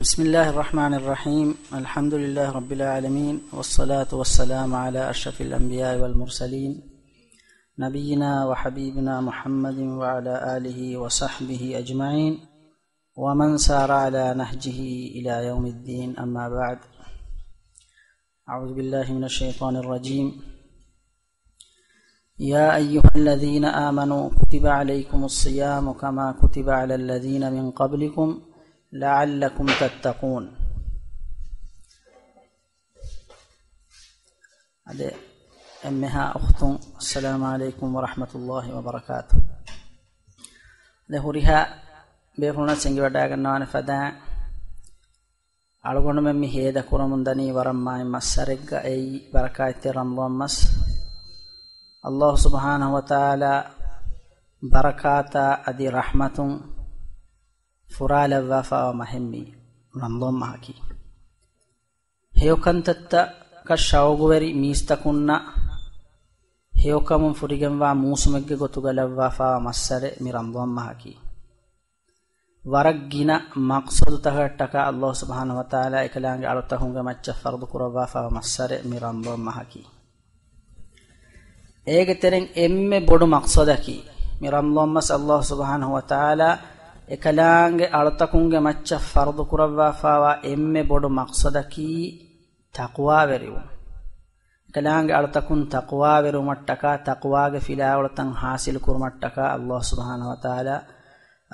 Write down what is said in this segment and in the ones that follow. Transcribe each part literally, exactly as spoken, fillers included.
بسم الله الرحمن الرحيم. الحمد لله رب العالمين، والصلاة والسلام على أشرف الأنبياء والمرسلين، نبينا وحبيبنا محمد وعلى آله وصحبه أجمعين، ومن سار على نهجه إلى يوم الدين، أما بعد. أعوذ بالله من الشيطان الرجيم. يا أيها الذين آمنوا كتب عليكم الصيام كما كتب على الذين من قبلكم لعلكم تتقون. އަދި އެންމެހާ އުޚްތުން، އައްސަލާމު ޢަލައިކުމް ވަރަޙްމަތުﷲި ވަބަރަކާތުހު. އަދި ހުރިހާ ބޭފުޅުންނަށް އެނގިވަޑައިގަންނަވާނެ ފަދައިން، އަޅުގަނޑުމެން މި ހޭދަކުރަމުން ދަނީ ވަރަށް މާތް މައްސަރެއްގަ، އެއީ ބަރަކާތްތެރި ރަމަޟާން މަސް. އައްލާހު ސުބްޙާނަހު ވަތަޢާލާ ބަރަކާތާ އަދި ރަޙްމަތުން ފުރާލައްވާފައިވާ މަހެއް މީ ރަމަޟާން މަހަކީ. ހެޔޮކަންތައްތަކަށް ޝައުގުވެރި މީސްތަކުންނަށް ހެޔޮކަމުން ފުރިގެންވާ މޫސުމެއްގެ ގޮތުގަ ލައްވާފައިވާ މައްސަރެއް މި ރަމަޟާން މަހަކީ. ވަރަށް ގިނަ މަޤްޞަދުތަކަށްޓަކާ އައްލާހު ސުބްޙާނަހު ވަތަޢާލާ އެކަލާނގެ އަޅުތަކުންގެ މައްޗަށް ފަރުޟު ކުރައްވާފައިވާ މައްސަރެއް މި ރަމަޟާން މަހަކީ. އޭގެ ތެރެއިން އެންމެ ބޮޑު މަޤްޞަދަކީ، މި ރަމަޟާން މަސް އައްލާހު ސުބްޙާނަހު ވަތަޢާލާ އެކަލާނގެ އަޅުތަކުންގެ މައްޗަށް ފަރުޟު ކުރައްވާފައިވާ އެންމެ ބޮޑު މަޤްޞަދަކީ ތަޤްވާވެރިވުން. އެކަލާނގެ އަޅުތަކުން ތަޤްވާވެރިވުމަށްޓަކާ، ތަޤްވާގެ ފިލާވަޅުތައް ޙާޞިލު ކުރުމަށްޓަކާ އައްލާހު ސުބްޙާނަހު ވަތަޢާލާ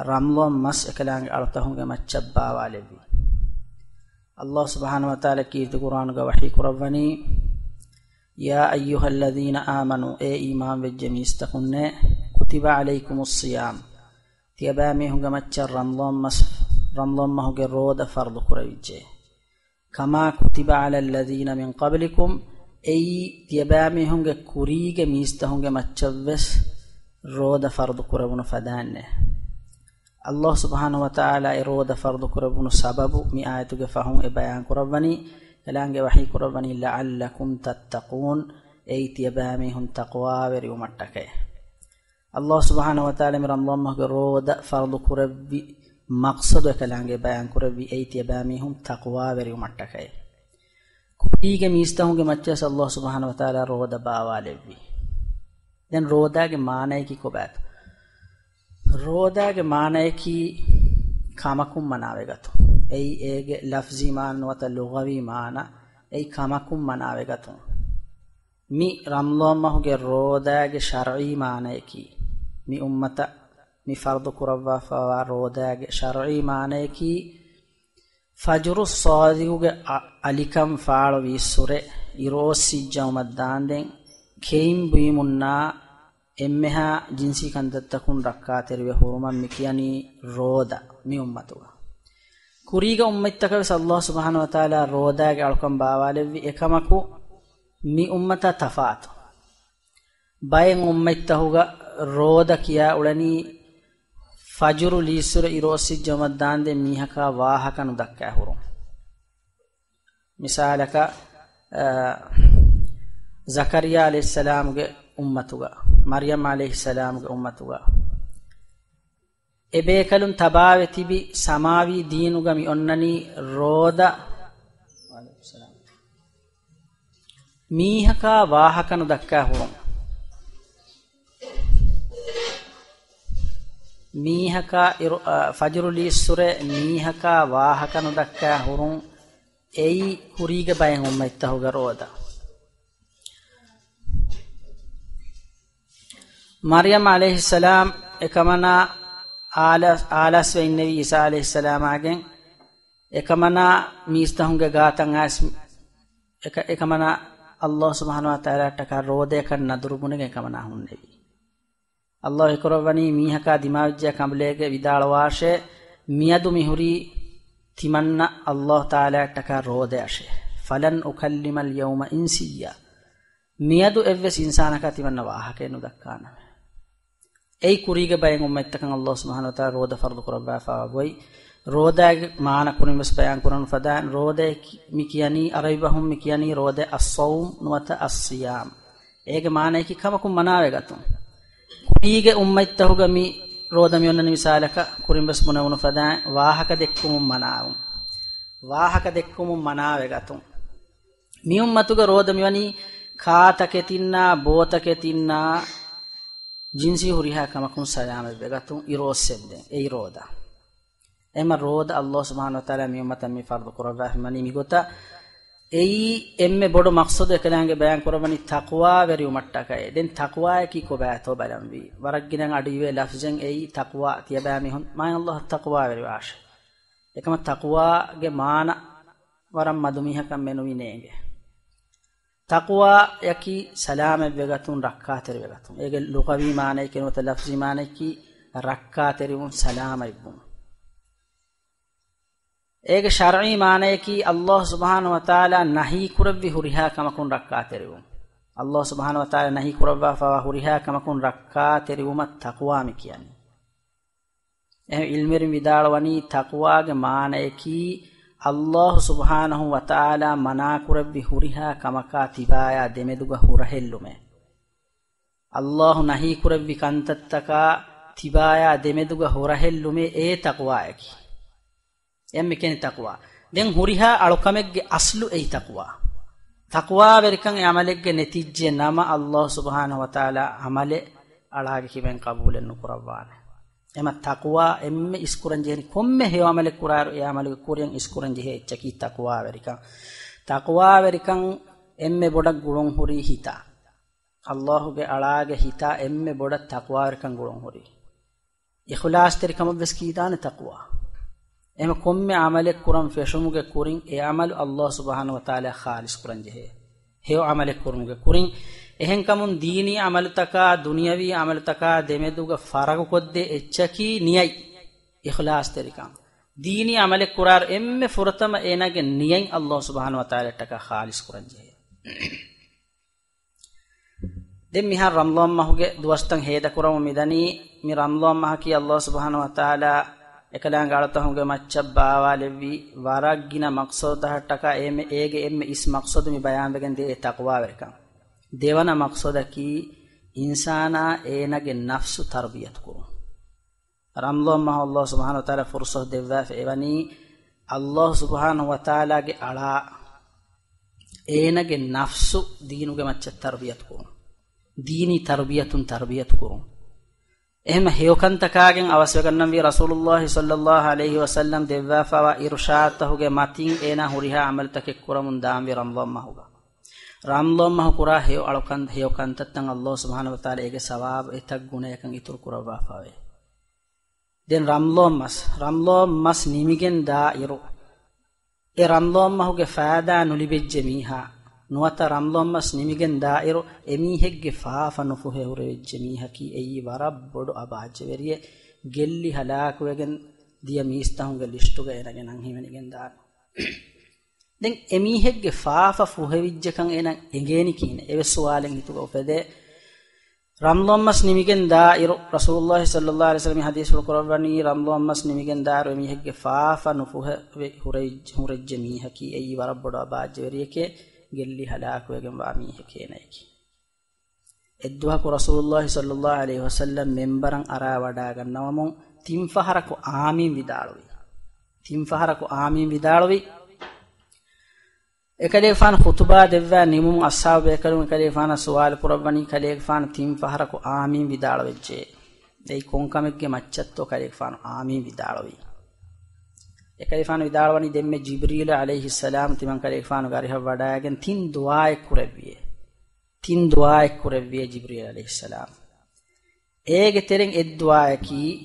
ރަމަޟާން މަސް އެކަލާނގެ އަޅުތަކުންގެ މައްޗަށް ބާވާލެއްވި. އައްލާހު ސުބްޙާނަހު ވަތަޢާލާ ކީރިތި ޤުރްއާނުގަ ވަޙީ ކުރައްވަނީ، يا أيها الذين آمنوا، އޭ އީމާންވެއްޖެ މީސްތަކުންނޭ، كتب عليكم الصيام، ތިޔަބައިމީހުންގެ މައްޗަށް ރަމަޟާން މަސް، ރަމަޟާން މަހުގެ ރޯދަ ފަރުޟު ކުރެވިއްޖެ. كما كتب على الذين من قبلكم، އެއީ ތިޔަބައިމީހުންގެ ކުރީގެ މީސްތަކުންގެ މައްޗަށްވެސް ރޯދަ ފަރުޟު ކުރެވުނު ފަދައިންނޭ. އައްލާހު ސުބްޙާނަހު ވަތަޢާލާ އެ ރޯދަ ފަރުޟު ކުރެވުނު ސަބަބު މި އާޔަތުގެ ފަހުން އެ ބަޔާން ކުރައްވަނީ، އެކަލާނގެ ވަޙީ ކުރައްވަނީ، لعلكم تتقون، އެއީ ތިޔަބައިމީހުން ތަޤްވާވެރިވުމަށްޓަކައި. އައްލާހު ސުބްޙާނަހު ވަތަޢާލާ މި ރަމަޟާން މަހުގެ ރޯދަ ފަރުޟު ކުރެއްވި މަޤްޞަދު އެކަލާނގެ ބަޔާން ކުރެއްވި، އެއީ ތިޔަބައިމީހުން ތަޤްވާވެރިވުމަށްޓަކައި. ކުރީގެ މީސްތަކުންގެ މައްޗަށް އައްލާހު ސުބްޙާނަހު ވަތަޢާލާ ރޯދަ ބާވާލެއްވި. ދެން ރޯދާގެ މާނަޔަކީ ކޮބާތޯ؟ ރޯދާގެ މާނަޔަކީ ކަމަކުން މަނާވެގަތުން. އެއީ އޭގެ ލަފްޒީ މާނަ ނުވަތަ ލުޣަވީ މާނަ، އެއީ ކަމަކުން މަނާވެގަތުން. މި ރަމަޟާން މަހުގެ ރޯދާގެ ޝަރްޢީ މާނަޔަކީ، މި އުއްމަތަށް މި ފަރުޟު ކުރައްވާފައިވާ ރޯދާގެ ޝަރްޢީ މާނަޔަކީ، ފަޖުރު ޞާދިޤުގެ އަ-، އަލިކަން ފާޅުވީއްސުރެ، އިރު އޮއްސިއްޖައުމަށް ދާންދެން، ކެއިން ބުއިމުންނާ އެންމެހާ ޖިންސީ ކަންތައްތަކުން ރައްކާތެރިވެ ހުރުމަށް މި ކިޔަނީ ރޯދަ މި އުއްމަތުގަ. ކުރީގެ އުއްމަތްތަކަށް ވެސް އައްލާހު ސުބްޙާނަހު ވަތަޢާލާ ރޯދާގެ އަޅުކަން ބާވާލެއްވި އެކަމަކު، މި އުއްމަތާ ތަފާތު. ބައެއް އުއްމަތްތަކުގަ ރޯދަ ކިޔާ އުޅެނީ ފަޖުރު ލީއްސުރެ އިރު އޮއްސިއްޖައުމަށް ދާންދެން މީހަކާ ވާހަކަ ނުދައްކާ ހުރުން. މިސާލަކަށް، އަ، ޒަކަރިއްޔާ ޢަލައިހިއްސަލާމުގެ އުއްމަތުގަ، މަރްޔަމް ޢަލައިހިއްސަލާމުގެ އުއްމަތުގަ އެބޭކަލުން ތަބާވެ ތިބި ސަމާވީ ދީނުގަ މި އޮންނަނީ ރޯދަ މީހަކާ ވާހަކަ ނުދައްކާ ހުރުން. މީހަކާ އިރު-، އަ، ފަޖުރު ލީއްސުރެ މީހަކާ ވާހަކަ ނުދައްކާ ހުރުން، އެއީ ކުރީގެ ބައެއް އުއްމަތްތަކުގެ ރޯދަ. މަރްޔަމް ޢަލައިހިއްސަލާމް އެކަމަނާ އާލަ-، އާލާސްވެ އިންނެވީ ޢީސާ ޢަލައިހިއްސަލާމާގެން. އެކަމަނާ މީސްތަކުންގެ ގާތަށް އައިސް، އެކަ-، އެކަމަނާ އައްލާހު ސުބްޙާނަހު ވަތަޢާލާއަށްޓަކާ ރޯދަޔަކަށް ނަދުރު ބުނެގެން އެކަމަނާ ހުންނެވި. އައްލާހު އެކުރައްވަނީ މީހަކާ ދިމާވެއްޖެޔާ ކަނބުލޭގެ ވިދާޅުވާށޭ، މިއަދު މިހުރީ ތިމަންނަ އައްލާހު ތަޢާލާއަށްޓަކާ ރޯދަޔަށޭ. فلن أكلم اليوم إنسيا. މިއަދު އެއްވެސް އިންސާނަކާ ތިމަންނަ ވާހަކައެއް ނުދައްކާނަމޭ. އެއީ ކުރީގެ ބައެއް އުއްމަތްތަކަށް އައްލާހު ސުބްޙާނަހު ވަތަޢާލާ ރޯދަ ފަރުޟު ކުރައްވާފައިވާ ގޮތް. ރޯދާގެ މާނަ ކުރިން ވެސް ބަޔާން ކުރަން ފަދައިން، ރޯދައަކީ މި ކިޔަނީ ޢަރަބި ބަހުން މި ކިޔަނީ ރޯދަ الصوم ނުވަތަ الصيام. އޭގެ މާނަޔަކީ ކަމަކުން މަނާވެގަތުން. ކުރީގެ އުއްމަތްތަކުގަ މި ރޯދަ މި އޮންނަނީ މިސާލަކަށް ކުރިން ވެސް ބުނެވުނު ފަދައިން ވާހަކަ ދެއްކުމުން މަނާވުން. ވާހަކަ ދެއްކުމުން މަނާވެގަތުން. މި އުއްމަތުގެ ރޯދަ މިވަނީ ކާތަކެތިންނާ ބޯތަކެތިންނާ ޖިންސީ ހުރިހާ ކަމަކުން ސަލާމަތްވެގަތުން އިރޯއްސެންދެން އެއީ ރޯދަ. އެމަ ރޯދަ އައްލާހު ސުބްޙާނަހު ވަތަޢާލާ މި އުއްމަތަށް މި ފަރުޟު ކުރައްވާފަ މިވަނީ މިގޮތަށް. އެއީ އެންމެ ބޮޑު މަޤްޞަދު އެކަލާނގެ ބަޔާން ކުރައްވަނީ ތަޤްވާވެރިވުމަށްޓަކައި. ދެން ތަޤްވާޔަކީ ކޮބާތޯ ބަލަންވީ. ވަރަށް ގިނަ އަޑުއިވޭ ލަފްޒެއް އެއީ ތަޤްވާ ތިޔަބައިމީހުން މާތް އައްލާހަށް ތަޤްވާވެރިވާށޭ. އެކަމަ ތަޤްވާގެ މާނަ ވަރަށް މަދުމީހަކަށް މެނުވީ ނޭނގެ. ތަޤްވާޔަކީ ސަލާމަތްވެގަތުން، ރައްކާތެރިވެގަތުން. އޭގެ ލުޣަވީ މާނަޔަކީ ނުވަތަ ލަފްޒީ މާނަޔަކީ ރައްކާތެރިވުން، ސަލާމަތްވުން. އޭގެ ޝަރްޢީ މާނަޔަކީ އައްލާހު ސުބްޙާނަހު ވަތަޢާލާ ނަހީ ކުރެއްވި ހުރިހާ ކަމަކުން ރައްކާތެރިވުން. އައްލާހު ސުބްޙާނަހު ވަތަޢާލާ ނަހީ ކުރައްވާފަވާ ހުރިހާ ކަމަކުން ރައްކާތެރިވުމަށް ތަޤްވާ މި ކިޔަނީ. އެހެން ޢިލްމުވެރިން ވިދާޅުވަނީ ތަޤްވާގެ މާނަޔަކީ އައްލާހު ސުބްޙާނަހު ވަތަޢާލާ މަނާކުރެއްވި ހުރިހާ ކަމަކާ ތިބާޔާ ދެމެދުގަ ހުރަހެއްލުމޭ. އައްލާހު ނަހީކުރެއްވި ކަންތައްތަކާ ތިބާޔާ ދެމެދުގަ ހުރަހެއްލުމޭ އެ ތަޤްވާޔަކީ. އެއަށް މި ކިޔަނީ ތަޤްވާ. ދެން ހުރިހާ އަޅުކަމެއްގެ އަސްލު އެއީ ތަޤްވާ. ތަޤްވާވެރިކަން އެ ޢަމަލެއްގެ ނެތިއްޖެ ނަމަ، އައްލާހު ސުބްޙާނަހު ވަތަޢާލާ ޢަމަލެއް އަޅާގެ ކިބައިން ޤަބޫލެއް ނުކުރައްވާނެ. އެމަ ތަޤްވާ އެންމެ އިސްކުރަން ޖެހެނީ ކޮންމެ ހެޔޮ ޢަމަލެއް ކުރާއިރު އެ ޢަމަލުގެ ކުރިއަށް އިސްކުރަން ޖެހޭ އެއްޗަކީ ތަޤްވާވެރިކަން. ތަޤްވާވެރިކަން އެންމެ ބޮޑަށް ގުޅުން ހުރީ ހިތާ. އައްލާހުގެ އަޅާގެ ހިތާ އެންމެ ބޮޑަށް ތަޤްވާވެރިކަން ގުޅުން ހުރީ. އިޚްލާޞްތެރިކަމަށްވެސް ކީދާނެ ތަޤްވާ. އެހެން ކޮންމެ ޢަމަލެއް ކުރަން ފެށުމުގެ ކުރިން އެ ޢަމަލު އައްލާހު ސުބްޙާނަހު ވަތަޢާލާ ޚާލިޞް ކުރަން ޖެހޭ. ހެޔޮ ޢަމަލެއް ކުރުމުގެ ކުރިން. އެހެންކަމުން ދީނީ ޢަމަލުތަކާ ދުނިޔަވީ ޢަމަލުތަކާ ދެމެދުގަ ފަރަގުކޮށްދޭ އެއްޗަކީ ނިޔަތް، އިޚްލާޞްތެރިކަން. ދީނީ ޢަމަލެއް ކުރާއިރު އެންމެ ފުރަތަމަ އޭނާގެ ނިޔަތް އައްލާހު ސުބްޙާނަހު ވަތަޢާލާއަށްޓަކާ ޚާލިޞް ކުރަން ޖެހޭ. ދެން މިހާރު ރަމަޟާން މަހުގެ ދުވަސްތައް ހޭދަކުރަމުން މިދަނީ. މި ރަމަޟާން މަހަކީ އައްލާހު ސުބްޙާނަހު ވަތަޢާލާ އެކަލާނގެ އަޅުތަކުގެ މައްޗަށް ބާވާލެއްވި ވަރަށް ގިނަ މަޤްޞަދުތަކަށްޓަކާ އެ-، އޭގެ އެންމެ އިސް މަޤްޞަދު މި ބަޔާންވެގެން ދިޔަ އެ ތަޤްވާވެރިކަން. ދެވަނަ މަޤްޞަދަކީ އިންސާނާ އޭނާގެ ނަފްސު ތަރުބިޔަތު ކުރުން. ރަމަޟާން މަހު އައްލާހު ސުބްޙާނަހު ވަތަޢާލާ ފުރުޞަތު ދެއްވާފަ އެވަނީ، އައްލާހު ސުބްޙާނަހު ވަތަޢާލާގެ އަޅާ އޭނާގެ ނަފްސު ދީނުގެ މައްޗަށް ތަރުބިޔަތު ކުރުން. ދީނީ ތަރުބިޔަތުން ތަރުބިޔަތު ކުރުން. އެހެން ހެޔޮކަންތަކާގެން އަވަސްވެގަންނަންވީ ރަސޫލުއްލާހި ޞައްލައްލާހު ޢަލައިހި ވަސައްލަމް ދެއްވާފަވާ އިރުޝާދުތަކުގެ މަތިން އޭނާ ހުރިހާ ޢަމަލުތަކެއް ކުރަމުން ދާންވީ ރަމަޟާން މަހުގަ. ރަމަޟާން މަހު ކުރާ ހެޔޮ އަޅުކަން، ހެޔޮ ކަންތައްތައް އައްލާހު ސުބްޙާނަހު ވަތަޢާލާ އޭގެ ސަވާބު އެތައް ގުނަޔަކަށް އިތުރު ކުރައްވާފަވޭ. ދެން ރަމަޟާން މަސް، ރަމަޟާން މަސް ނިމިގެން ދާއިރު، އެ ރަމަޟާން މަހުގެ ފައިދާ ނުލިބިއްޖެ މީހާ، ނުވަތަ ރަމަޟާން މަސް ނިމިގެން ދާއިރު އެމީހެއްގެ ފާފަ ނުފުހެ ހުރެވިއްޖެ މީހަކީ އެއީ ވަރަށް ބޮޑު އަބާއްޖަވެރިއެއް. ގެއްލި ހަލާކުވެގެން ދިޔަ މީސްތަކުންގެ ލިސްޓުގަ އޭނާގެ ނަން ހިމެނިގެން ދާނެ. ދެން އެމީހެއްގެ ފާފަ ފުހެވިއްޖެކަން އޭނަ އެނގޭނީ ކިހިނެއް؟ އެވެސް ސުވާލެއް ހިތުގަ އުފެދޭ. ރަމަޟާން މަސް ނިމިގެން ދާއިރު، ރަސޫލުއްލާހި ޞައްލައްލާހު ޢަލައިހި ވަސައްލަމް ޙަދީޘްފުޅު ކުރައްވަނީ، ރަމަޟާން މަސް ނިމިގެން ދާއިރު އެމީހެއްގެ ފާފަ ނުފުހެ ހުރެ-، ހުރެއްޖެ މީހަކީ އެއީ ވަރަށް ބޮޑު އަބާއްޖަވެރިއެކޭ، ގެއްލި ހަލާކުވެގެންވާ މީހެކޭ އޭނައަކީ. އެއްދުވަހަކު ރަސޫލުއްލާހި ޞައްލައްލާހު ޢަލައިހި ވަސައްލަމް މިންބަރަށް އަރާވަޑައިގަންނަވަމުން ތިން ފަހަރަކު އާމީން ވިދާޅުވި. ތިން ފަހަރަކު އާމީން ވިދާޅުވި. އެކަލޭގެފާނު ޚުތުބާ ދެއްވާ ނިމުމުން އަޞްޙާބު ބޭކަލުން އެކަލޭގެފާނަށް ސުވާލު ކުރައްވަނީ، ކަލޭގެފާނު ތިން ފަހަރަކު އާމީން ވިދާޅުވެއްޖެ. އެއީ ކޮން ކަމެއްގެ މައްޗަށްތޯ ކަލޭގެފާނު އާމީން ވިދާޅުވީ؟ އެކަލޭގެފާނު ވިދާޅުވަނީ، ދެންމެ ޖިބްރީލު ޢަލައިހިއްސަލާމް ތިމަން ކަލޭގެފާނުގެ އަރިހަށް ވަޑައިގެން ތިން ދުޢާއެއް ކުރެއްވިއޭ. ތިން ދުޢާއެއް ކުރެއްވިއޭ ޖިބްރީލު ޢަލައިހިއްސަލާމް. އޭގެ ތެރެއިން އެއް ދުޢާއަކީ،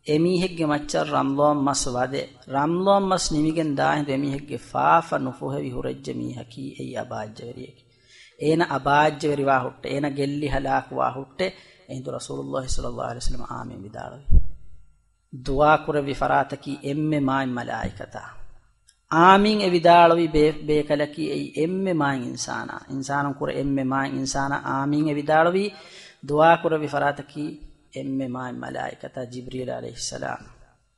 އެމީހެއްގެ މައްޗަށް ރަމަޟާން މަސް ވަދެ، ރަމަޟާން މަސް ނިމިގެން ދާހިނދު އެމީހެއްގެ ފާފަ ނުފުހެވި ހުރެއްޖެ މީހަކީ އެއީ އަބާއްޖަވެރިއެކޭ. އޭނަ އަބާއްޖަވެރިވާ ހުއްޓެ، އޭނަ ގެއްލި ހަލާކުވާ ހުއްޓެ. އެހިނދު ރަސޫލުއްލާހި ޞައްލައްލާހު ޢަލައިހި ވަސައްލަމަ އާމީން ވިދާޅުވި. ދުޢާ ކުރެއްވި ފަރާތަކީ އެންމެ މާތް މަލާއިކަތާ. އާމީން އެ ވިދާޅުވި ބޭ-، ބޭކަލަކީ އެއީ އެންމެ މާތް އިންސާނާ. އިންސާނުން ކުރެ އެންމެ މާތް އިންސާނާ އާމީން އެ ވިދާޅުވީ. ދުޢާ ކުރެއްވި ފަރާތަކީ އެންމެ މާތް މަލާއިކަތާ ޖިބްރީލް ޢަލައިހިއްސަލާމް.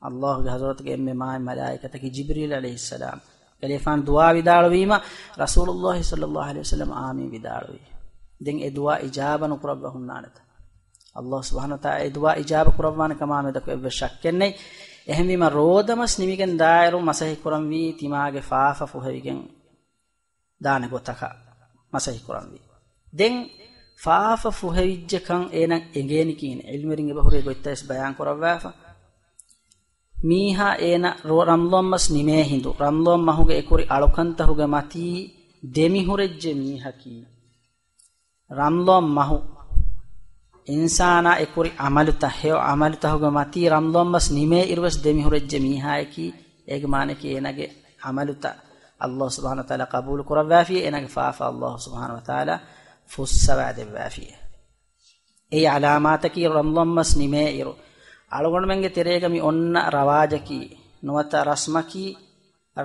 އައްލާހުގެ ޙަޟްރަތުގެ އެންމެ މާތް މަލާއިކަތަކީ ޖިބްރީލް ޢަލައިހިއްސަލާމް. ކަލޭފާނު ދުޢާ ވިދާޅުވީމަ، ރަސޫލުއްލާހި ޞައްލައްލާހު ޢަލައިހި ވަސައްލަމަ އާމީން ވިދާޅުވީ. ދެން އެ ދުޢާ އިޖާބަ ނުކުރައްވާ ހުންނާނެތަ؟ އައްލާހު ސުބްޙާނަހު ވަތަޢާލާ އެ ދުޢާ އިޖާބަ ކުރައްވާނެ ކަމާ މެދަކު އެއްވެސް ޝައްކެއް ނެތް. އެހެންވީމަ، ރޯދަމަސް ނިމިގެން ދާއިރު މަސައްކަތް ކުރަންވީ ތިމާގެ ފާފަ ފުހެވިގެން ދާނެ ގޮތަކަށް މަސައްކަތް ކުރަންވީ. ދެން ފާފަ ފުހެވިއްޖެކަން އޭނަ އެނގޭނީ ކިހިނެއް؟ ޢިލްމުވެރިން އެބަހުރި ގޮތްތައް ވެސް ބަޔާން ކުރައްވާފަ. މީހާ އޭނަ ރޯ-، ރަމްޟާން މަސް ނިމޭ ހިނދު، ރަމްޟާން މަހުގެ އެކުރި އަޅުކަންތަހުގެ މަތީ ދެމިހުރެއްޖެ މީހަކީ، ރަމްޟާން މަހު އިންސާނާ އެކުރި ޢަމަލުތައް، ހެޔޮ ޢަމަލުތަހުގެ މަތީ ރަމްޟާން މަސް ނިމޭ އިރުވެސް ދެމިހުރެއްޖެ މީހާޔަކީ، އޭގެ މާނައަކީ އޭނާގެ ޢަމަލުތައް ﷲ ސުބްޙާނަހޫ ވަތަޢާލާ ޤަބޫލު ކުރައްވާފިޔޭ، އޭނާގެ ފާފަ ﷲ ސުބްޙާނަހޫ ވަތަޢާލާ ފުއްސަވާ ދެއްވާފިޔޭ. އެއީ ޢަލާމާތަކީ ރަމްޟާން މަސް ނިމޭ އިރު. އަޅުގަނޑުމެންގެ ތެރޭގަ މި އޮންނަ ރަވާޖަކީ، ނުވަތަ ރަސްމަކީ،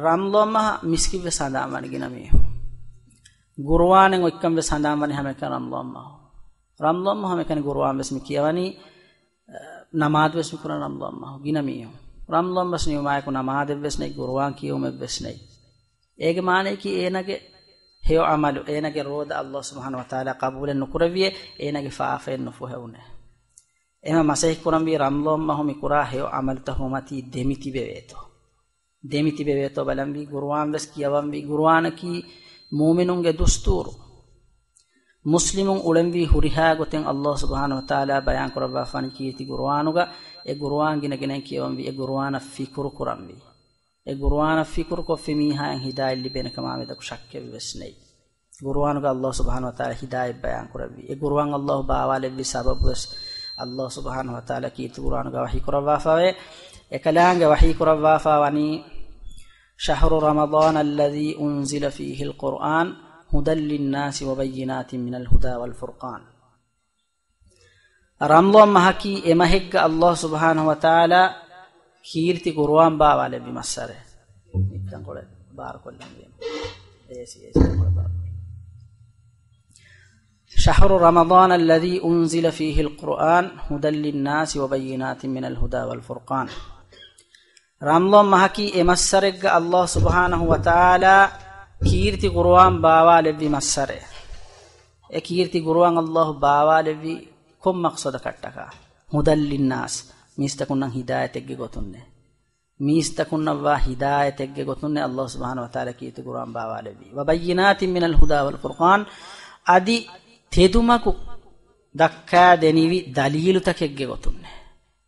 ރަމްޟާން މަހަށް މިސްކިތްވެސް ހަނދާންވަނީ ގިނަ މީހުން. ޤުރުއާނެއް އޮތްކަން ވެސް ހަނދާންވަނީ ހަމައެކަނި ރަމްޟާން މަހު. ރަމްޟާން މަހު ހަމައެކަނި ޤުރުއާން ވެސް މި ކިޔަވަނީ، ނަމާދު ވެސް މި ކުރަން ރަމްޟާން މަހު. ގިނަ މީހުން. ރަމްޟާން މަސް ނިމުމާއެކު ނަމާދެއްވެސް ނެތް، ޤުރުއާން ކިޔެވުމެއްވެސް ނެތް. އޭގެ މާނައަކީ އޭނާގެ ހެޔޮ ޢަމަލު، އޭނާގެ ރޯދަ ﷲ ސުބްޙާނަހޫ ވަތަޢާލާ ޤަބޫލެއް ނުކުރެއްވިޔޭ، އޭނާގެ ފާފައެއް ނުފުހެވުނޭ. އެމަ މަސައްކަތް ކުރަންވީ ރަމްޟާން މަހު މި ކުރާ ހެޔޮ ޢަމަލުތައް ހުމަތީ ދެމިތިބެވޭތޯ. ދެމިތިބެވޭތޯ ބަލަންވީ، ޤުރުއާން ވެސް ކިޔަވަންވީ، ޤުރުއާނަކީ މުއުމިނުންގެ ދުސްތޫރު. މުސްލިމުން އުޅެންވީ ހުރިހާ ގޮތެއް ﷲ ސުބްޙާނަހޫ ވަތަޢާލާ ބަޔާން ކުރައްވާފާނީ ކީރިތި ޤުރުއާނުގަ، އެ ޤުރުއާން ގިނަ ގިނައިން ކިޔަވަންވީ، އެ ޤުރުއާނަށް ފިކުރު ކުރަންވީ. އެ ޤުރުއާނަށް ފިކުރު ކޮށްފި މީހާއަށް ހިދާޔަތް ލިބޭނެ ކަމާ މެދަކު ޝައްކެއްވެސް ނެތް. ޤުރުއާނުގަ ﷲ ސުބްޙާނަހޫ ވަތަޢާލާ ހިދާޔަތް ބަޔާން ކުރެއްވި. އެ ޤުރުއާން ﷲ ބާވާލެއްވި ސަބަބުވެސް ﷲ ސުބްޙާނަހޫ ވަތަޢާލާ ކީރިތި ޤުރުއާނުގަ ވަޙީ ކުރައްވާފަވޭ. އެކަލާނގެ ވަޙީ ކުރައްވާފަ ވަނީ، شهر رمضان الذي أنزل فيه القرآن هدى للناس وبينات من الهدى والفرقان. ރަމްޟާން މަހަކީ އެ މަހެއްގަ ﷲ ސުބްޙާނަހޫ ވަތަޢާލާ ކީރިތި ޤުރުއާން ބާވާލެއްވި މައްސަރެއް. ނިއްކަންކޮޅެއް ބާރުކޮށްލަން ވީމަ. އޭސީ، އޭސީ ކޮޅެއް ބާރުކޮށްލަން. شهر رمضان الذي أنزل فيه القرآن هدى للناس وبينات من الهدى والفرقان. ރަމްޟާން މަހަކީ އެ މައްސަރެއްގަ ﷲ ސުބްޙާނަހޫ ވަތަޢާލާ ކީރިތި ޤުރުއާން ބާވާލެއްވި މައްސަރެއް. އެ ކީރިތި ޤުރުއާން ﷲ ބާވާލެއްވީ ކޮން މަޤްޞަދަކަށްޓަކާ؟ هدى للناس، މީސްތަކުންނަށް ހިދާޔަތެއްގެ ގޮތުންނޭ. މީސްތަކުންނަށްވާ ހިދާޔަތެއްގެ ގޮތުންނޭ ﷲ ސުބްޙާނަހޫ ވަތަޢާލާ ކީރިތި ޤުރުއާން ބާވާލެއްވީ. وبينات من الهدى والفرقان، އަދި ތެދުމަގު ދައްކާ ދެނިވި ދަލީލުތަކެއްގެ ގޮތުންނޭ.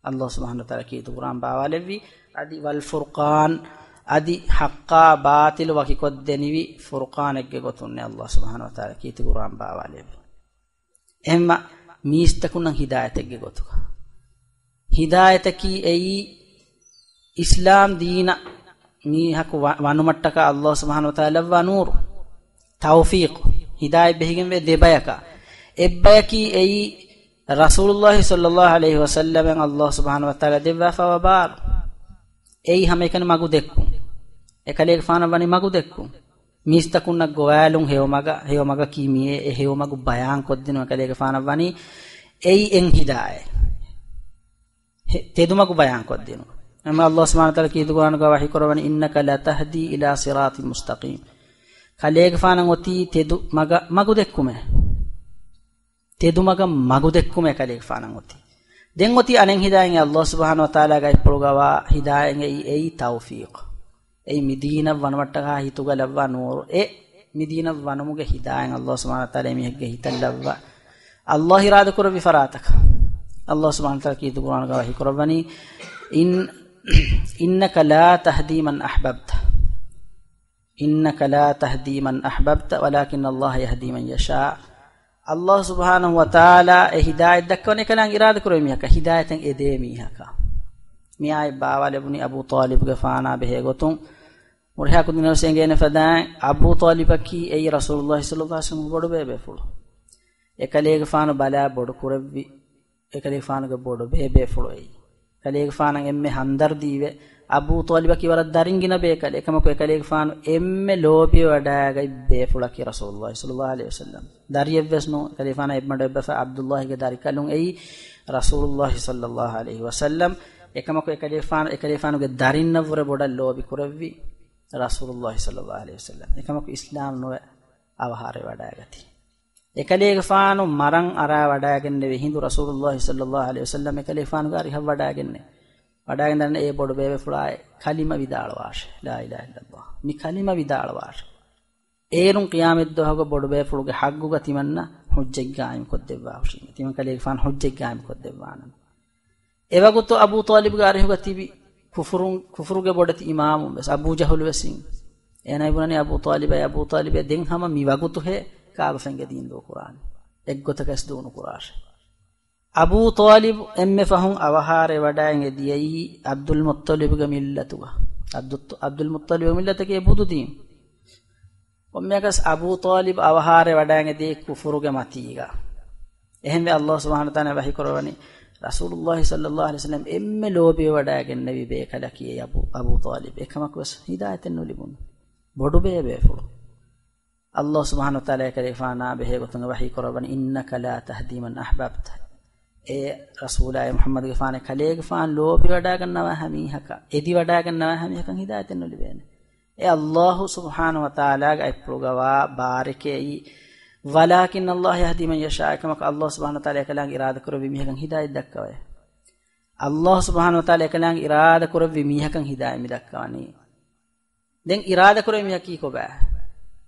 ﷲ ސުބްޙާނަހޫ ވަތަޢާލާ ކީރިތި ޤުރުއާން ބާވާލެއްވީ. އަދި والفرقان، އަދި ޙައްޤާ ބާޠިލު ވަކިކޮށްދެނިވި ފުރުޤާނެއްގެ ގޮތުންނޭ ﷲ ސުބްޙާނަހޫ ވަތަޢާލާ ކީރިތި ޤުރުއާން ބާވާލެއްވީ. އެހެންމަ މީސްތަކުންނަށް ހިދާޔަތެއްގެ ގޮތުގަ. ހިދާޔަތަކީ އެއީ އިސްލާމް ދީނަށް މީހަކު ވަ-، ވަނުމަށްޓަކާ ﷲ ސުބްޙާނަހޫ ވަތަޢާލާ ލައްވާ ނޫރު، ތައުފީޤު، ހިދާޔަތް ބެހިގެންވޭ ދެބަޔަކަށް. އެއްބަޔަކީ އެއީ ރަސޫލުﷲ ޞައްލަﷲ ޢަލައިހި ވަސައްލަމަށް ﷲ ސުބްޙާނަހޫ ވަތަޢާލާ ދެއްވާފައިވާ ބާރު. އެއީ ހަމައެކަނި މަގު ދެއްކުން. އެކަލޭގެފާނަށް ވަނީ މަގު ދެއްކުން. މީސްތަކުންނަށް ގޮވާލުން ހެޔޮމަގަށް، ހެޔޮމަގަކީ މިއޭ، އެ ހެޔޮމަގު ބަޔާންކޮށްދިނުން އެކަލޭގެފާނަށް ވަނީ އެއީ އެއް ހިދާޔަތް. ހެ-، ތެދުމަގު ބަޔާންކޮށްދިނުން. އެމަ ﷲ ސުބްޙާނަހޫ ވަތަޢާލާ ކީރިތި ޤުރުއާނުގަ ވަޙީ ކުރައްވަނީ، إنك لا تهدي إلى صراط مستقيم. ކަލޭގެފާނަށް އޮތީ ތެދު މަގަށް މަގު ދެއްކުމޭ. ތެދުމަގަށް މަގު ދެއްކުމޭ ކަލޭގެފާނަށް އޮތީ. ދެން އޮތީ އަނެއް ހިދާޔަތް، ﷲ ސުބްޙާނަހޫ ވަތަޢާލާގެ އަތްޕުޅުގަވާ ހިދާޔަތް އެއީ، އެއީ ތައުފީޤު. އެއީ މި ދީނަށް ވަނުމަށްޓަކާ ހިތުގަ ލައްވާ ނޫރު. އެ މި ދީނަށް ވަނުމުގެ ހިދާޔަތް ﷲ ސުބްޙާނަހޫ ވަތަޢާލާ މީހެއްގެ ހިތަށް ލައްވާ، ﷲ އިރާދަ ކުރެއްވި ފަރާތަކަށް. ﷲ ސުބްޙާނަހޫ ވަތަޢާލާ ކީރިތި ޤުރުއާނުގަ ވަޙީ ކުރައްވަނީ، إن، إنك لا تهدي من أحببت. إنك لا تهدي من أحببت ولكن الله يهدي من يشاء. ﷲ ސުބްޙާނަހޫ ވަތަޢާލާ އެ ހިދާޔަތް ދައްކަވަނީ އެކަލާނގެ އިރާދަ ކުރެވޭ މީހަކަށް، ހިދާޔަތަށް އެދޭ މީހަކަށް. މި އާޔަތް ބާވާލެވުނީ އަބޫ ޠާލިބުގެފާނާ ބެހޭ ގޮތުން. ހުރިހާ ކުދިންނަށް ވެސް އެނގޭނެ ފަދައިން، އަބޫ ޠާލިބަކީ އެއީ ރަސޫލުﷲ ޞައްލަﷲ ޢަލައިހި ވަސައްލަމަގެ ބޮޑު ބޭބޭފުޅު. އެކަލޭގެފާނު ބަލާ ބޮޑު ކުރެއްވި، އެކަލޭގެފާނުގެ ބޮޑު ބޭބޭފުޅު އެއީ. ކަލޭގެފާނަށް އެންމެ ހަމްދަރްދީވެ، އަބޫ ޠާލިބަކީ ވަރަށް ދަރިން ގިނަ ބޭކަލެއް. އެކަމަކު އެކަލޭގެފާނު އެންމެ ލޯބިވެވަޑައިގަތް ބޭފުޅަކީ ރަސޫލުﷲ ޞައްލަﷲ ޢަލައިހި ވަސައްލަމް. ދަރިއެއްވެސް ނޫން. އެކަލޭގެފާނަށް އެއްމަޑު އެއްބަފަ ޢަބްދުﷲގެ ދަރިކަލުން އެއީ ރަސޫލުﷲ ޞައްލަﷲ ޢަލައިހި ވަސައްލަމް. އެކަމަކު އެކަލޭގެފާނު، އެކަލޭގެފާނުގެ ދަރިންނަށްވުރެ ބޮޑަށް ލޯބި ކުރެއްވި ރަސޫލުﷲ ޞައްލަﷲ ޢަލައިހި ވަސައްލަމް. އެކަމަކު އިސްލާމް ނުވެ އަވަހާރަވެވަޑައިގަތީ. އެކަލޭގެފާނު މަރަން އަރާވަޑައިގެންނެވި ހިނދު ރަސޫލުﷲ ޞައްލަﷲ ޢަލައިހި ވަސައްލަމް އެކަލޭގެފާނުގެ އަރިހަށް ވަޑައިގެންނެވި. ވަޑައިގެންދާނެ އޭ ބޮޑުބޭބޭފުޅާ ކަލިމަ ވިދާޅުވާށޭ. ލާ އިލާހަ އިއްލައްލާހު. މި ކަލިމަ ވިދާޅުވާށޭ. އޭރުން ޤިޔާމަތްދުވަހުގަ ބޮޑުބޭފުޅުގެ ޙައްޤުގަ ތިމަންނަ ޙުއްޖަތް ޤާއިމްކޮށްދެއްވާހުށީމޭ. ތިމަން ކަލޭގެފާނު ޙުއްޖަތް ޤާއިމްކޮށްދެއްވާނަން. އެވަގުތު އަބޫ ޠާލިބުގެ އަރިހުގަ ތިބި ކުފުރު، ކުފުރުގެ ބޮޑެތި އިމާމު ވެސް އަބޫ ޖަހުލު ވެސް އިން. އޭނާ ބުނަނީ އަބޫ ޠާލިބާ، އަބޫ ޠާލިބޭ ދެން ހަމަ މި ވަގުތުހޭ ކާބަފައިންގެ ދީން ދޫކުރާނީ. އެއްގޮތަކަސް ދޫނުކުރާށޭ. އަބޫ ޠާލިބު އެންމެ ފަހުން އަވަހާރަވެވަޑައިގެން އެދިޔައީ ޢަބްދުލް މުއްޠަލިބުގެ މިއްލަތުގަ. ޢަބްދު، ޢަބްދުލް މުއްޠަލިބުގެ މިއްލަތަކީ ބުދު ދީން. ކޮންމެއަކަސް އަބޫ ޠާލިބު އަވަހާރަވެވަޑައިގެން އެދިޔައީ ކުފުރުގެ މަތީގަ. އެހެންވެ ﷲ ސުބްޙާނަހޫ ވަތަޢާލާ ވަޙީ ކުރައްވަނީ، ރަސޫލުﷲ ޞައްލަﷲު ޢަލައިހި ވަސައްލަމް އެންމެ ލޯބިވެވަޑައިގެންނެވި ބޭކަލަކީ އެ އަބޫ، އަބޫ ޠާލިބު. އެކަމަކުވެސް ހިދާޔަތެއް ނުލިބުނު. ބޮޑުބޭބޭފުޅު. ﷲ ސުބްޙާނަހޫ ވަތަޢާލާ އެކަލޭގެފާނާ ބެހޭގޮތުން ވަޙީ ކުރައްވަނީ، "إنك لا تهدي من أحببت." އޭ ރަސޫލާއޭ މުޙައްމަދުގެފާނޭ، ކަލޭގެފާނު ލޯބިވަޑައިގަންނަވާހާ މީހަކަށް، އެދިވަޑައިގަންނަވާހާ މީހަކަށް ހިދާޔަތެއް ނުލިބޭނެ. އެ ﷲ ސުބްޙާނަހޫ ވަތަޢާލާގެ އަތްޕުޅުގަވާ ބާރެކޭ އެއީ، "ولكن الله يهدي من يشاء." އެކަމަކު ﷲ ސުބްޙާނަހޫ ވަތަޢާލާ އެކަލާނގެ އިރާދަކުރެއްވި މީހަކަށް ހިދާޔަތް ދައްކަވައޭ. ﷲ ސުބްޙާނަހޫ ވަތަޢާލާ އެކަލާނގެ އިރާދަކުރެއްވި މީހަކަށް ހިދާޔަތް މި ދައްކަވަނީ. ދެން އިރާދަކުރެއްވި މީހަކީ ކޮބާ؟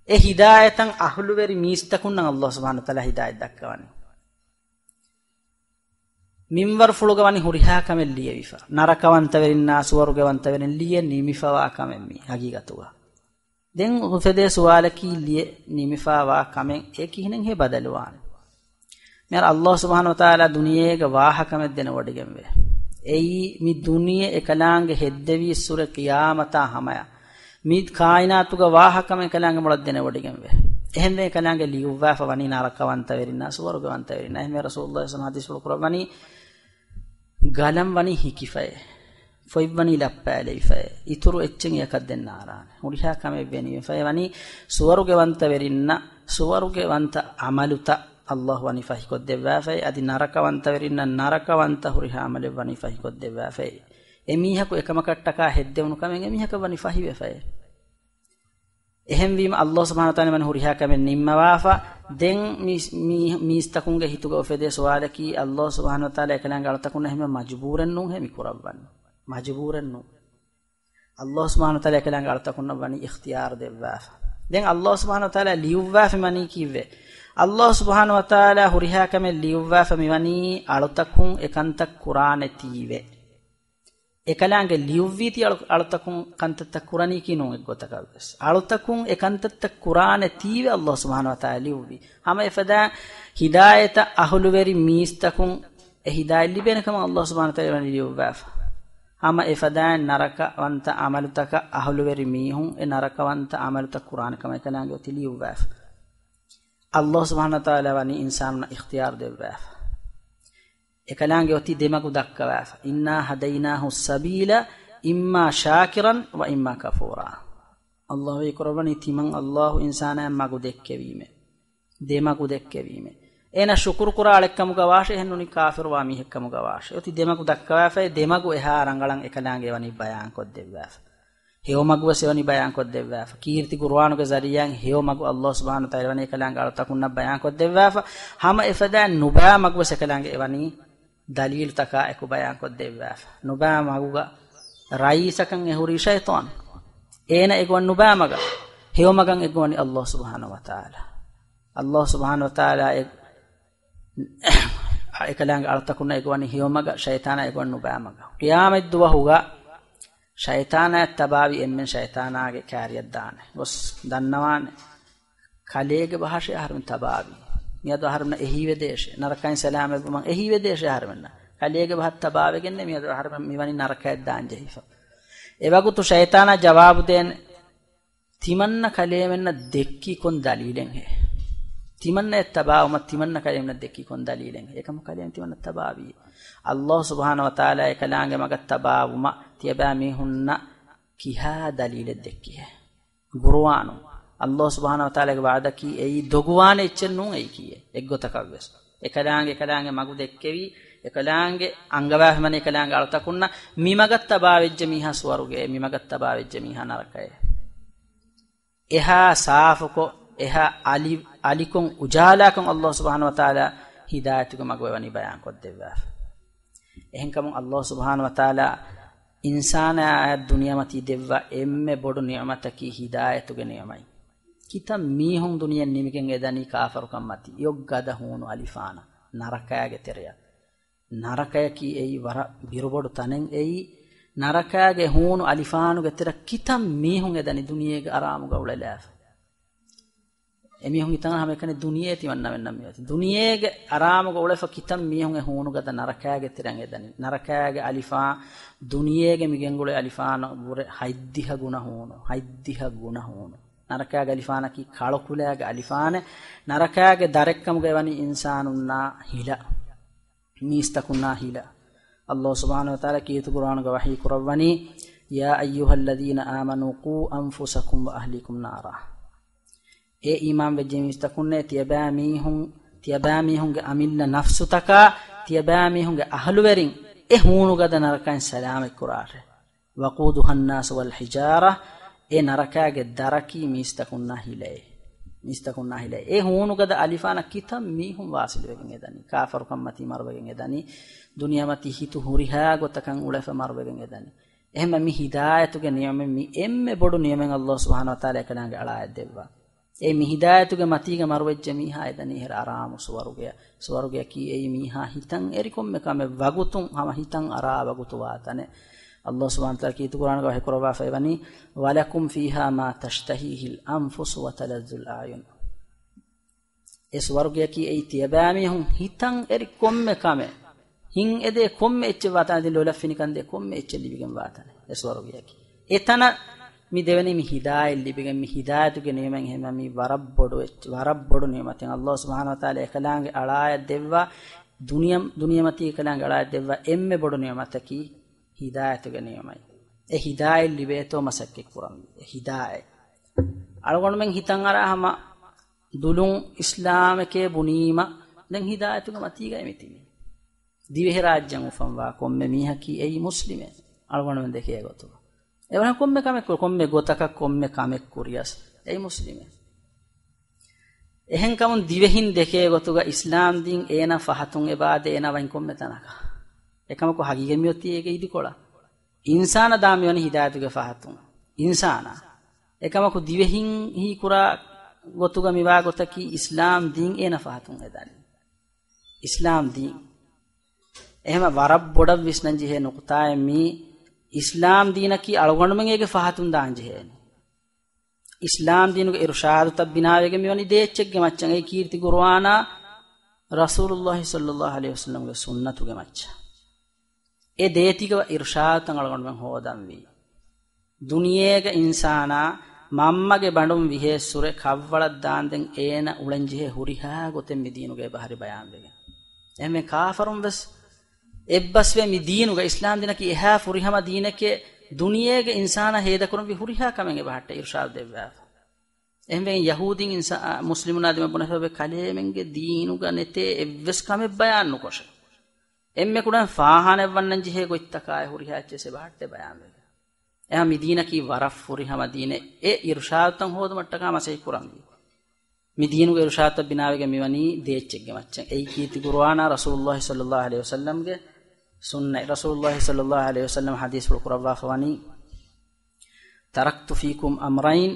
އެ ހިދާޔަތަށް އަހުލުވެރި މީސްތަކުންނަށް ﷲ ސުބްޙާނަހޫ ވަތަޢާލާ ހިދާޔަތް ދައްކަވަނީ. މިންވަރުފުޅުގަ ވަނީ ހުރިހާ ކަމެއް ލިޔެވިފަ، ނަރަކަވަންތަވެރިންނާ ސުވަރުގެވަންތަވެރިން ލިޔެ ނިމިފަވާ ކަމެއް މީ ހަގީގަތުގަ. ދެން އުފެދޭ ސުވާލަކީ، ލިޔެ ނިމިފަވާ ކަމެއް އެ ކިހިނެއްހޭ ބަދަލުވާނެ؟ މިހާރު ﷲ ސުބްޙާނަހޫ ވަތަޢާލާ ދުނިޔޭގަ ވާހަކަމެއް ދެނެވޮޑިގެންވޭ. އެއީ މި ދުނިޔެ އެކަލާނގެ ހެއްދެވީއްސުރެ ޤިޔާމަތާ ހަމަޔަށް. މި ކާއިނާތުގަ ވާހަކަމެއް އެކަލާނގެ މޮޅަށް ދެނެވޮޑިގެންވޭ. އެހެންވެ އެކަލާނގެ ލިޔުއްވާފަ ވަނީ ނަރަކަވަންތަވެރިންނާ ސުވަރުގެވަންތަވެރިންނާ. އެހެންވެ ރަސޫލުﷲ ޞައްލަﷲު ޢަލައިހި ވަސައްލަމް ޙަދީޘްފުޅު ކުރައްވަނީ، ގަލަން ވަނީ ހިކިފައޭ. ފޮތްވަނީ ލައްޕާލެވިފައޭ. އިތުރު އެއްޗެއް އެކަށް ދެން ނާރާނެ. ހުރިހާ ކަމެއް ވެނިވެފައޭ. ވަނީ ސުވަރުގެވަންތަވެރިންނަށް ސުވަރުގެވަންތަ ޢަމަލުތައް ﷲ ވަނީ ފަހިކޮށްދެއްވާފައި. އަދި ނަރަކަވަންތަވެރިންނަށް ނަރަކަވަންތަ ހުރިހާ ޢަމަލެއް ވަނީ ފަހިކޮށްދެއްވާފައި. އެމީހަކު އެކަމަކަށްޓަކާ ހެއްދެވުނު ކަމެއް އެމީހަކަށް ވަނީ ފަހިވެފައޭ. އެހެންވީމަ، ﷲ ސުބްޙާނަހޫ ވަތަޢާލާ މަން ހުރިހާ ކަމެއް ނިންމަވާފަ، ދެން މީ، މީ، މީސްތަކުންގެ ހިތުގަ އުފެދޭ ސުވާލަކީ، ﷲ ސުބްޙާނަހޫ ވަތަޢާލާ އެކަލާނގެ އަޅުތަކުންނަށް އެހެންވެ މަޖުބޫރެއް ނޫންހޭ މި ކުރައްވަން. މަޖުބޫރެއް ނޫން. ﷲ ސުބްޙާނަހޫ ވަތަޢާލާ އެކަލާނގެ އަޅުތަކުންނަށް ވަނީ އިޚްތިޔާރު ދެއްވާފަ. ދެން ﷲ ސުބްޙާނަހޫ ވަތަޢާލާ ލިޔުއްވާފަ ވަނީ ކީއްވެ؟ ﷲ ސުބްޙާނަހޫ ވަތަޢާލާ ހުރިހާ ކަމެއް ލިޔުއްވާފަ މިވަނީ އަޅުތަކުން އެކަންތައް ކުރާނެތީވެ. އެކަލާނގެ ލިޔުއްވީތީ އަޅު، އަޅުތަކުން ކަންތައްތައް ކުރަނީކީ ނޫން އެއްގޮތަކަށްވެސް. އަޅުތަކުން އެ ކަންތައްތައް ކުރާނެ ތީވެ ﷲ ސުބްޙާނަހޫ ވަތަޢާލާ ލިޔުއްވީ. ހަމަ އެފަދައިން ހިދާޔަތަށް އަހުލުވެރި މީސްތަކުން އެ ހިދާޔަތް ލިބޭނެ ކަމަށް ﷲ ސުބްޙާނަހޫ ވަތަޢާލާ ލިޔުއްވާފަ. ހަމަ އެފަދައިން ނަރަކަވަންތަ ޢަމަލުތަކަށް އަހުލުވެރި މީހުން އެ ނަރަކަވަންތަ ޢަމަލުތައް ކުރާނެ ކަމަށް އެކަލާނގެ އޮތީ ލިޔުއްވާފަ. ﷲ ސުބްޙާނަހޫ ވަތަޢާލާ ވަނީ އިޚްތިޔާރު ދެއްވާފަ. އެކަލާނގެ އޮތީ ދެމަގު ދައްކަވާފަ. إنا هديناه السبيل إما شاكرا وإما كفورا. ﷲ ވަޙީ ކުރައްވަނީ ތިމަން ﷲ އިންސާނާއަށް މަގު ދެއްކެވީމޭ. ދެމަގު ދެއްކެވީމޭ. އޭނަ ޝުކުރު ކުރާ އަޅެއްކަމުގަ ވާށޭ، އެހެންނޫނީ ކާފިރުވާ މީހެއްކަމުގަ ވާށޭ. އޮތީ ދެމަގު ދައްކަވާފައި، ދެމަގު އެހާ ރަނގަޅަށް އެކަލާނގެ ވަނީ ބަޔާންކޮށްދެއްވާފަ. ހެޔޮމަގުވެސް އެވަނީ ބަޔާންކޮށްދެއްވާފަ. ކީރިތި ޤުރުއާނުގެ ޒަރީޢާއިން ހެޔޮމަގު ﷲ ސުބްޙާނަހޫ ވަތަޢާލާ ވަނީ އެކަލާނގެ އަޅުތަކުންނަށް ބަޔާންކޮށްދެއްވާފަ. ހަމަ އެފަދައިން ނުބައި މަގުވެސް އެކަލާނގެ އެވަނީ ދަލީލުތަކާ އެކު ބަޔާންކޮށްދެއްވާފަ. ނުބައި މަގުގަ ރައީސަކަށް އެހުރީ ޝައިޠާން. އޭނަ އެގޮތް ނުބައި މަގަށް، ހެޔޮމަގަށް އެގޮތް ވަނީ ﷲ ސުބްޙާނަހޫ ވަތަޢާލާ. ﷲ ސުބްޙާނަހޫ ވަތަޢާލާ އެ އެކަލާނގެ އަޅުތަކުންނަށް އެގޮތް ވަނީ ހެޔޮމަގަށް، ޝައިޠާނާ އެގޮތް ނުބައި މަގަށް. ޤިޔާމަތްދުވަހުގަ ޝައިޠާނާއަށް ތަބާވި އެންމެން ޝައިޠާނާގެ ކާރިއަށް ދާނެ. ގޮސް ދަންނަވާނެ. ކަލޭގެ ބަހަށޭ އަހަރުމެން ތަބާވީ. މިއަދު އަހަރުމެންނަށް އެހީވެދޭށޭ. ނަރަކައިން ސަލާމަތްވުމަށް އެހީވެދޭށޭ އަހަރުމެންނަށް. ކަލޭގެ ބަހަށް ތަބާވެގެންނޭ މިއަދު އަހަރުމެން މިވަނީ ނަރަކަޔަށް ދާން ޖެހިފަ. އެވަގުތު ޝައިޠާނާ ޖަވާބު ދޭނެ. ތިމަންނަ ކަލޭމެންނަށް ދެއްކީ ކޮން ދަލީލެއްހޭ؟ ތިމަންނައަށް ތަބާވުމަށް ތިމަންނަ ކަލޭމެންނަށް ދެއްކީ ކޮން ދަލީލެއްހޭ؟ އެކަމަކު ކަލޭމެން ތިމަންނަ ތަބާވީ. ﷲ ސުބްޙާނަހޫ ވަތަޢާލާ އެކަލާނގެ މަގަށް ތަބާވުމަށް ތިޔަބައިމީހުންނަށް ކިހާ ދަލީލެއް ދެއްކީހޭ؟ ޤުރުއާނު. ﷲ ސުބްޙާނަހޫ ވަތަޢާލާގެ ވަޢުދަކީ އެއީ ދޮގުވާނެ އެއްޗެއް ނޫން އެއީކީއެއް އެއްގޮތަކަށްވެސް. އެކަލާނގެ، އެކަލާނގެ މަގު ދެއްކެވީ، އެކަލާނގެ އަންގަވާފަ މަނި އެކަލާނގެ އަޅުތަކުންނަށް މި މަގަށް ތަބާވެއްޖެ މީހާ ސުވަރުގެ، މި މަގަށް ތަބާވެއްޖެ މީހާ ނަރަކައޭ. އެހާ ސާފުކޮށް، އެހާ އަލި، އަލިކޮށް، އުޖާލާކޮށް ﷲ ސުބްޙާނަހޫ ވަތަޢާލާ ހިދާޔަތުގެ މަގު އެވަނީ ބަޔާންކޮށްދެއްވާފަ. އެހެންކަމުން ﷲ ސުބްޙާނަހޫ ވަތަޢާލާ އިންސާނާއަށް ދުނިޔެމަތީ ދެއްވާ އެންމެ ބޮޑު ނިޢުމަތަކީ ހިދާޔަތުގެ ނިޢުމަތް. ކިތައް މީހުން ދުނިޔެއިން ނިމިގެން އެދަނީ ކާފަރުކަން މަތީ. އެއޮއް ގަދަ ހޫނު އަލިފާނަށް ނަރަކައިގެ ތެރެއަށް. ނަރަކަޔަކީ އެއީ ވަރަށް ބިރުބޮޑު ތަނެއް އެއީ. ނަރަކައިގެ ހޫނު އަލިފާނުގެ ތެރެއަށް ކިތައް މީހުން އެދަނީ ދުނިޔޭގެ އަރާމުގަ އުޅެލާފަ. އެމީހުން ހިތަން ހަމައެކަނި ދުނިޔެ ތިމަންނަމެންނަށް މިއޮތީ. ދުނިޔޭގެ އަރާމުގަ އުޅެފަ ކިތަން މީހުން އެ ހޫނުގަދަ ނަރަކައިގެ ތެރެއަށް އެދަނީ. ނަރަކައިގެ އަލިފާން ދުނިޔޭގެ މިގެންގުޅޭ އަލިފާނަށް ވުރެ ހަތްދިހަ ގުނަ ހޫނު. ހަތްދިހަ ގުނަ ހޫނު. ނަރަކައިގެ އަލިފާނަކީ ކަޅުކުލައިގެ އަލިފާނެއް. ނަރަކައިގެ ދަރެއްކަމުގައި ވަނީ އިންސާނުންނާ ހިލަ. މީސްތަކުންނާ ހިލަ. އައްލާހު ސުބްޙާނަހު ވަތަޢާލާ ކީރިތި ޤުރްއާނުގަ ވަޙީ ކުރައްވަނީ، "يا أيها الذين آمنوا قوا أنفسكم وأهليكم نارا." އޭ އީމާން ވެއްޖެ މީސްތަކުންނޭ، ތިޔަބައިމީހުން، ތިޔަބައިމީހުންގެ އަމިއްލަ ނަފްސުތަކާ، ތިޔަބައިމީހުންގެ އަހުލުވެރިން އެ ހޫނުގަދަ ނަރަކައިން ސަލާމަތްކުރާށޭ. "وقودها الناس والحجارة." އެ ނަރަކައިގެ ދަރަކީ މީސްތަކުންނާ ހިލައޭ. މީސްތަކުންނާ ހިލައޭ. އެ ހޫނުގަދަ އަލިފާނަށް ކިތައް މީހުން ވާސިލުވެގެން އެދަނީ. ކާފަރުކަން މަތީ މަރުވެގެން އެދަނީ. ދުނިޔެމަތީ ހިތު ހުރިހާ ގޮތަކަށް އުޅެފަ މަރުވެގެން އެދަނީ. އެހެންމެ މި ހިދާޔަތުގެ ނިޢުމަތް މި އެންމެ ބޮޑު ނިޢުމަތް އައްލާހު ސުބްޙާނަހު ވަތަޢާލާ އެކަލާނގެ އަޅާއަށް ދެއްވާ. އެ މި ހިދާޔަތުގެ މަތީގަ މަރުވެއްޖެ މީހާ އެދަނީ އެހެރަ އަރާމު ސުވަރުގެއަށް. ސުވަރުގެއަކީ އެއީ މީހާ ހިތަން އެރި ކޮންމެ ކަމެއް ވަގުތުން ހަމަ ހިތަން އަރާ ވަގުތު ވާ ތަނެއް. އައްލާހު ސުބްޙާނަހު ވަތަޢާލާ ކީރިތި ޤުރްއާނުގަ ވަޙީ ކުރައްވާފައި ވަނީ، "ولكم فيها ما تشتهيه الأنفس وتلذ الأعين." އެ ސުވަރުގެއަކީ އެއީ ތިޔަބައިމީހުން ހިތަން އެރި ކޮންމެ ކަމެއް، ހިތް އެދޭ ކޮންމެ އެއްޗެއް ވާތަނެއް، ލޮލަށް ފިނިކަން ދޭ ކޮންމެ އެއްޗެއް ލިބިގެން ވާތަނެއް އެ ސުވަރުގެއަކީ. އެތަނަށް މި ދެވެނީ މި ހިދާޔަތް ލިބިގެން، މި ހިދާޔަތުގެ ނިޢުމަތް. އެހެންވީމަ މީ ވަރަށް ބޮޑު އެއްޗެއް، ވަރަށް ބޮޑު ނިޢުމަތެއް. އައްލާހު ސުބްޙާނަހު ވަތަޢާލާ އެކަލާނގެ އަޅާއަށް ދެއްވާ ދުނިޔެ، ދުނިޔެމަތީ އެކަލާނގެ އަޅާއަށް ދެއްވާ އެންމެ ބޮޑު ނިޢުމަތަކީ ހިދާޔަތުގެ ނިޢުމަތް. އެ ހިދާޔަތް ލިބޭތޯ މަސައްކަތް ކުރަންވީ. އެ ހިދާޔަތް. އަޅުގަނޑުމެން ހިތަށް އަރާ ހަމަ ދުލުން އިސްލާމެކޭ ބުނީމަ، ދެން ހިދާޔަތުގެ މަތީގައި މިތިބީ. ދިވެހިރާއްޖެއަށް އުފަންވާ ކޮންމެ މީހަކީ އެއީ މުސްލިމެއް. އަޅުގަނޑުމެން ދެކޭ ގޮތުގަ. އެވަރަށް ކޮންމެ ކަމެއް ކުރި، ކޮންމެ ގޮތަކަށް ކޮންމެ ކަމެއް ކުރިޔަސް އެއީ މުސްލިމެއް. އެހެންކަމުން ދިވެހިން ދެކޭ ގޮތުގަ އިސްލާމް ދީން އޭނަ ފަހަތުން އެބައާދޭ އޭނަ ވަނީ ކޮންމެ ތަނަކަށް. އެކަމަކު ހަގީގަތް މިއޮތީ އޭގެ އިދިކޮޅަށް. އިންސާނާ ދާ މިވަނީ ހިދާޔަތުގެ ފަހަތުން. އިންސާނާ. އެކަމަކު ދިވެހިން ހީކުރާ ގޮތުގަ މިވާ ގޮތަކީ އިސްލާމް ދީން އޭނަ ފަހަތުން އެދަނީ. އިސްލާމް ދީން. އެހެންމަ ވަރަށް ބޮޑަށް ވިސްނަން ޖެހޭ ނުކުތާއެއް މީ، އިސްލާމް ދީނަކީ އަޅުގަނޑުމެން އޭގެ ފަހަތުން ދާން ޖެހޭނެ. އިސްލާމް ދީނުގެ އިރުޝާދުތައް ބިނާވެގެން މިވަނީ ދޭއްޗެއްގެ މައްޗަށް. އެއީ ކީރިތި ޤުރުއާނާ ރަސޫލުﷲ ޞައްލަﷲ ޢަލައިހި ވަސައްލަމްގެ ސުންނަތުގެ މައްޗަށް. އެ ދޭތީގަ އިރުޝާދުތައް އަޅުގަނޑުމެން ހޯދަންވީ. ދުނިޔޭގަ އިންސާނާ މަންމަގެ ބަނޑުން ވިހޭއްސުރެ ކަށްވަޅަށް ދާންދެން އޭނަ އުޅެންޖެހޭ ހުރިހާ ގޮތެއް މި ދީނުގައި އެބަހުރި ބަޔާންވެގެން. އެހެންވެ ކާފަރުން ވެސް އެއްބަސްވެ މި ދީނުގަ، އިސްލާމް ދީނަކީ އެހާ ފުރިހަމަ ދީނެކޭ، ދުނިޔޭގެ އިންސާނާ ހޭދަކުރަންވީ ހުރިހާ ކަމެއް އެބަހައްޓަ އިރުޝާދު ދެއްވާފަ. އެހެންވެ ޔަހޫދީން އިންސާ-، މުސްލިމުނާ ދިމަ ބުނެފަ އޮތް ކަލޭމެންގެ ދީނުގަ ނެތޭ އެއްވެސް ކަމެއް ބަޔާން ނުކޮށެ. އެންމެ ކުޑަން ފާހާނައެއް ވަންނަން ޖެހޭ ގޮތްތަކާއި ހުރިހާ އެއްޗެއް އެބަހައްޓެ ބަޔާންވެގެން. އެހާ މި ދީނަކީ ވަރަށް ފުރިހަމަ ދީނެއް. އެ އިރުޝާދުތައް ހޯދުމަށްޓަކާ މަސައްކަތް ކުރަންވީ. މި ދީނުގެ އިރުޝާދުތައް ބިނާވެގެން މިވަނީ ދޭއްޗެއްގެ މައްޗަށް. އެއީ ކީރިތި ޤުރުއާނާ ރަސޫލުﷲ ޞައްލަﷲ ޢަލައިހި ވަސައްލަމްގެ ސުންނަތް. ރަސޫލުﷲ ޞައްލަﷲ ޢަލައިހި ވަސައްލަމް ޙަދީޘްފުޅު ކުރައްވާފަ ވަނީ، "تركت فيكم أمرين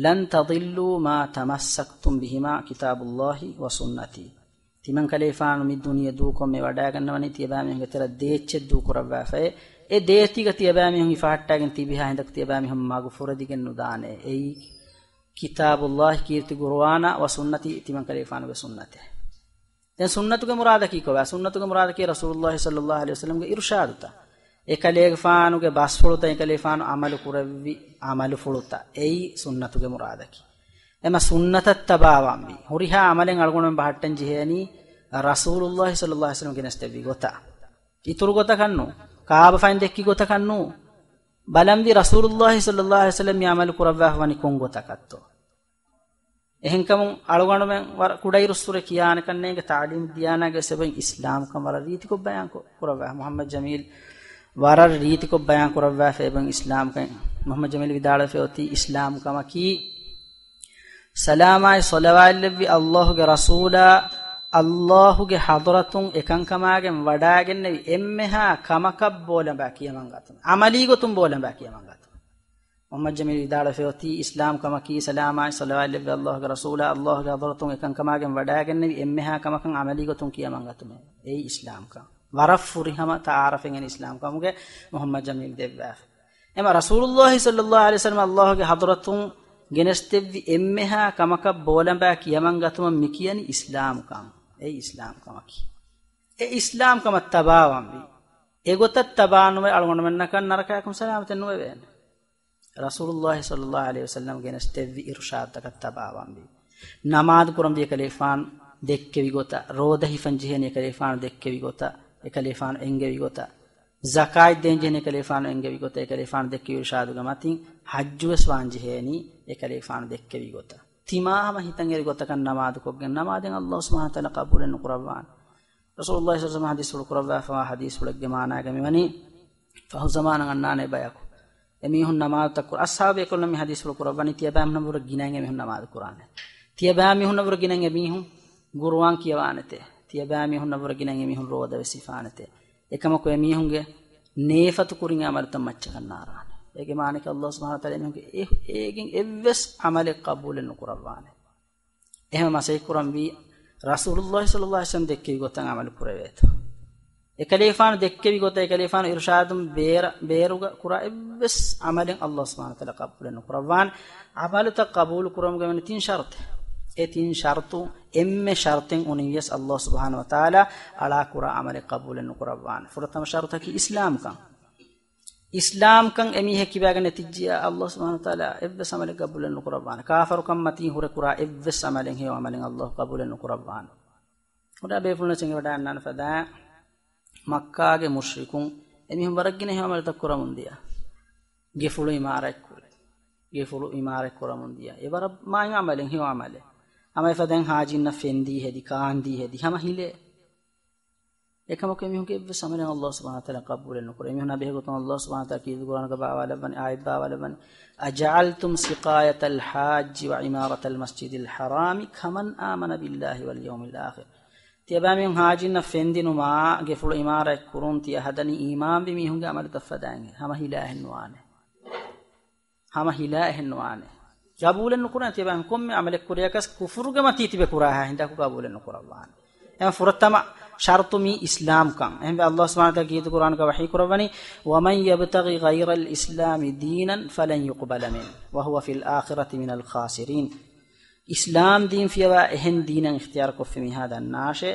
لن تضلوا ما تمسكتم بهما كتاب الله وسنتي." ތިމަންކަލޭފާނު މި ދުނިޔެ ދޫކޮށް މި ވަޑައިގަންނަވަނީ ތިޔަބައިމީހުންގެ ތެރެ ދޭއްޗެއް ދޫކުރައްވާފައޭ. އެ ދޭތީގަ ތިޔަބައިމީހުން ހިފަހައްޓާގެން ތިބިހާ ހިނދަކު ތިޔަބައިމީހުން މަގު ފުރެދިގެން ނުދާނެ. އެއީ ކިތާބުﷲ ކީރިތި ޤުރުއާނާ ވަ ސުންނަތީ ތިމަންކަލޭފާނުގެ ސުންނަތެއް. ދެން ސުންނަތުގެ މުރާދަކީ ކޮބާ؟ ސުންނަތުގެ މުރާދަކީ ރަސޫލުﷲ ޞައްލަﷲ ޢަލައިހި ވަސައްލަމްގެ އިރުޝާދުތައް. އެކަލޭގެފާނުގެ ބަސްފުޅުތައް، އެކަލޭފާނު ޢަމަލު ކުރެއްވި ޢަމަލުފުޅުތައް. އެއީ ސުންނަތުގެ މުރާދަކީ. އެމަ ސުންނަތަށް ތަބާވާންވީ. ހުރިހާ ޢަމަލެއް އަޅުގަނޑުމެން ބަހައްޓަން ޖެހޭނީ ރަސޫލުﷲ ޞައްލަﷲ ޢަލައިހި ވަސައްލަމް ގެނެސްދެއްވި ގޮތަށް. އިތުރު ގޮތަކަށް ނޫން. ކާބަފައިން ދެއްކި ގޮތަކަށް ނޫން. ބަލަންވީ ރަސޫލުﷲ ޞައްލަﷲ ޢަލައިހި ވަސައްލަމް މި ޢަމަލު ކުރައްވާފަ ވަނީ ކޮން ގޮތަކަށްތޯ؟ އެހެންކަމުން އަޅުގަނޑުމެން ވަރަށް ކުޑައިރުއްސުރެ ކިޔާނެކަންނޭނގެ ތަޢުލީމު ދިޔާނާގެ ސަބަބުން އިސްލާމްކަން ވަރަށް ރީތިކޮށް ބަޔާން ކު-، ކުރައްވާ. މުޙައްމަދު ޖަމީލް ވަރަށް ރީތިކޮށް ބަޔާން ކުރައްވާފަ އެބަ އިސްލާމްކަން. މުޙައްމަދު ޖަމީލް ވިދާޅުވެފަ އޮތީ އިސްލާމްކަމަކީ ސަލާމާއި ޞަލަވާތްލެއްވި ﷲގެ ރަސޫލާ ﷲ ގެ ޙަޟްރަތުން އެކަންކަމާގެން ވަޑާގެންނެވި އެންމެހާ ކަމަކަށް ބޯލަނބާ ކިޔަމަން ގަތުމަށް، ޢަމަލީ ގޮތުން ބޯލަނބާ ކިޔަމަން ގަތުމަށް. މުޙައްމަދު ޖަމީލް ވިދާޅުވެފައި އޮތީ، އިސްލާމް ކަމަކީ ޞަލާ މާތް ޞަލަވާތް ލެއްވި ﷲ ގެ ރަސޫލާ ﷲ ގެ ޙަޟްރަތުން އެކަންކަމާގެން ވަޑާގެންނެވި އެންމެހާ ކަމަކަށް ޢަމަލީ ގޮތުން ކިޔަމަން ގަތުމޭ. އެއީ އިސްލާމްކަން. ވަރަށް ފުރިހަމަ ތަޢާރަފެއް އެނގެން އިސްލާމް ކަމުގެ މުޙައްމަދު ޖަމީލް ދެއްވާފަ. އެމަ ރަސޫލުﷲ ޞައްލަﷲ ޢަލައިހި ވަސައްލަމަ ﷲ ގެ ޙަޟްރަތުން ގެނެސްދެއްވި އެންމެހާ ކަމަކަށް ބޯލަނބާ ކިޔަމަން ގަތުމަށް މި ކިޔަނީ އިސްލާމްކަން. އެއީ އިސްލާމް ކަމަކީ. އެ އިސްލާމް ކަމަށް ތަބާވަންވީ. އެގޮތަށް ތަބާނުވެ އަޅުގަނޑުމެންނަކަށް ނަރަކަޔަކުން ސަލާމަތެއް ނުވެވޭނެ. ރަސޫލުﷲ ޞައްލަﷲ ޢަލައިހި ވަސައްލަމަ ގެނެސްދެއްވި އިރުޝާދުތަކަށް ތަބާވަންވީ. ނަމާދު ކުރަންވީ އެކަލޭފާނު ދެއްކެވި ގޮތަށް، ރޯދަ ހިފަން ޖެހޭނީ އެކަލޭފާނު ދެއްކެވި ގޮތަށް، އެކަލޭފާނު އެންގެވި ގޮތަށް، ޒަކާތް ދޭން ޖެހޭނީ އެކަލޭފާނު އެންގެވި ގޮތަށް، އެކަލޭފާނު ދެއްކެވި އިރުޝާދުގެ މަތިން ޙައްޖުވެސް ވާން ޖެހޭނީ އެކަލޭފާނު ދެއްކެވި ގޮތަށް. ތިމާ ހަމަ ހިތަށް އެރި ގޮތަކަށް ނަމާދުކޮށްގެން ނަމާދެއް ﷲ ސުބްޙާނަހޫ ވަތަޢާލާ ޤަބޫލެއް ނުކުރައްވާނެ. ރަސޫލުﷲ ޞައްލަﷲ ޢަލައިހި ވަސައްލަމަ ޙަދީޘްފުޅެއްގެ މާނާގަ މިވަނީ، ފަހު ޒަމާނަށް އަންނާނެ ބަޔަކު އެމީހުން ނަމާދުތައް ކުރ، އަޞްޙާބު ބޭކަލުން މި ޙަދީޘްފުޅު ކުރައްވަނީ، ތިޔަބައިމީހުންނަށްވުރެ ގިނައިން އެމީހުން ނަމާދު ކުރާނެ. ތިޔަބައިމީހުންނަށްވުރެ ގިނައިން އެމީހުން ޤުރުއާން ކިޔަވާނެތޭ. ތިޔަބައިމީހުންނަށްވުރެ ގިނައިން އެމީހުން ރޯދަވެސް ހިފާނެތޭ. އެކަމަކު އެމީހުންގެ ނޭފަތު ކުރިން އެ ޢަމަލުތައް މައްޗަށް ކަންނާރާނެ. އޭގެ މާނައަކީ ﷲ ސުބްޙާނަހޫ ވަތަޢާލާ އެމީހުންގެ އެ-، އޭގެން އެއްވެސް ޢަމަލެއް ޤަބޫލެއް ނުކުރައްވާނެ. އެހެން މަސައްކަތް ކުރަންވީ ރަސޫލުﷲ ޞައްލަﷲ ޢަލައިހި ވަސައްލަމަ ދެއްކެވި ގޮތަށް ޢަމަލު ކުރެވޭތޯ. އެކަލޭފާނު ދެއްކެވި ގޮތަށް، އެކަލޭފާނު އިރުޝާދުން ބޭރަ-، ބޭރުގަ ކުރާ އެއްވެސް ޢަމަލެއް ﷲ ސުބްޙާނަހޫ ވަތަޢާލާ ޤަބޫލެއް ނުކުރައްވާނެ. ޢަމަލުތައް ޤަބޫލު ކުރުމުގެ ވަނީ ތިން ޝަރުޠެއް. އެ ތިން ޝަރުޠު އެންމެ ޝަރުޠެއް އުނިވިޔަސް ﷲ ސުބްޙާނަހޫ ވަތަޢާލާ އަޅާ ކުރާ ޢަމަލެއް ޤަބޫލެއް ނުކުރައްވާނެ. ފުރަތަމަ ޝަރުޠަކީ އިސްލާމްކަން. އިސްލާމްކަން އެމީހެއް ކިބާގަ ނެތިއްޖިއްޔާ، ﷲ ސުބްޙާނަހޫ ވަތަޢާލާ އެއްވެސް ޢަމަލެއް ޤަބޫލެއް ނުކުރައްވާނެ. ކާފަރުކަން މަތީ ހުރެ ކުރާ އެއްވެސް ޢަމަލެއް، ހެޔޮ ޢަމަލެއް ﷲ ޤަބޫލެއް ނުކުރައްވާނެ. ހުރިހާ ބޭފުޅުން އެނގިވަޑައިގަންނާނެ ފަދައިން، މައްކާގެ މުޝްރިކުން އެމީހުން ވަރަށް ގިނަ ހެޔޮ ޢަމަލުތައް ކުރަމުން ދިޔަ. ގެފުޅު ޢިމާރާތް ކުރި. ގެފުޅު ޢިމާރާތް ކުރަމުން ދިޔަ. އެ ވަރަށް މާތް ޢަމަލެއް، ހެޔޮ ޢަމަލެއް. ހަމަ އެފަދައިން ޙާޖީންނަށް ފެންދީ ހެދި، ކާންދީ ހެދި، ހަމަ ހިލޭ. އެކަމަކު އެމީހުންގެ އެއްވެސް ޢަމަލެއް ﷲ ސުބްޙާނަހޫ ވަތަޢާލާ ޤަބޫލެއް ނުކުރޭ. އެމީހުންނާ ބެހޭގޮތުން ﷲ ސުބްޙާނަހޫ ވަތަޢާލާ ކީރިތި ޤުރުއާނުގަ ބާވާލައްވަނީ، އާޔަތް ބާވާލައްވަނީ، أجعلتم سقاية الحاج وعمارة المسجد الحرام كمن آمن بالله واليوم الآخر. ތިޔަބައިމީހުން ޙާޖީންނަށް ފެންދިނުމާ، ގެފުޅު ޢިމާރާތް ކުރުން ތިޔަ ހަދަނީ އީމާންވި މީހުންގެ ޢަމަލުތައް ފަދައިން. ހަމަ ހިލާ އެހެން ނުވާނެ. ހަމަ ހިލާ އެހެން ނުވާނެ. ޤަބޫލެއް ނުކުރާނެ ތިޔަބައިމީހުން ކޮންމެ ޢަމަލެއް ކުރިޔަކަސް ކުފުރުގެ މަތީ ތިބެ ކުރާހާ ހިނދާ ޤަބޫލެއް ނުކުރައްވާނެ. އެހެން ފުރަތަމަ ޝަރުޠު މީ އިސްލާމްކަން. އެހެންވެ ﷲ ސުބްޙާނަހޫ ވަތަޢާލާ ކީރިތި ޤުރުއާނުގަ ވަޙީ ކުރައްވަނީ، ومن يبتغ غير الإسلام دينا فلن يقبل منه وهو في الآخرة من الخاسرين. އިސްލާމް ދީން ފިޔަވާ އެހެން ދީނެއް އިޚްތިޔާރުކޮށްފި މީހާ ދަންނާށޭ،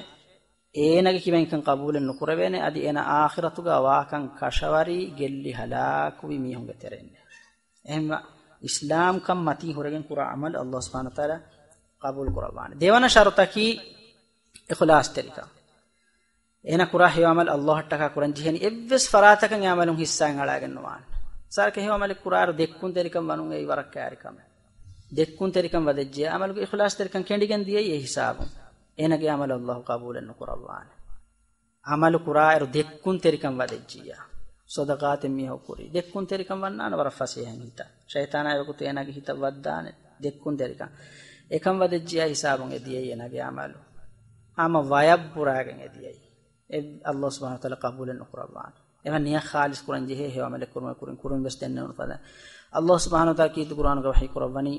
އޭނާގެ ކިބައިން ކަން ޤަބޫލެއް ނުކުރެވޭނެ، އަދި އޭނާ އާޚިރަތުގަ ވާކަން ކަށަވަރީ ގެއްލި ހަލާކުވި މީހުންގެ ތެރެއިން. އެހެންވެ، އިސްލާމްކަން މަތީ ހުރެގެން ކުރާ ޢަމަލު ﷲ ސުބްޙާނަހޫ ވަތަޢާލާ ޤަބޫލު ކުރައްވާނެ. ދެވަނަ ޝަރުޠަކީ އިޚްލާޞްތެރިކަން. އޭނާ ކުރާ ހެޔޮ ޢަމަލު ﷲ އަށްޓަކާ ކުރަން ޖެހޭނީ. އެއްވެސް ފަރާތަކަށް އެ ޢަމަލުން ހިއްސާއެއް އަޅާގެން ނުވާނެ. މިސާލަކަށް ހެޔޮ ޢަމަލެއް ކުރާއިރު ދެއްކުންތެރިކަން ވަނުން އެއީ ވަރަށް ކައިރި ކަމެއް. ދެއްކުންތެރިކަން ވަދެއްޖެ، ޢަމަލުގެ އިޚްލާޞްތެރިކަން ކެނޑިގެން ދިޔައީ އެ ހިސާބުން. އޭނާގެ ޢަމަލު ﷲ ޤަބޫލެއް ނުކުރައްވާނެ. ޢަމަލު ކުރާއިރު ދެއްކުންތެރިކަން ވަދެއްޖިއްޔާ، ޞަދަޤާތެއް މީހަކު ކުރީ، ދެއްކުންތެރިކަން ވަންނާނެ ވަރަށް ފަސޭހައިން ހިތަށް. ޝައިޠާނާ އެވަގުތު އޭނާގެ ހިތަށް ވައްދާނެ ދެއްކުންތެރިކަން. އެކަން ވަދެއްޖިއްޔާ ހިސާބުން އެ ދިޔައީ އޭނާގެ ޢަމަލު. ހަމަ ވަޔަށް ބުރާގެން އެ ދިޔައީ. އެ ﷲ ސުބްޙާނަހޫ ވަތަޢާލާ ޤަބޫލެއް ނުކުރައްވާނެ. އެމަ ނިޔަތް ޚާލިޞް ކުރަން ޖެހޭ ހެޔޮ ޢަމަލެއް ކުރުމަށް ކުރިން، ކުރިން ވެސް ދެންނެވުނު ފަދަ. ﷲ ސުބްޙާނަހޫ ވަތަޢާލާ ކީރިތި ޤުރުއާނުގަ ވަޙީ ކުރައްވަނީ،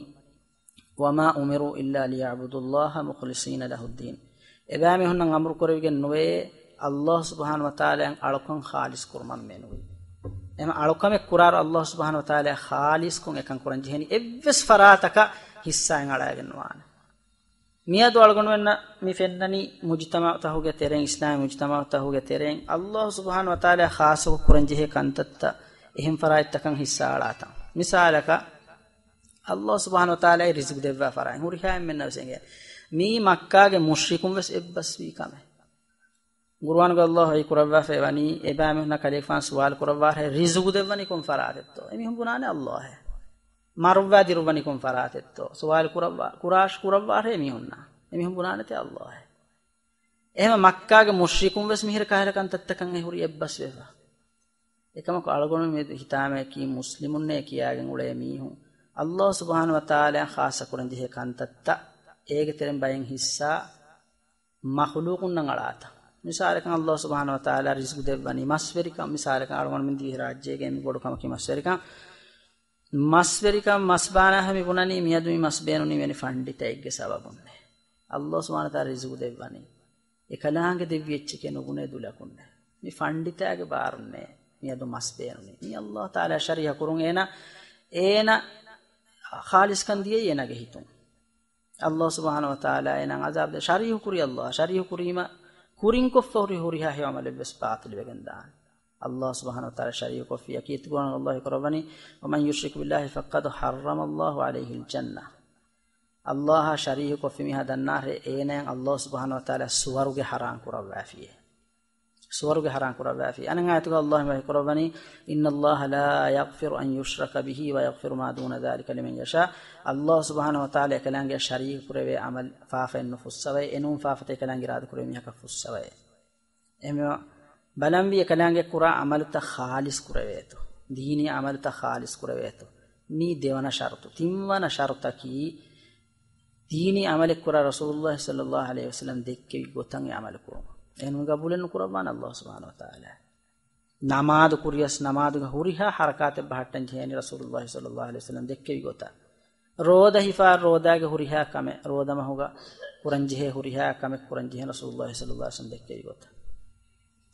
وما أمروا إلا ليعبدوا الله مخلصين له الدين. އެބައިމީހުންނަށް އަމުރު ކުރެވިގެން ނުވޭ، ﷲ ސުބްޙާނަހޫ ވަތަޢާލާއަށް އަޅުކަން ޚާލިޞް ކުރުމަށް މެނުވީ. އެމަ އަޅުކަމެއް ކުރާއިރު ﷲ ސުބްޙާނަހޫ ވަތަޢާލާއަށް ޚާލިޞްކޮށް އެކަން ކުރަން ޖެހެނީ. އެއްވެސް ފަރާތަކަށް ހިއްސާއެއް އަޅާގެން ނުވާނެ. މިއަދު އަޅުގަނޑުމެންނަށް މި ފެންނަނީ މުޖުތަމަޢުތަކުގެ ތެރެއިން، އިސްލާމީ މުޖުތަމަޢުތަކުގެ ތެރެއިން ﷲ ސުބްޙާނަހޫ ވަތަޢާލާއަށް ޚާއްޞަކޮށް ކުރަން ޖެހޭ ކަންތައްތައް އެހެން ފަރާތްތަކަށް ހިއްސާ އަޅާތަން. މިސާލަކަށް، ﷲ ސުބްޙާނަހޫ ވަތަޢާލާ ރިޒުޤު ދެއްވާ ފަރާތް ހުރިހާ އެންމެންނަށް ވެސް އެނގޭ. މީ މައްކާގެ މުޝްރިކުން ވެސް އެއްބަސްވީ ކަމެއް. ޤުރުއާނުގަ ﷲ ވަޙީ ކުރައްވާފައި ވަނީ، އެބައިމީހުންނަށް ކަލޭގެފާނު ސުވާލު ކުރައްވާށޭ، ރިޒުޤު ދެއްވަނީ ކޮން ފަރާތެއްތޯ؟ އެމީހުން ބުނާނެ ﷲ އޭ. މަރުއްވާ ދިރުއްވަނީ ކޮން ފަރާތެއްތޯ؟ ސުވާލު ކުރައްވާ، ކުރާށް ކުރައްވާށޭ އެމީހުންނަށް. އެމީހުން ބުނާނެތޭ ﷲ އޭ. އެހެން މައްކާގެ މުޝްރިކުން ވެސް މިހިރަ ކަހަލަ ކަންތައްތަކަށް އެ ހުރީ އެއްބަސްވެފަ. އެކަމަކު އަޅުގަނޑު މި ހިތާމަޔަކީ މުސްލިމުންނޭ ކިޔާގެން އުޅޭ މީހުން ﷲ ސުބްޙާނަހޫ ވަތަޢާލާއަށް ޚާއްޞަ ކުރަން ޖެހޭ ކަންތައްތައް އޭގެ ތެރެއިން ބައެއް ހިއްސާ މަޚުލޫޤުންނަށް އަޅާތަން. މިސާލަކަށް އައްލާހު ސުބްޙާނަހު ވަތަޢާލާ ރިޒްޤު ދެއްވަނީ މަސްވެރިކަން، މިސާލަކަށް އަޅުގަނޑުމެން ދިވެހިރާއްޖޭގެ އެންމެ ބޮޑު ކަމަކީ މަސްވެރިކަން. މަސްވެރިކަން، މަސްބާނާހެން މި ބުނަނީ މިއަދު މި މަސް ބޭނުނީ ވެނި ފަންޑިތައެއްގެ ސަބަބުންނޭ. އައްލާހު ސުބްޙާނަހު ވަތަޢާލާ ރިޒްޤު ދެއްވަނީ. އެކަލާނގެ ދެއްވި އެއްޗެކޭ ނުބުނޭ ދުލަކުންނޭ. މި ފަންޑިތާގެ ބާރުންނޭ މިއަދު މަސް ބޭނުނީ. މީ އައްލާހު ތަޢާލާ ޝަރީޢަތް ކުރުން އޭނަ، އޭނަ ޚާލިޞްކަން ދިޔައީ އޭނަގެ ހިތުން. އައްލާހު ސުބްޙާނަހު ވަތަޢާލާ އޭނަ ޢަޒާބު ދޭ، ޝަރީޢަތް ކުރީ އައްލާހު. ޝަރީޢަތް ކުރީމަ ކުރިން ކޮށްފަ ހުރި ހުރިހާ ހެޔޮ ޢަމަލެއްވެސް ބާޠިލުވެގެން ދާނެ. އައްލާހު ސުބްޙާނަހު ވަތަޢާލާ ޝަރީޢަތް ކޮށްފިއްޔާ ކީރިތި ޤުރްއާނުގަ އައްލާހު ކުރައްވަނީ، "ومن يشرك بالله فقد حرم الله عليه الجنة." އައްލާހާ ޝަރީޢަތް ކޮށްފި މީހާ ދަންނާށޭ، އޭނައަށް އައްލާހު ސުބްޙާނަހު ވަތަޢާލާ ސުވަރުގެ ޙަރާން ކުރައްވާފިއޭ. ސުވަރުގެ ޙަރާން ކުރައްވާފި. އަނެއް އާޔަތުގަ އައްލާހު ވަޙީ ކުރައްވަނީ، "إن الله لا يغفر أن يشرك به ويغفر ما دون ذلك لمن يشاء." އައްލާހު ސުބްޙާނަހު ވަތަޢާލާ އެކަލާނގެ ޝަރީކު ކުރެވޭ ޢަމަލު ފާފައެއް ނުފުއްސަވައޭ، އެނޫން ފާފަތައް އެކަލާނގެ އިރާދަ ކުރެވޭ މީހަކަށް ފުއްސަވައޭ. އެހެންވީމަ ބަލަންވީ އެކަލާނގެ ކުރާ ޢަމަލުތައް ޚާލިޞް ކުރެވޭތޯ. ދީނީ ޢަމަލުތައް ޚާލިޞް ކުރެވޭތޯ. މީ ދެވަނަ ޝަރުޠު. ތިންވަނަ ޝަރުޠަކީ، ދީނީ ޢަމަލެއް ކުރާ ރަސޫލުﷲ ޞައްލަﷲު ޢަލައިހި ވަސައްލަމް ދެއްކެވި ގޮތަށް އެ ޢަމަލު ކުރުން. އެހެން ޤަބޫލެއް ނުކުރައްވާނެ އައްލާހު ސުބްޙާނަހު ވަތަޢާލާ. ނަމާދު ކުރިޔަސް ނަމާދުގެ ހުރިހާ ޙަރަކާތެއް ބަހައްޓަން ޖެހޭނީ ރަސޫލުﷲ ޞައްލަﷲު ޢަލައިހި ވަސައްލަމް ދެއްކެވި ގޮތަށް. ރޯދަ ހިފާ ރޯދާގެ ހުރިހާ ކަމެއް، ރޯދަ މަހުގަ ކުރަން ޖެހޭ ހުރިހާ ކަމެއް ކުރަން ޖެހޭ ރަސޫލުﷲ ޞައްލަﷲު ޢަލައިހި ވަސައްލަމް ދެއްކެވި ގޮތަށް.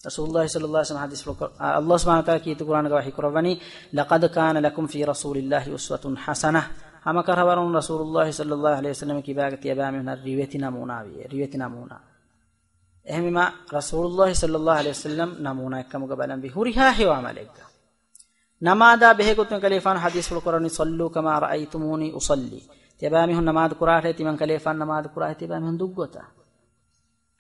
ރަސޫލުﷲ ޞައްލަﷲު ޢަލައިހި ވަސައްލަމް ޙަދީޘްފުޅު ކުރ-، އާ، އައްލާހު ސުބްޙާނަހު ވަތަޢާލާ ކީރިތި ޤުރްއާނުގަ ވަޙީ ކުރައްވަނީ، "لقد كان لكم في رسول الله أسوة حسنة." ހަމަކަށަވަރުން ރަސޫލުﷲ ޞައްލަﷲު ޢަލައިހި ވަސައްލަމަށް ކިބާގަ ތިޔަބައިމީހުންނަށް ރިވެތި ނަމޫނާ ވިއޭ، ރިވެތި ނަމޫނާ. އެހެންވީމަ ރަސޫލުﷲ ޞައްލަﷲު ޢަލައިހި ވަސައްލަމް ނަމޫނާއެއްކަމުގަ ބަލަންވީ ހުރިހާ ހެޔޮ ޢަމަލެއްގަ. ނަމާދާ ބެހޭގޮތުން ކަލޭފާނު ޙަދީޘްފުޅު ކުރަނީ، "صلوا كما رأيتموني أصلي." ތިޔަބައިމީހުން ނަމާދު ކުރާށޭ، ތިމަން ކަލޭފާނު ނަމާދު ކުރާށޭ، ތިޔަބައިމީހުން ދުށްގޮތަށް.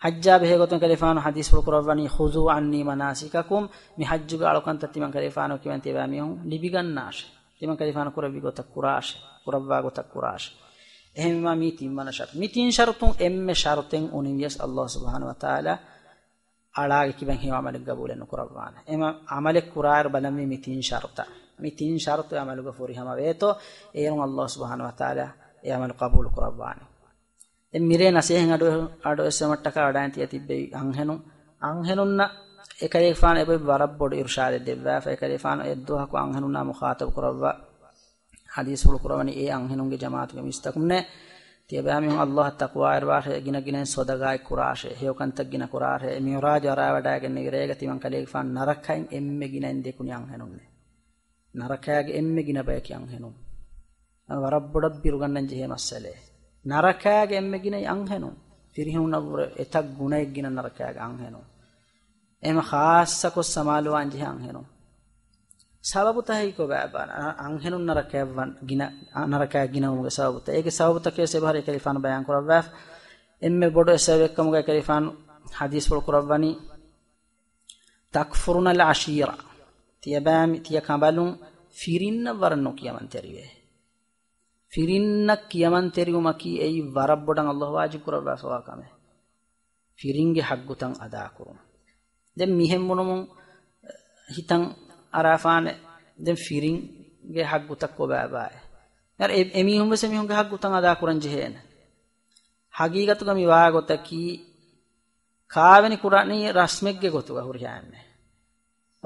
ޙައްޖާ ބެހޭގޮތުން ކަލޭފާނު ޙަދީޘްފުޅު ކުރައްވަނީ، "خذوا عني مناسككم." މި ޙައްޖުގެ އަޅުކަންތައް ތިމަން ކަލޭފާނު ކިބައިން ތިޔަބައިމީހުން ލިބިގަންނާށޭ. ތިމަން ކަލޭފާނު ކުރެއްވި ގޮތަށް ކުރާށޭ. ކުރައްވާ ގޮތަށް ކުރާށޭ. އެހެންވީމަ މީ ތިންވަނަ ޝަރުޠު. މި ތިން ޝަރުޠުން އެންމެ ޝަރުޠެއް އުނިވިޔަސް އައްލާހު ސުބްޙާނަހު ވަތަޢާލާ އަޅާގެ ކިބައިން ހެޔޮ ޢަމަލެއް ޤަބޫލެއް ނުކުރައްވާނެ. އެމަ ޢަމަލެއް ކުރާއިރު ބަލަންވީ މި ތިން ޝަރުޠަށް. މި ތިން ޝަރުޠު ޢަމަލުގަ ފުރިހަމަވޭތޯ، އޭރުން އައްލާހު ސުބްޙާނަހު ވަތަޢާލާ އެ ޢަމަލު ޤަބޫލު ކުރައްވާނެ. ދެން މިރޭ ނަސޭހަތް އަޑު، އަޑު އެއްސެވުމަށްޓަކާ ވަޑައިން ތިޔަ ތިއްބެވި އަންހެނުން، އަންހެނުންނަށް އެކަލޭގެފާނު އެބައި ވަރަށް ބޮޑު އިރުޝާދެއް ދެއްވާފަ، އެކަލޭގެފާނު އެއްދުވަހަކު އަންހެނުންނާ މުޚާޠަބު ކުރައްވާ ޙަދީޘްފުޅު ކުރައްވަނީ، އޭ އަންހެނުންގެ ޖަމާޢަތުގެ މީސްތަކުންނޭ، ތިޔަބައިމީހުން އައްލާހަށް ތަޤްވާވެރިވާށޭ، ގިނަ ގިނައިން ޞަދަޤާތް ކުރާށޭ، ހެޔޮކަންތައް ގިނަ ކުރާށޭ. މިޢުރާޖު އަރާވަޑައިގެންނެވި ރޭގަ ތިމަން ކަލޭގެފާނު ނަރަކައިން އެންމެ ގިނައިން ދެކުނީ އަންހެނުންނޭ. ނަރަކައިގެ އެންމެ ގިނަ ބަޔަކީ އަންހެނުން. ވަރަށް ބޮޑަށް ބިރުގަންނަން ޖެހޭ މައްސަލައެއް. ނަރަކައިގެ އެންމެ ގިނައީ އަންހެނުން. ފިރިހެނުންނަށްވުރެ އެތައް ގުނައެއް ގިނަ ނަރަކައިގެ އަންހެނުން. އެހެން ޚާއްޞަކޮށް ސަމާލުވާން ޖެހޭ އަންހެނުން. ސަބަބުތައް ހެއްކޮބާ ބާ؟ އަ-، އަންހެނުން ނަރަކައަށް ވަން ގިނަ، އަ، ނަރަކައަށް ގިނަވުމުގެ ސަބަބުތައް. އޭގެ ސަބަބުތަކެއް އެބަހުރި އެކަލޭގެފާނު ބަޔާން ކުރައްވާފަ. އެންމެ ބޮޑު އެއް ސަބަބެއްކަމުގަ އެކަލޭގެފާނު ޙަދީޘްފުޅު ކުރައްވަނީ، "تكفرن العشيرة." ތިޔަބައިމީ، ތިޔަ ކަނބަލުން ފިރިންނަށް ވަރަށް ނުކިޔަމަންތެރިވޭ. ފިރިންނަށް ކިޔަމަންތެރިވުމަކީ އެއީ ވަރަށް ބޮޑަށް އައްލާހު ވާޖިބު ކުރައްވާފަވާ ކަމެއް. ފިރިންގެ ޙައްޤުތައް އަދާކުރުން. ދެން މިހެން ބުނުމުން ހިތަށް އަރާފާނެ، ދެން ފިރިންގެ ޙައްޤުތައް ކޮބާބާއޭ؟ އަރަ، އެ، އެމީހުން ވެސް އެމީހުންގެ ޙައްޤުތައް އަދާކުރަން ޖެހޭނެ. ޙަޤީޤަތުގަ މި ވާގޮތަކީ، ކާވެނި ކުރާނީ ރަސްމެއްގެ ގޮތުގަ ހުރިހާ އެންމެ.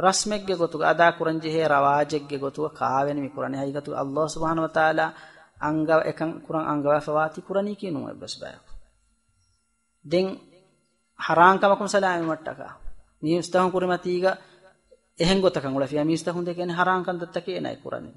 ރަސްމެއްގެ ގޮތުގަ އަދާކުރަން ޖެހޭ ރަވާޖެއްގެ ގޮތުގަ ކާވެނި މި ކުރަނީ. ޙަޤީޤަތުގަ އައްލާހު ސުބްޙާނަހު ވަތަޢާލާ އަންގަ، އެކަން ކުރަން އަންގަވާފަވާތީ ކުރަނީކީ ނޫން އެއްވެސް ބަޔަކު. ދެން ޙަރާން ކަމަކުން ސަލާމަތްވުމަށްޓަކާ، މީސްތަކުން ކުރިމަތީގަ އެހެން ގޮތަކަށް އުޅެފިޔާ، މީސްތަކުން ދެކެން ޙަރާން ކަންތައްތަކެއް އޭނާ ކުރަނީ.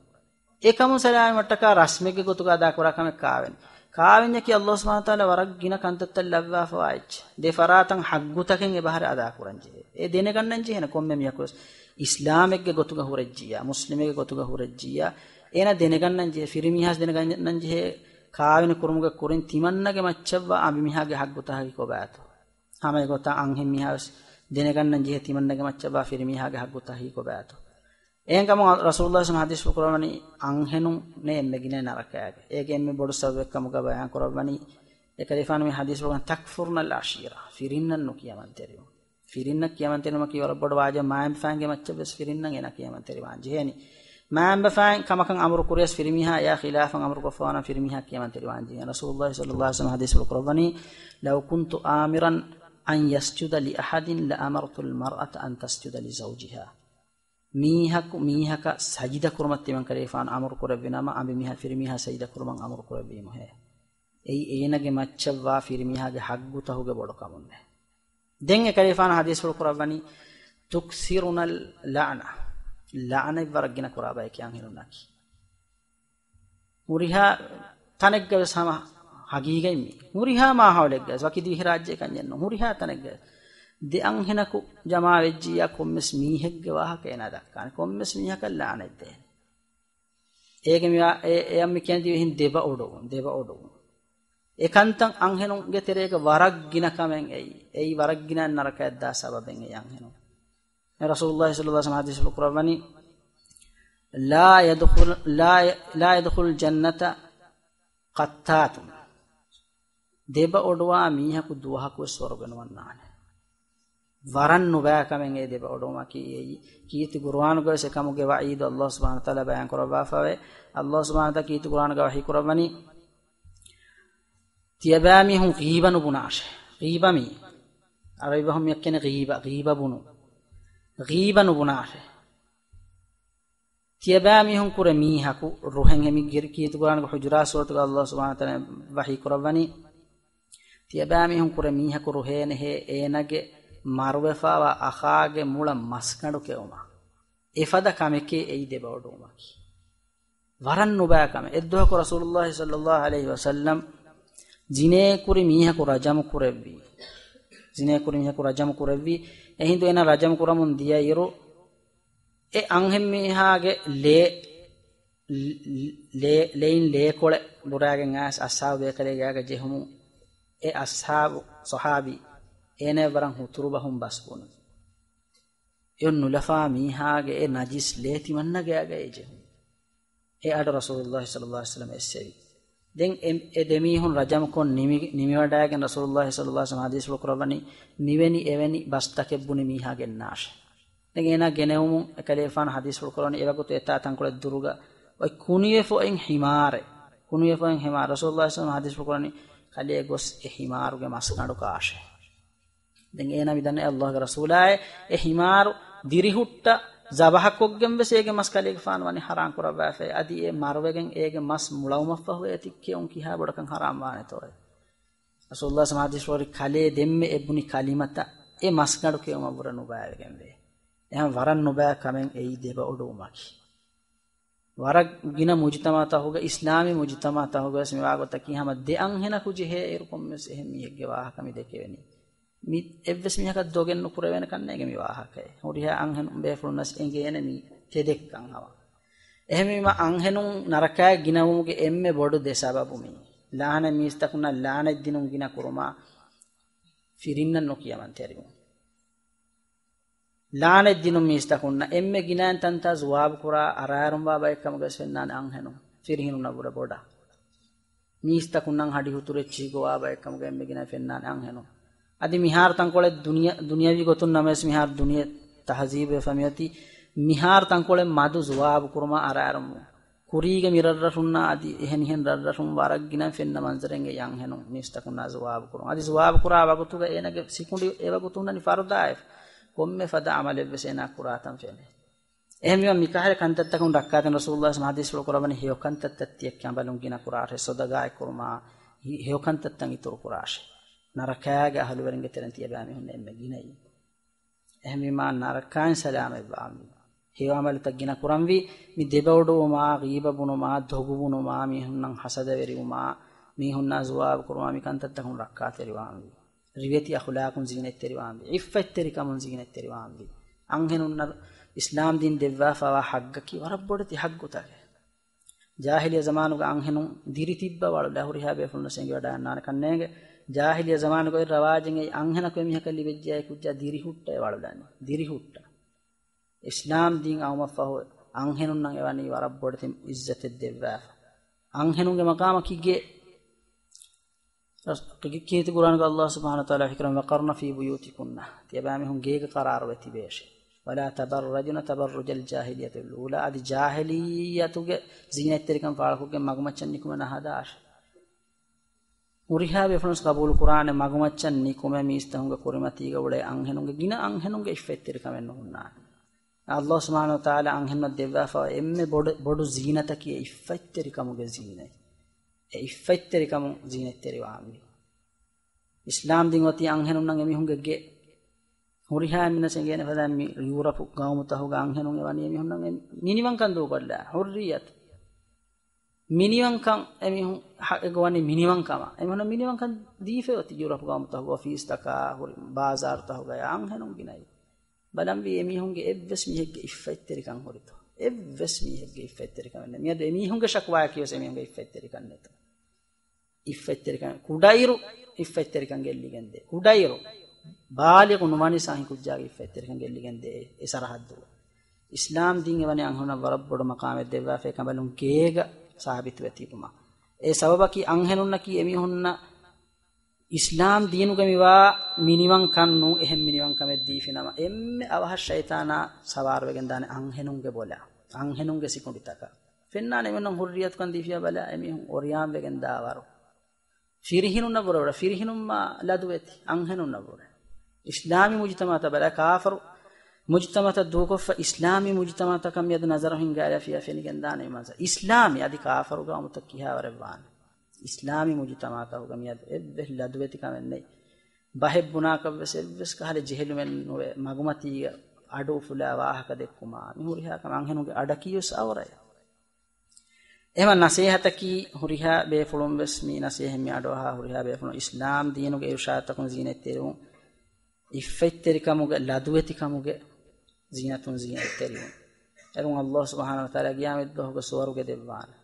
އެކަމުން ސަލާމަތްވުމަށްޓަކާ ރަސްމެއްގެ ގޮތުގަ އަދާކުރާ ކަމެއް ކާވެނި. ކާވެންޏަކީ އައްލާހު ސުބްޙާނަހު ވަތަޢާލާ ވަރަށް ގިނަ ކަންތައްތައް ލައްވާފަވާ އެއްޗެއް. ދެ ފަރާތަށް ޙައްޤުތަކެއް އެބަހުރި އަދާކުރަން ޖެހޭ. އެ ދެނެގަންނަން ޖެހޭނެ ކޮންމެ މީހަކުވެސް އިސްލާމެއްގެ ގޮތުގަ ހުރެއްޖިއްޔާ، މުސްލިމެއްގެ ގޮތުގަ ހުރެއްޖިއްޔާ، އޭނާ ދެނެގަންނަން ޖެހޭ، ފިރިމީހާސް ދެނެގަންނަން ޖެހޭ، ކާވެނި ކުރުމުގެ ކުރިން ތިމަންނަގެ މައްޗަށްވާ އަނބިމީހާގެ ޙައްޤުތަކަކީ ކޮބާތޯ؟ ހަމަ އެގޮތަށް އަންހެން މީހާވެސް ދެނެގަންނަން ޖެހޭ ތިމަންނަގެ މައްޗަށްވާ ފިރިމީހާގެ ޙައްޤުތަކަކީ ކޮބާތޯ؟ އެހެންކަމުން ރަސޫލުﷲ ޞައްލަﷲު ޢަލައިހި ވަސައްލަމަ ޙަދީޘްފުޅު ކުރައްވަނީ އަންހެނުންނޭ އެންމެ ގިނަ ނަރަކައިގަ. އޭގެ އެންމެ ބޮޑު ސަބަބެއްކަމުގަ ބަޔާން ކުރައްވަނީ، އެކަލޭގެފާނު މި ޙަދީޘްފުޅުގަ، "تكفرن العشيرة." ފިރިންނަށް ނުކިޔަމަންތެރިވުން. ފިރިންނަށް ކިޔަމަންތެރިވުމަކީ ވަރަށް ބޮޑު ވާޖިބެއް. މާތް ފައިންގެ މައްޗަށް ވެސް ފިރިންނަށް އޭނާ ކިޔަމަންތެރިވާން ޖެހޭނީ. މާތް ބަފައިން ކަމަކަށް އަމުރު ކުރިޔަސް ފިރިމީހާ އެއާ ޚިލާފަށް އަމުރު ކޮށްފަވާނަން ފިރިމީހާ ކިޔަމަންތެރިވާންޖެހޭ. ރަސޫލުﷲ ޞައްލަﷲ ޢަލައިހި ވަސައްލަމަ ޙަދީޘްފުޅު ކުރައްވަނީ، "لو كنت آمرا أن يسجد لأحد لأمرت المرأة أن تسجد لزوجها." މީހަކު މީހަކަށް ސަޖިދަ ކުރުމަށް ތިމަންކަލޭފާނު އަމުރު ކުރެއްވި ނަމަ، އަނބިމީހާ ފިރިމީހާ ސަޖިދަ ކުރުމަށް އަމުރު ކުރެއްވީމުހޭ. އެއީ އޭނަގެ މައްޗަށްވާ ފިރިމީހާގެ ޙައްޤުތަކުގެ ބޮޑުކަމުންނޭ. ދެން އެކަލޭފާނު ޙަދީޘްފުޅު ކުރައްވަނީ، "تكثرن اللعن." ލަޢުނަތް ވަރަށް ގިނަ ކުރާ ބަޔަކީ އަންހެނުންނަކީ. ހުރިހާ ތަނެއްގަވެސް ހަމަ ހަގީގަތް މީ. ހުރިހާ މާހައުލެއްގަވެސް، ވަކި ދިވެހިރާއްޖެއަކަށް ނޫން. ހުރިހާ ތަނެއްގަވެސް ދެ އަންހެނަކު ޖަމާވެއްޖިއްޔާ ކޮންމެސް މީހެއްގެ ވާހަކަ އޭނާ ދައްކާނެ. ކޮންމެސް މީހަކަށް ލަޢުނަތް ދޭނެ. އޭގެ މިވާ-، އެ-، އެއަށް މި ކިޔަން ދިވެހިން ދެބައޮޑުވުން، ދެބައޮޑުވުން. އެކަންތައް އަންހެނުންގެ ތެރޭގަ ވަރަށް ގިނަ ކަމެއް އެއީ. އެއީ ވަރަށް ގިނަ ނަރަކައަށްދާ ސަބަބެއް އެއީ އަންހެނުން. ރަސޫލުﷲ ޞައްލަﷲ ޢަލައިހި ވަސައްލަމަ ޙަދީޘްފުޅު ކުރައްވަނީ، "لا يدخل، لا، لا يدخل الجنة قتات." ދެބައޮޑުވާ މީހަކު ދުވަހަކުވެސް ސުވަރުގެ ނުވަންނާނެ. ވަރަށް ނުބައި ކަމެއް އެ ދެބައޮޑުވުމަކީ. އެއީ ކީރިތި ޤުރުއާނުގަވެސް އެކަމުގެ ވަޢީދު ﷲ ސުބްޙާނަހޫ ވަތަޢާލާ ބަޔާން ކުރައްވާފަވޭ. ﷲ ސުބްޙާނަހޫ ވަތަޢާލާ ކީރިތި ޤުރުއާނުގަ ވަޙީ ކުރައްވަނީ، ތިޔަބައިމީހުން ޣީބަ ނުބުނާށޭ. ޣީބަ މީ. ޢަރަބި ބަހުން މިއަށް ކިޔަނީ ޣީބަ، ޣީބަ ބުނުން. ޣީބަ ނުބުނާށޭ. ތިޔަބައިމީހުން ކުރެ މީހަކު ރުހެން ހެމި ގިރި ކީރިތި ޤުރުއާނުގެ ޙުޖުރާތް ސޫރަތުގަ ﷲ ސުބްޙާނަހޫ ވަތަޢާލާ ވަޙީ ކުރައްވަނީ، ތިޔަބައިމީހުން ކުރެ މީހަކު ރުހޭނެހޭ އޭނަގެ މަރުވެފަވާ އަޚާގެ މުޅަ މަސްގަނޑު ކެއުމަށް. އެފަދަ ކަމެކޭ އެއީ ދެބައޮޑުވުމަކީ. ވަރަށް ނުބައި ކަމެއް. އެއްދުވަހަކު ރަސޫލުﷲ ޞައްލަﷲ ޢަލައިހި ވަސައްލަމް ޒިނޭކުރި މީހަކު ރަޖަމު ކުރެއްވީ. ޒިނޭކުރި މީހަކު ރަޖަމު ކުރެއްވީ. އެހިނދު އޭނާ ރަޖަމު ކުރަމުން ދިޔައިރު، އެ އަންހެންމީހާގެ ލޭ، ލޭ، ލެއިން ލޭކޮޅެއް ބުރާގެން އައިސް އަޞްޙާބު ބޭކަލެއްގެ ގާގަ ޖެހުމުން، އެ އަޞްޙާބު، ޞަޙާބީ، އޭނާ ވަރަށް ހުތުރު ބަހުން ބަސް ބުނުން. އެ ނުލަފާ މީހާގެ އެ ނަޖިސް ލޭ ތިމަންނަގެ ގާގައި ޖެހުން. އެ އަޑު ރަސޫލުﷲ ޞައްލަﷲ ޢަލައިހި ވަސައްލަމަ އެއްސެވި. ދެން އެ، އެ ދެމީހުން ރަޖަމުކޮށް ނިމި، ނިމިވަޑައިގެން ރަސޫލުﷲ ޞައްލަﷲ ޢަލައިހި ވަސައްލަމަ ޙަދީޘްފުޅު ކުރައްވަނީ، މިވެނި އެވެނި ބަސްތަކެއް ބުނި މީހާ ގެންނާށޭ. ދެން އޭނާ ގެނެވުމުން އެކަލޭފާނު ޙަދީޘްފުޅު ކުރައްވަނީ، އެވަގުތު އެތާ ތަންކޮޅެއް ދުރުގަ އޮތް ކުނިވެފަ އޮތް ޙިމާރެއް، ކުނިވެފަ އޮތް ޙިމާރެއް. ރަސޫލުﷲ ޞައްލަﷲ ޢަލައިހި ވަސައްލަމަ ޙަދީޘްފުޅު ކުރައްވަނީ، ކަލޭ ގޮސް އެ ޙިމާރުގެ މަސްގަނޑު ކާށޭ. ދެން އޭނާ މިދަނީ ﷲގެ ރަސޫލާއޭ، އެ ޙިމާރު ދިރިހުއްޓަ ޒަބަޙަކޮށްގެން ވެސް އޭގެ މަސް ކަލޭގެފާނު ވަނީ ޙަރާން ކުރައްވާފައި. އަދި އެ މަރުވެގެން އޭގެ މަސް މުޅަވުމަށްފަހު އޭތި ކެއުން ކިހާ ބޮޑަކަން ޙަރާން ވާނެތޯއޭ؟ ރަސޫލުﷲ ޞައްލަﷲ ޢަލައިހި ވަސައްލަމަ ކަލޭ ދެންމެ އެ ބުނި ކަލިމަތައް އެ މަސްގަނޑު ކެއުމަށްވުރެ ނުބައިވެގެންވޭ. އެހެން ވަރަށް ނުބައި ކަމެއް އެއީ ދެބައޮޑުވުމަކީ. ވަރަށް ގިނަ މުޖުތަމަޢުތަކުގަ، އިސްލާމީ މުޖުތަމަޢުތަކުގަވެސް މިވާގޮތަކީ ހަމަ ދެ އަންހެނަކު ޖެހޭއިރު ކޮންމެސް އެހެން މީހެއްގެ ވާހަކަ މި ދެކެވެނީ. މި އެއްވެސް މީހަކަށް ދޮގެއް ނުކުރެވޭނެ ކަންނޭނގެ މި ވާހަކައެއް. ހުރިހާ އަންހެނުން ބޭފުޅުންނަސް އެނގޭނެ މި ތެދެއްކަން ހަމަ. އެހެންވީމަ އަންހެނުން ނަރަކައަށް ގިނަވުމުގެ އެންމެ ބޮޑު ދެ ސަބަބު މީ. ލާނެ މީސްތަކުންނަށް ލާނެތް ދިނުން ގިނަ ކުރުމާ، ފިރިންނަށް ނުކިޔަމަންތެރިވުން. ލާނެތް ދިނުން މީސްތަކުންނަށް އެންމެ ގިނައިން ތަންތާ ޒުވާބު ކުރާ އަރާރުންވާ ބައެއްކަމުގަވެސް ފެންނާނެ އަންހެނުން. ފިރިހެނުންނަށްވުރެ ބޮޑަށް. މީސްތަކުންނަށް ހަޑި ހުތުރެއްޗިހި ގޮވާ ބައެއްކަމުގަ އެންމެ ގިނަ ފެންނާނެ އަންހެނުން. އަދި މިހާރު ތަންކޮޅެއް ދުނިޔަ، ދުނިޔަވީ ގޮތުން ނަމަވެސް މިހާރު ދުނިޔެ ތަހަޒީބުވެފަ މިއޮތީ. މިހާރު ތަންކޮޅެއް މަދު ޒުވާބު ކުރުމާ އަރާރުން. ކުރީގެ މި ރަށްރަށުންނާ އަދި އެހެނިހެން ރަށްރަށުން ވަރަށް ގިނަ ފެންނަ މަންޒަރެއް އެ އަންހެނުން މީސްތަކުންނާ ޒުވާބު ކުރުން. އަދި ޒުވާބު ކުރާ ވަގުތުގަ އޭނަގެ ސިކުނޑި އެ ވަގުތު ހުންނަނީ ފަރުދާއެވެ. ކޮންމެ ފަދަ ޢަމަލެއްވެސް އޭނާ ކުރާތަން ފެނޭ. އެހެންވީމަ މިކަހަލަ ކަންތައްތަކުން ރައްކާތެރި ރަސޫލުﷲ ޞައްލަﷲ ޢަލައިހި ވަސައްލަމަ ޙަދީޘްފުޅު ކުރައްވަނީ ހެޔޮ ކަންތައްތައް ތިޔަ ކަނބަލުން ގިނަ ކުރާށޭ، ޞަދަޤާތް ކުރުމާ، ހެޔޮ ކަންތައްތައް އިތުރު ކުރާށޭ. ނަރަކައިގެ އަހުލުވެރިންގެ ތެރެއިން ތިޔަބައިމީހުން އެންމެ ގިނައީ. އެހެންވީމާ ނަރަކައިން ސަލާމަތްވާންވީ. ހެޔޮ ޢަމަލުތައް ގިނަ ކުރަންވީ. މި ދެބައޮޑުވުމާ، ޣީބަ ބުނުމާ، ދޮގު ބުނުމާ، މީހުންނަށް ޙަސަދަވެރިވުމާ، މީހުންނާ ޒުވާބު ކުރުމާ، މި ކަންތައްތަކުން ރައްކާތެރިވާންވީ. ރިވެތި އަޚުލާޤުން ޒީނަތްތެރިވާންވީ. ޢިއްފަތްތެރިކަމުން ޒީނަތްތެރިވާންވީ. އަންހެނުންނަށް އިސްލާމްދީން ދެއްވާފަވާ ޙައްޤަކީ ވަރަށް ބޮޑެތި ޙައްޤުތަކެއް. ޖާހިލިއްޔަ ޒަމާނުގަ އަންހެނުން ދިރި ތިއްބަ ވަޅުލާ ހުރިހާ ބޭފުޅުންނަށް އެނގިވަޑައިގަންނާނެ ކަންނޭނގެ. ޖާހިލިއްޔަ ޒަމާނުގައި ރަވާޖެއް އެއީ އަންހެނަކު އެމީހަކަށް ލިބެއްޖެއްޔާ ކުއްޖާ ދިރިހުއްޓައޭ ވަޅުލާނީ. ދިރިހުއްޓަ. އިސްލާމް ދީން އައުމަށްފަހު އަންހެނުންނަށް އެވަނީ ވަރަށް ބޮޑެތި ޢިއްޒަތެއް ދެއްވާފަ. އަންހެނުންގެ މަޤާމަކީ ގެ. ކީރިތި ޤުރްއާނުގަ ﷲ ސުބްޙާނަހޫ ވަތަޢާލާ ވަޙީކުރަނީ، "وقرن في بيوتكن." ތިޔަބައިމީހުން ގޭގަ ޤަރާރުވެ ތިބޭށޭ. ولا تبرجن تبرج الجاهلية الأولى. އަދި ޖާހިލިއްޔަތުގެ ޒީނަތްތެރިކަން ފާޅުކޮށްގެން މަގުމައްޗަށް ނިކުމެ ނަހަދާށެވެ. ހުރިހާ ބޭފުޅުން ޤަބޫލު ކުރާނެ މަގުމައްޗަށް ނިކުމެ މީސްތަކުންގެ ކުރިމަތީގަ އުޅޭ އަންހެނުންގެ ގިނަ އަންހެނުންގެ އިއްފަތްތެރިކަމެއް ނުހުންނާނެ. ﷲ ސުބްޙާނަހޫ ވަތަޢާލާ އަންހެނުންނަށް ދެއްވާފައި އެންމެ ބޮޑު، ބޮޑު ޒީނަތަކީ އެ އިއްފަތްތެރިކަމުގެ ޒީނަތް. އެ އިއްފަތްތެރިކަމުން ޒީނަތްތެރިވާންވީ. އިސްލާމް ދީން އޮތީ އަންހެނުންނަށް އެމީހުންގެ ގެ. ހުރިހާ އެންމެނަށް އެނގޭނެ ފަދައިން މި ޔޫރަޕު ގައުމުތަކުގަ އަންހެނުން އެވަނީ އެމީހުންނަށް އެ މިނިވަންކަން ދޫކޮށްލާ ހުއްރިއްޔަތު. މިނިވަންކަން އެމީހުން ހަ-، އެ ގޮވަނީ މިނިވަންކަމަށް. އެމީހުންނަށް މިނިވަންކަން ދީފައި އޮތީ ޔޫރަޕު ގައުމުތަކުގަ އޮފީސްތަކާ ހުރި ބާޒާރުތަކުގަޔާ އަންހެނުން ގިނައީ. ބަލަންވީ އެމީހުންގެ އެއްވެސް މީހެއްގެ އިއްފަތްތެރިކަން ހުރިތޯ؟ އެއްވެސް މީހެއްގެ އިއްފަތްތެރިކަމެއް ނެތް. މިއަދު އެމީހުންގެ ޝަކުވާއަކީ ވެސް އެމީހުންގެ އިއްފަތްތެރިކަން ނެތުން. އިއްފަތްތެރިކަން ކުޑައިރު، އިއްފަތްތެރިކަން ގެއްލިގެންދޭ. ކުޑައިރު ބާލިޣު ނުވަނިސާ ކުއްޖާގެ އިއްފަތްތެރިކަން ގެއްލިގެންދޭ އެ ސަރަހައްދުގަ. އިސްލާމް ދީން އެވަނީ އަންހެނުންނަށް ވަރަށް ބޮޑު މަޤާމެއް ދެއްވާފައި ކަނބަލުން ގޭގަ ސާބިތުވެ ތިބުމަށް. އެ ސަބަބަކީ އަންހެނުންނަކީ އެމީހުންނަށް އިސްލާމް ދީނުގަ މިވާ މިނިވަންކަން ނޫން، އެހެން މިނިވަންކަމެއް ދީފިނަމަ، އެންމެ އަވަހަށް ޝައިޠާނާ ސަވާރުވެގެންދާނެ އަންހެނުންގެ ބޮލަށް، އަންހެނުންގެ ސިކުނޑިތަކަށް. ފެންނާނެ އެމީހުންނަށް ހުއްރިއްޔަތުކަން ދީފިޔާ ބަލާ، އެމީހުން އޮރިޔާން ވެގެން ދާވަރު. ފިރިހިނުންނަށްވުރެ ވަރަށް، ފިރިހިނުންމާ ލަދުވެތި އަންހެނުންނަށްވުރެ. އިސްލާމީ މުޖުތަމަޢަތަށް ބަލާ، ކާފަރު މުޖުތަމަޢަތަށް ދޫކޮށްފަ، އިސްލާމީ މުޖުތަމަޢަތަކަށް މިއަދު ނަޒަރު ހިންގާލާފިޔާ ފެނިގެންދާނެ މަންޒަރު. އިސްލާމީ އަދި ކާފަރު ގައުމުތައް ކިހާވަރެއް ވާނެ؟ އިސްލާމީ މުޖުތަމަޢަތަކުގަ މިއަދު އެއްވެސް ލަދުވެތިކަމެއް ނެތް. ބަހެއް ބުނާކަށްވެސް އެއްވެސް ކަހަލަ ޖެހިލުމެއް ނުވެ، މަގުމަތީގަ އަޑު އުފުލާ ވާހަކަ ދެއްކުމާ، މި ހުރިހާ ކަމެއް އަންހެނުންގެ އަޑަކީވެސް އަވަރައެއް. އެހެން ނަސޭހަތަކީ ހުރިހާ ބޭފުޅުން ވެސް މި ނަސޭހަތް މި އަޑުއަހާ ހުރިހާ ބޭފުޅުން އިސްލާމް ދީނުގެ އިރުޝާދުތަކުން ޒީނަތްތެރިވުން، އިއްފަތްތެރިކަމުގެ، ލަދުވެތިކަމުގެ ޒީނަތުން ޒީނަތްތެރިވުން. އޭރުން ﷲ ސުބްޙާނަހޫ ވަތަޢާލާ ޤިޔާމަތްދުވަހުގެ ސުވަރުގެ ދެއްވާނެ.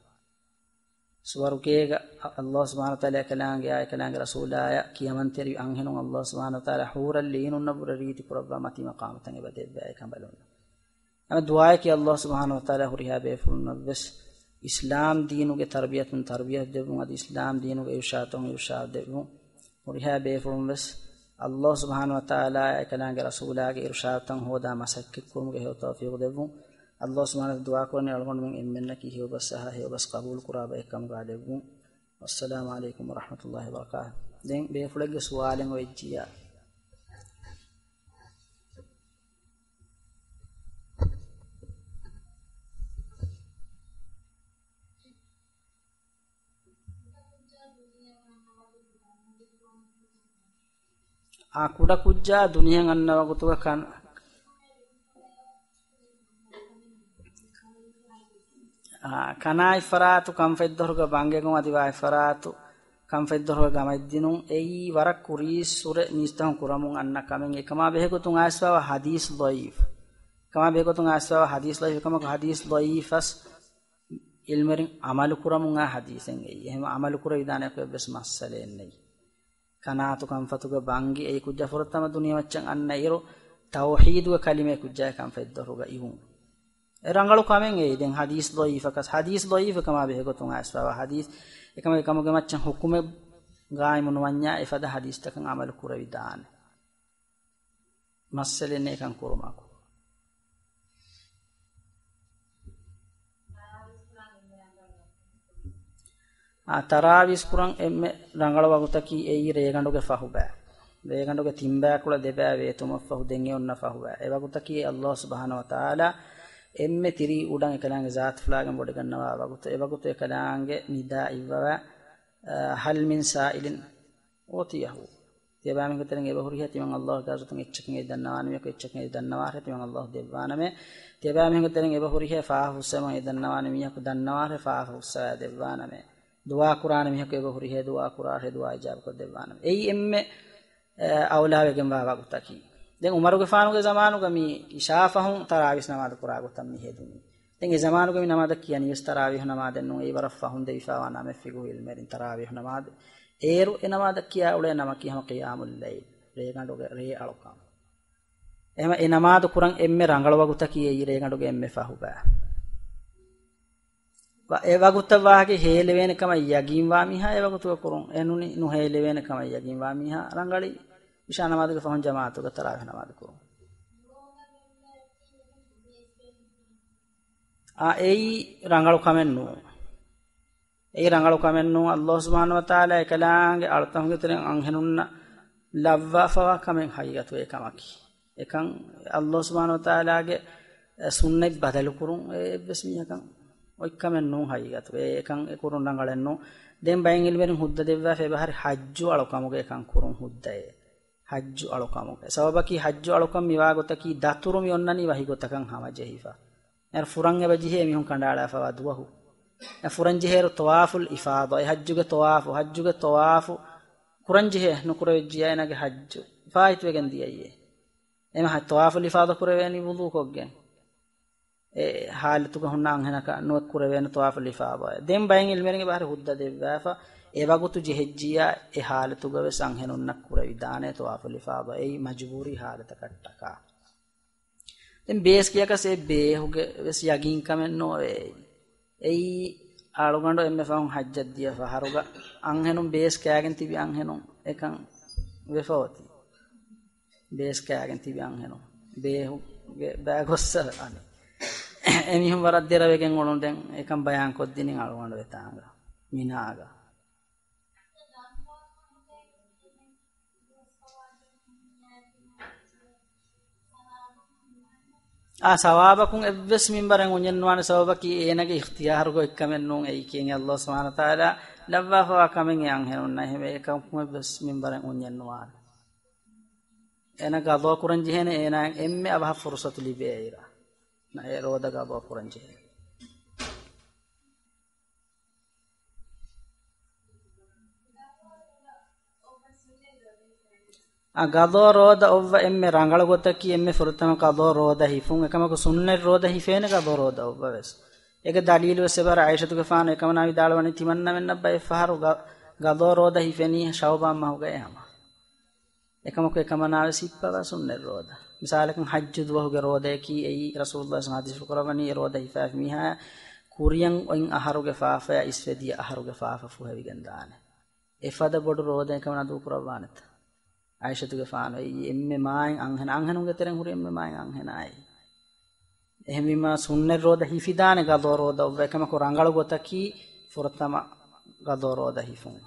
ސުވަރުގޭގަ ﷲ ސުބްޙާނަހޫ ވަތަޢާލާ އެކަލާނގެއާ އެކަލާނގެ ރަސޫލާޔަށް ކިޔަމަންތެރިވި އަންހެނުން ﷲ ސުބްޙާނަހޫ ވަތަޢާލާ ޙޫރަލް ޢީނުންނަށްވުރެ ރީތި ކުރައްވާ މަތީ މަޤާމުތައް އެބަ ދެއްވާ އެކަނބަލުން. އަމަ ދުޢާއަކީ ﷲ ސުބްޙާނަހޫ ވަތަޢާލާ ހުރިހާ ބޭފުޅުންނަށްވެސް އިސްލާމް ދީނުގެ ތަރުބިޔަތުން ތަރުބިޔަތު ދެއްވުން، އަދި އިސްލާމް ދީނުގެ އިރުޝާދުން އިރުޝާދު ދެއްވުން. ހުރިހާ ބޭފުޅުންވެސް ﷲ ސުބްޙާނަހޫ ވަތަޢާލާ އެކަލާނގެ ރަސޫލާގެ އިރުޝާދުތައް ހޯދާ މަސައްކަތްކުރުމުގެ ހެޔޮ ތައުފީޤު ދެއްވުން. ﷲ ސުބްޙާނަހޫ ވަތަޢާލާ ދުޢާކުރަނީ އަޅުގަނޑުމެން އެންމެންނަކީ ހެޔޮބަސް އަހާ ހެޔޮބަސް ޤަބޫލުކުރާ ބައެއްކަމުގަ ލެއްވުން. ވައްސަލާމު ޢަލައިކުމް ވަރަޙްމަތުﷲި ވަބަރަކާތުހު. ދެން ބޭފުޅެއްގެ ސުވާލެއް އޮވެއްޖިއްޔާ. އާ، ކުޑަކުއްޖާ ދުނިޔެއަށް އަންނަ ވަގުތުގަ ކަން-، އާ، ކަނާ އެއްފަރާތު ކަންފަތްދޮރުގަ ބަންގެގޮން އަދި ވާ އެއްފަރާތު ކަންފަތްދޮރުގަ ގަމައެއްދިނުން، އެއީ ވަރަށް ކުރީއްސުރެ މީސްތަކުން ކުރަމުން އަންނަ ކަމެއް. އެކަމާ ބެހޭގޮތުން އައިސްފަވާ ޙަދީޘް ޟަޢީފު. އެކަމާ ބެހޭގޮތުން އައިސްފަވާ ޙަދީޘް ޟަޢީފު. އެކަމަކު ޙަދީޘް ޟަޢީފަސް ޢިލްމުވެރިން ޢަމަލު ކުރަމުން އާ ޙަދީޘެއް އެއީ. އެހެން ޢަމަލު ކުރެވިދާނެކަކު އެއްވެސް މައްސަލައެއް ނެތް. ކަނާތު ކަންފަތުގަ ބަންގި އެއީ ކުއްޖާ ފުރަތަމަ ދުނިޔެމައްޗަށް އަންނަ އިރު، ތައުޙީދުގެ ކަލިމައެއް ކުއްޖާ ކަންފަތްދޮރުގަ އިވުން. އެ ރަނގަޅު ކަމެއް އެއީ. ދެން ޙަދީޘް ޟަޢީފަކަސް، ޙަދީޘް ޟަޢީފު ކަމާ ބެހޭގޮތުން އައިސްފަވާ ޙަދީޘް، އެކަމަކު އެކަމުގެ މައްޗަށް ޙުކުމެއް ޤާއިމު ނުވަންޏާ އެފަދަ ޙަދީޘްތަކަށް ޢަމަލު ކުރެވިދާނެ. މައްސަލައެއް ނެތް އެކަން ކުރުމަކު. އާ، ތަރާވީސް ކުރަން އެންމެ ރަނގަޅު ވަގުތަކީ އެއީ ރޭގަނޑުގެ ފަހުބައި. ރޭގަނޑުގެ ތިންބައިކުޅަ ދެބައި ވޭތުމަށްފަހު ދެން އެ އޮންނަ ފަހުބައި. އެ ވަގުތަކީ ﷲ ސުބްޙާނަހޫ ވަތަޢާލާ އެންމެ ތިރީ އުޑަށް އެކަލާނގެ ޒާތުފުޅާގެން ބޮޑިގަންނަވާ ވަގުތު. އެ ވަގުތު އެކަލާނގެ ނިދާ އިއްވަވާ، އާ، هل من سائل أعطيه. ތިޔަބައިމީހުންގެ ތެރެއިން އެބަ ހުރިހޭ ތިމަން ﷲގެ ޙަޟްރަތުން އެއްޗަކަށް އެ ދަންނަވާނެ މީހަކު އެއްޗަކަށް އެ ދަންނަވާށޭ ތިމަން ﷲ ދެއްވާނަމޭ. ތިޔަބައިމީހުންގެ ތެރެއިން އެބަ ހުރިހޭ ފާފަ ފުއްސަވަން އެ ދަންނަވާނެ މީހަކު ދަންނަވާށޭ ފާފަ ފުއްސަވާ ދެއްވާނަމޭ. ދުޢާ ކުރާނެ މީހަކު އެބަ ހުރިހޭ ދުޢާ ކުރާށޭ ދުޢާ އިޖާބަކޮށް ދެއްވާނަމޭ. އެއީ އެންމެ، އެ، އައުލާވެގެންވާ ވަގުތަކީ. ދެން ޢުމަރުގެފާނުގެ ޒަމާނުގަ މި އިޝާ ފަހުން ތަރާވީސް ނަމާދު ކުރާ ގޮތަށް މި ހެދުނީ. ދެން އެ ޒަމާނުގަ މި ނަމާދަށް ކިޔަނީވެސް ތަރާވީހު ނަމާދެއް ނޫން. އެއީ ވަރަށް ފަހުން ދެވިފައިވާ ނަމެއް ފިޤުހު ޢިލްމުވެރިން ތަރާވީހު ނަމާދު. އޭރު އެ ނަމާދަށް ކިޔާ އުޅޭ ނަމަކީ ހަމަ ޤިޔާމުއްލައިލް، ރޭގަނޑުގެ ރޭ އަޅުކަން. އެހެން އެ ނަމާދު ކުރަން އެންމެ ރަނގަޅު ވަގުތަކީ އެއީ ރޭގަނޑުގެ އެންމެ ފަހުބައި. ވަ-، އެ ވަގުތަށް ވާހަކަ ހޭލެވޭނެ ކަމަށް ޔަގީންވާ މީހާ، އެ ވަގުތުގަ ކުރުން. އެ ނޫނީ ނުހޭލެވޭނެ ކަމަށް ޔަގީންވާ މީހާ ރަނގަޅީ އިޝާ ނަމާދުގެ ފަހުން ޖަމާޢަތުގަ ތަރާވީހު ނަމާދު ކުރުން. އާ، އެއީ ރަނގަޅު ކަމެއް ނޫން. އެއީ ރަނގަޅު ކަމެއް ނޫން. އައްލާހު ސުބްޙާނަހު ވަތަޢާލާ އެކަލާނގެ އަޅުތަކުގެ ތެރެއިން އަންހެނުންނަށް ލައްވާފަވާ ކަމެއް ހަގީގަތު އެކަމަކީ. އެކަން އައްލާހު ސުބްޙާނަހު ވަތަޢާލާގެ ސުންނަތް ބަދަލުކުރުން އެއްވެސް މީހަކަށް އޮތް ކަމެއް ނޫން ހަގީގަތު. އެ، އެކަން އެ ކުރުން ރަނގަޅެއް ނޫން. ދެން ބައެއް ޢިލްމުވެރިން ހުއްދަ ދެއްވާފަ އެބަހަރި ޙައްޖު އަޅުކަމުގަ އެކަން ކުރުން ހުއްދައޭ. ޙައްޖު އަޅުކަމުގެ ސަބަބަކީ، ޙައްޖު އަޅުކަން މިވާ ގޮތަކީ ދަތުރު މި އޮންނަނީ ވަހި ގޮތަކަށް ހަމަޖެހިފަ. އޭރު ފުރަން އެބަ ޖެހޭ މީހުން ކަނޑައަޅާފަވާ ދުވަހު. އެ ފުރަން ޖެހޭއިރު ޠަވާފުލް އިފާޟާ، އެ ޙައްޖުގެ ޠަވާފު، ޙައްޖުގެ ޠަވާފު ކުރަން ޖެހޭ ނުކުރެވިއްޖިއްޔާ އޭނާގެ ޙައްޖު ފާއިތުވެގެން ދިޔައީ. އެމަ ޠަވާފުލް އިފާޟާ ކުރެވޭނީ ވުޟޫ ކޮށްގެން. އެ ޙާލަތުގަ ހުންނަ އަންހެނަކަށް ނުވެ ކުރެވޭނެ ޠަވާފުލް އިފާޟާ. ދެން ބައެއް ޢިލްމުވެރިން އެބަހަރި ހުއްދަ ދެއްވާފަ، އެވަގުތު ޖެހެއްޖިއްޔާ އެ ޙާލަތުގަ ވެސް އަންހެނުންނަށް ކުރެވިދާނެ ޠަވާފުލް އިފާޟާ. އެއީ މަޖުބޫރީ ޙާލަތަކަށްޓަކާ. ދެން ބޭސް ކިޔަކަސް އެ ބޭހުގެ ވެސް ޔަގީންކަމެއް ނޯވޭ. އެއީ އަޅުގަނޑު އެންމެ ފަހުން ޙައްޖަށް ދިޔަ ފަހަރުގަ އަންހެނުން ބޭސް ކާގެން ތިބި އަންހެނުން އެކަން ވެފަ އޮތީ. ބޭސް ކާގެން ތިބި އަންހެނުން ބޭހުގެ ބައި ގޮއްސަ އަނެއް. އެމީހުން ވަރަށް ދެރަވެގެން އުޅުނު. ދެން އެކަން ބަޔާން ކޮށްދިނިން އަޅުގަނޑު ވެތާނގަ މިނާގަ. އާ، ސަވާބަކުން އެއްވެސް މިންބަރެއް އުންޏެއް ނުވާނެ. ސަބަބަކީ އޭނަގެ އިޚްތިޔާރުގަ އޮތްކަމެއް ނޫން. އެއީ ކިޔަން އައްލާހު ސުބްޙާނަހު ވަތަޢާލާ ލައްވާފަވާ ކަމެއް އެ އަންހެނުންނަށް. އެހެންވެ އެކަމަކުން އެއްވެސް މިންބަރެއް އުންޏެއް ނުވާނެ. އޭނަ ގަޟާ ކުރަން ޖެހޭނެ އޭނާއަށް އެންމެ އަވަހަށް ފުރުޞަތު ލިބޭ އިރަށް. އެ ރޯދަ ގަޟާ ކުރަން ޖެހޭ. އާ، ގަޟާ ރޯދަ އޮއްވަ އެންމެ ރަނގަޅު ގޮތަކީ އެންމެ ފުރަތަމަ ގަޟާ ރޯދަ ހިފުން. އެކަމަކު ސުންނަތް ރޯދަ ހިފޭނެ ގަޟާ ރޯދަ އޮއްވަ ވެސް. އޭގެ ދަލީލު ވެސް އެބަހަރު ޢާއިޝަތުގެފާނު އެކަމަނާ ވިދާޅުވަނީ ތިމަންނަމެންނަށް ބައެއް ފަހަރު ގަ-، ގަޟާ ރޯދަ ހިފެނީ ޝަޢުބާން މަހުގައި ހަމަ. އެކަމަކު އެކަމަނާވެސް ހިއްޕަވާ ސުންނަތް ރޯދަ. މިސާލަކަށް ޙައްޖު ދުވަހުގެ ރޯދައަކީ އެއީ ރަސޫލުﷲ ޙަދީޘްފުޅު ކުރައްވަނީ އެ ރޯދަ ހިފާފި މީހާ ކުރިޔަށް އޮތް އަހަރުގެ ފާފަޔާ އިސްވެ ދިޔަ އަހަރުގެ ފާފަ ފުހެވިގެން ދާނެ. އެފަދަ ބޮޑު ރޯދައެއް ކަމަނާ ދޫކުރައްވާނެތަ؟ ޢާއިޝަތުގެފާނު އެއީ އެންމެ މާތް އަންހެނާ، އަންހެނުންގެ ތެރެއިން ހުރި އެންމެ މާތް އަންހެނާއޭ. އެހެންވީމާ ސުންނަތް ރޯދަ ހިފިދާނެ ގަޟާ ރޯދަ އޮއްވަ. އެކަމަކު ރަނގަޅު ގޮތަކީ ފުރަތަމަ ގަޟާ ރޯދަ ހިފުން.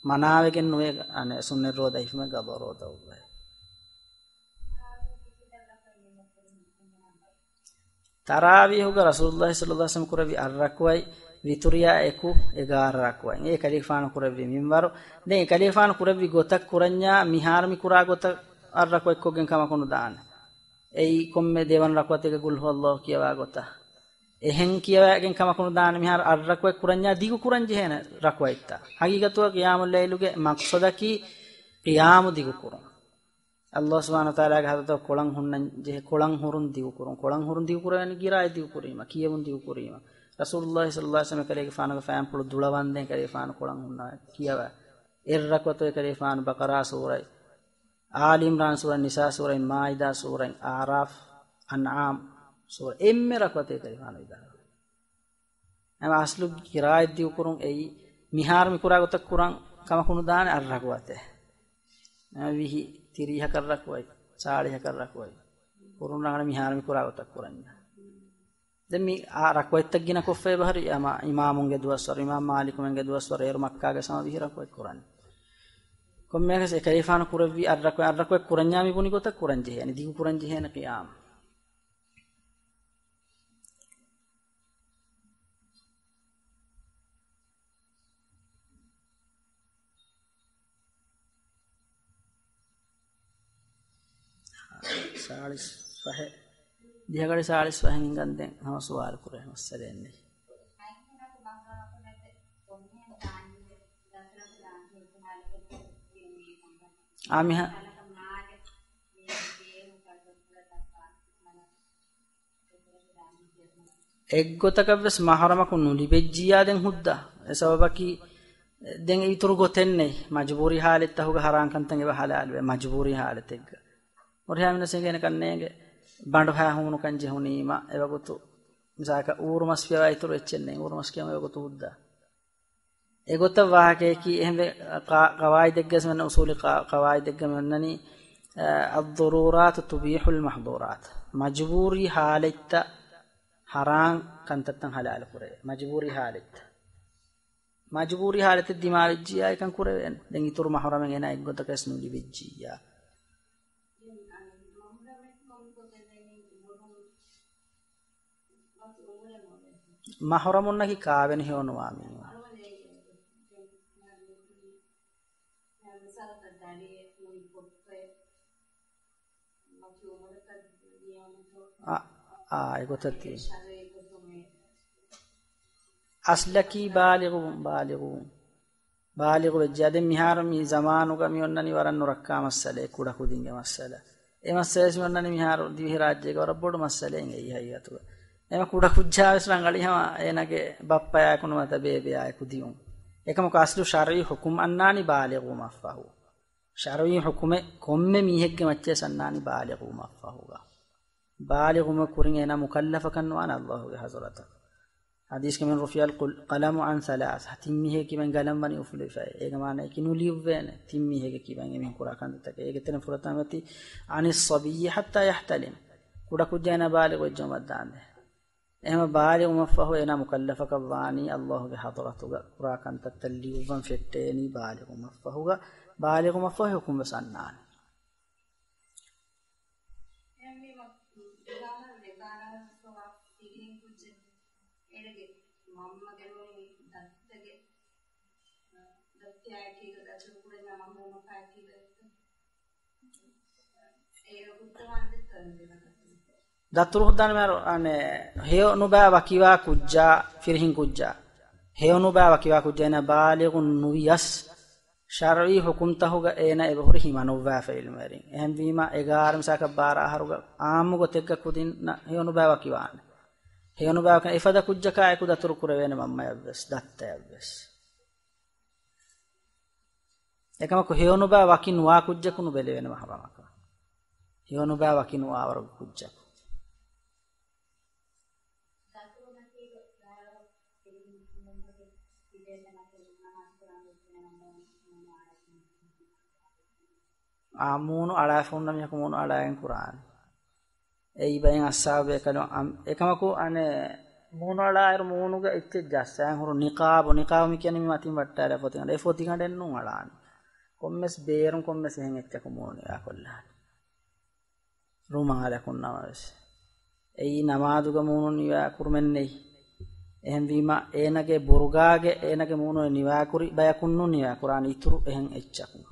މަނާވެގެން ނުވޭ، އަނެއް ސުންނަތް ރޯދަ ހިފުމެއް ގަޟާ ރޯދަ އޮއްވައި. ތަރާވީހުގަ ރަސޫލުﷲ ޞައްލަﷲ ޢަލައިހި ވަސައްލަމަ ކުރެއްވި އަށް ރަކުޢަތް، ވިތުރިއާ އެކު އެގާރަ ރަކުޢަތް. އެ ކަލޭގެފާނު ކުރެއްވި މިންވަރު. ދެން އެ ކަލޭގެފާނު ކުރެއްވި ގޮތަށް ކުރަންޏާ މިހާރު މި ކުރާ ގޮތަށް އަށް ރަކުޢަތްކޮށްގެން ކަމަކު ނުދާނެ. އެއީ ކޮންމެ ދެވަނަ ރަކުޢަތެއްގެ ޤުލް ހުވައްލާހު ކިޔަވާ ގޮތަށް. އެހެން ކިޔަވައިގެން ކަމަކު ނުދާނެ. މިހާރު އަށް ރަކުޢަތް ކުރަންޏާ ދިގު ކުރަން ޖެހޭނެ ރަކުޢަތްތައް. ޙަޤީޤަތުގަ ޤިޔާމުއްލައިލުގެ މަޤްޞަދަކީ ޤިޔާމު ދިގު ކުރުން. އައްލާހު ސުބްޙާނަހު ވަތަޢާލާގެ ޙަޟްރަތަށް ކޮޅަށް ހުންނަން ޖެހޭ، ކޮޅަށް ހުރުން ދިގު ކުރުން. ކޮޅަށް ހުރުން ދިގު ކުރެވޭނީ ޤިރާއަތް ދިގު ކުރީމަ، ކިޔެވުން ދިގު ކުރީމަ. ރަސޫލުﷲ ޞައްލަﷲ ޢަލައިހި ވަސައްލަމަ ކަލޭގެފާނުގެ ފައިންޕުޅު ދުޅަވަންދެން ކަލޭގެފާނު ކޮޅަށް ހުންނަވަ ކިޔަވަ. އެއް ރަކުޢަތު އެކަލޭގެފާނު ބަޤަރާ ސޫރަތް، އާލި ޢިމްރާން ސޫރަތް، ނިސާ ސޫރަތް، މާއިދާ ސޫރަތް، އަޢުރާފް، އަންޢާމް ސޫރަތް، އެންމެ ރަކުޢަތެއް ކަލޭގެފާނު ވިދާޅުވި. އެމަ އަސްލު ޤިރާއަތް ދިގުކުރުން އެއީ، މިހާރު މި ކުރާ ގޮތަށް ކުރަން ކަމަކު ނުދާނެ އަށް ރަކުޢަތެއް. އެމަ ވިހި، ތިރީހަކަށް ރަކުޢަތް، ޗާޅީހަކަށް ރަކުޢަތް. ކުރުން ރަނގަޅަށް މިހާރު މި ކުރާ ގޮތަށް ކުރަންޏާ. ދެން މި އާ ރަކުޢަތްތައް ގިނަ ކޮށްފަ އެބަހަރު އަމާ އިމާމުންގެ ދުވަސްވަރު، އިމާމް މާލިކުމެންގެ ދުވަސްވަރު އޭރު މައްކާގަ ސަމަ ވިހި ރަކުޢަތް ކުރަން. ކޮންމެއަކަސް އެކަލޭފާނު ކުރެއްވި އަށް ރަކުޢަތް، އަށް ރަކުޢަތް ކުރަންޏާ މި ބުނި ގޮތަށް ކުރަން ޖެހޭނެ، ދިގު ކުރަން ޖެހޭނެ ޤިޔާމް. ސާޅީސް ފަހެއް، ދިހަގަޑި ސާޅީސް ފަހެއް ހިނގަން ދެން ހަމަ ސުވާލު ކުރޭ މައްސަލައެއް ނެތް. އާ މިހާ އެއްގޮތަކަށްވެސް މަޙްރަމަކު ނުލިބެއްޖިއްޔާ ދެން ހުއްދަ. އެ ސަބަބަކީ ދެން އިތުރު ގޮތެއް ނެތް. މަޖުބޫރީ ޙާލަތްތަކުގަ ޙަރާން ކަންތައް އެބަ ޙަލާލުވޭ މަޖުބޫރީ ޙާލަތެއްގަ. ހުރިހާ މީހުންނަށް އެނގޭނެ ކަންނޭނގެ ބަނޑުހައި ހޫނުކަން ޖެހުނީމަ އެވަގުތު މިސާލަކަށް އޫރު މަސް ފިޔަވާ އިތުރު އެއްޗެއް ނެތް. އޫރު މަސް ކިޔަމަ އެވަގުތު ހުއްދަ. އެގޮތަށް ވާހަކަޔަކީ އެހެންވެ، ޤާ-، ޤަވާއިދެއްގަ މި އޮންނަ އުޞޫލީ ޤާ-، ޤަވާއިދެއްގަ މި އޮންނަނީ، އައް، الضرورات تبيح المحظورات. މަޖުބޫރީ ޙާލަތްތައް ހަރާން ކަންތައްތައް ހަލާލު ކުރޭ. މަޖުބޫރީ ހާލަތް. މަޖުބޫރީ ހާލަތެއް ދިމާވެއްޖިއްޔާ އެކަން ކުރެވޭނެ. ދެން އިތުރު މަހުރަމެއް އޭނާ އެއްގޮތަކަސް ނުލިބިއްޖިއްޔާ. މަހުރަމުންނަކީ ކާވެނި ހެޔޮނުވާ މީހުން. އާ، އާ، އެގޮތަށް ތި. އަސްލަކީ ބާލިޣު، ބާލިޣު. ބާލިޣު ވެއްޖެ. ދެން މިހާރު މި ޒަމާނުގަ މި އޮންނަނީ ވަރަށް ނުރައްކާ މައްސަލައެއް، ކުޑަކުދިންގެ މައްސަލަ. އެ މައްސަލަ ވެސް މި އޮންނަނީ މިހާރު ދިވެހިރާއްޖޭގަ ވަރަށް ބޮޑު މައްސަލައެއް އެއީ ހަގީގަތުގަ. އެމަ ކުޑަކުއްޖާ ވެސް ރަނގަޅީ ހަމަ އޭނާގެ ބައްޕަޔާއެކު ނުވަތަ ބޭބެޔާއެކު ދިއުން. އެކަމަކު އަސްލު ޝަރުޢީ ޙުކުމް އަންނާނީ ބާލިޣުވުމަށްފަހު. ޝަރުޢީ ޙުކުމެއް ކޮންމެ މީހެއްގެ މައްޗަށް ވެސް އަންނާނީ ބާލިޣުވުމަށްފަހުގަ. ބާލިޣުވުމުގެ ކުރިން އޭނާ މުކައްލަފަކަށް ނުވާނެ އައްލާހުގެ ޙަޟްރަތަށް. ޙަދީޘްގަ މި ރުފިޢަލް ޤަލް-، ޤަލަމު ޢަން ޘަލާޘް، ތިން މީހެއްގެ ކިބައިން ގަލަން ވަނީ އުފުލިފައި. އޭގެ މާނައަކީ ނުލިޔުއްވޭނެ ތިން މީހެއްގެ ކިބައިން އެމީހުން ކުރާ ކަންތައްތަކެއް. އޭގެ ތެރެއިން ފުރަތަމަ އޮތީ ޢަނިއްޞަބިއްޔި ޙައްތާ ޔަޙްތަލިމް. ކުޑަކުއްޖާ އޭނާ ބާލިޣު ވެއްޖައުމަށްދާންދެން. އެހެން ބާލިޣުވުމަށްފަހު އޭނާ މުކައްލަފަކަށް ވާނީ އައްލާހުގެ ޙަޟްރަތުގަ ކުރާ ކަންތައްތައް ލިޔުއްވަން ފެއްޓޭނީ ބާލިޣުވުމަށްފަހުގަ. ބާލިޣުވުމަށްފަހު ޙުކުމް ވެސް އަންނާނެ. އެހެންވީމަ، އުދާހަރަ ދެކާރަ ސޮވާ ފިރިހެން ކުއްޖެއް އޭނަގެ މަންމަ ގެނުނީ ދައްތަގެ، ދައްތައާއެކީގަ ދަތުރު ކުރަންޏާ މަހުރޫމަކާއެކީގަ އޭނަ ހުއްދަވާންދެއްތޯ އެންމެ ދަތުރު ހުއްދާނެ މިހާރު، އަނެ، ހެޔޮ ނުބައި ވަކިވާ ކުއްޖާ، ފިރިހެން ކުއްޖާ. ހެޔޮ ނުބައި ވަކިވާ ކުއްޖާ އޭނަ ބާލިޣު ނުވިޔަސް، ޝަރުޢީ ޙުކުމްތަހުގަ އޭނަ އެބަހުރި ހިމަނުއްވާފަ ޢިލްމުވެރިން. އެހެންވީމަ، އެގާރަ މިސާކަށް ބާރަ އަހަރުގަ އާއްމު ގޮތެއްގަ ކުދިންނަށް ހެޔޮ ނުބައި ވަކިވާނެ. ހެޔޮ ނުބައި ވަކި އެފަދަ ކުއްޖަކާ އެކު ދަތުރު ކުރެވޭނެ މަންމަޔަށްވެސް، ދައްތަޔަށްވެސް. އެކަމަކު ހެޔޮ ނުބައި ވަކި ނުވާ ކުއްޖަކު ނުބެލެވޭނެ މަޙްރަމަކަށް. ހެޔޮ ނުބައި ވަކި ނުވާވަރުގެ ކުއްޖަކު. އާ، މޫނު އަޅާފަ ހުންނަ މީހަކު މޫނު އަޅާގެން ކުރާނެ. އެއީ ބައެއް އައްސާބޭކަލުން އަން-، އެކަމަކު އަނެއް މޫނު އަޅާއިރު މޫނުގަ އެއްޗެއް ޖައްސާ ހުރު ނިޤާބު، ނިޤާބު މި ކިޔަނީ މި މަތިން ވައްޓާލާ ފޮތިގަނޑެއް، އެ ފޮތިގަނޑެއް ނޫން އަޅާނެ. ކޮންމެސް ބޭރުން ކޮންމެސް އެހެން އެއްޗަކު މޫނު ނިވާކޮށްލާނެ. ރުމާލަކުން ނަމަވެސް. އެއީ ނަމާދުގަ މޫނު ނިވާ ކުރުމެއް ނެތް. އެހެންވީމަ އޭނަގެ ބުރުގާގެ އޭނަގެ މޫނު ނިވާ ކުރި ބަޔަކުން ނޫން ނިވާ ކުރާނެ އިތުރު އެހެން އެއްޗަކުން.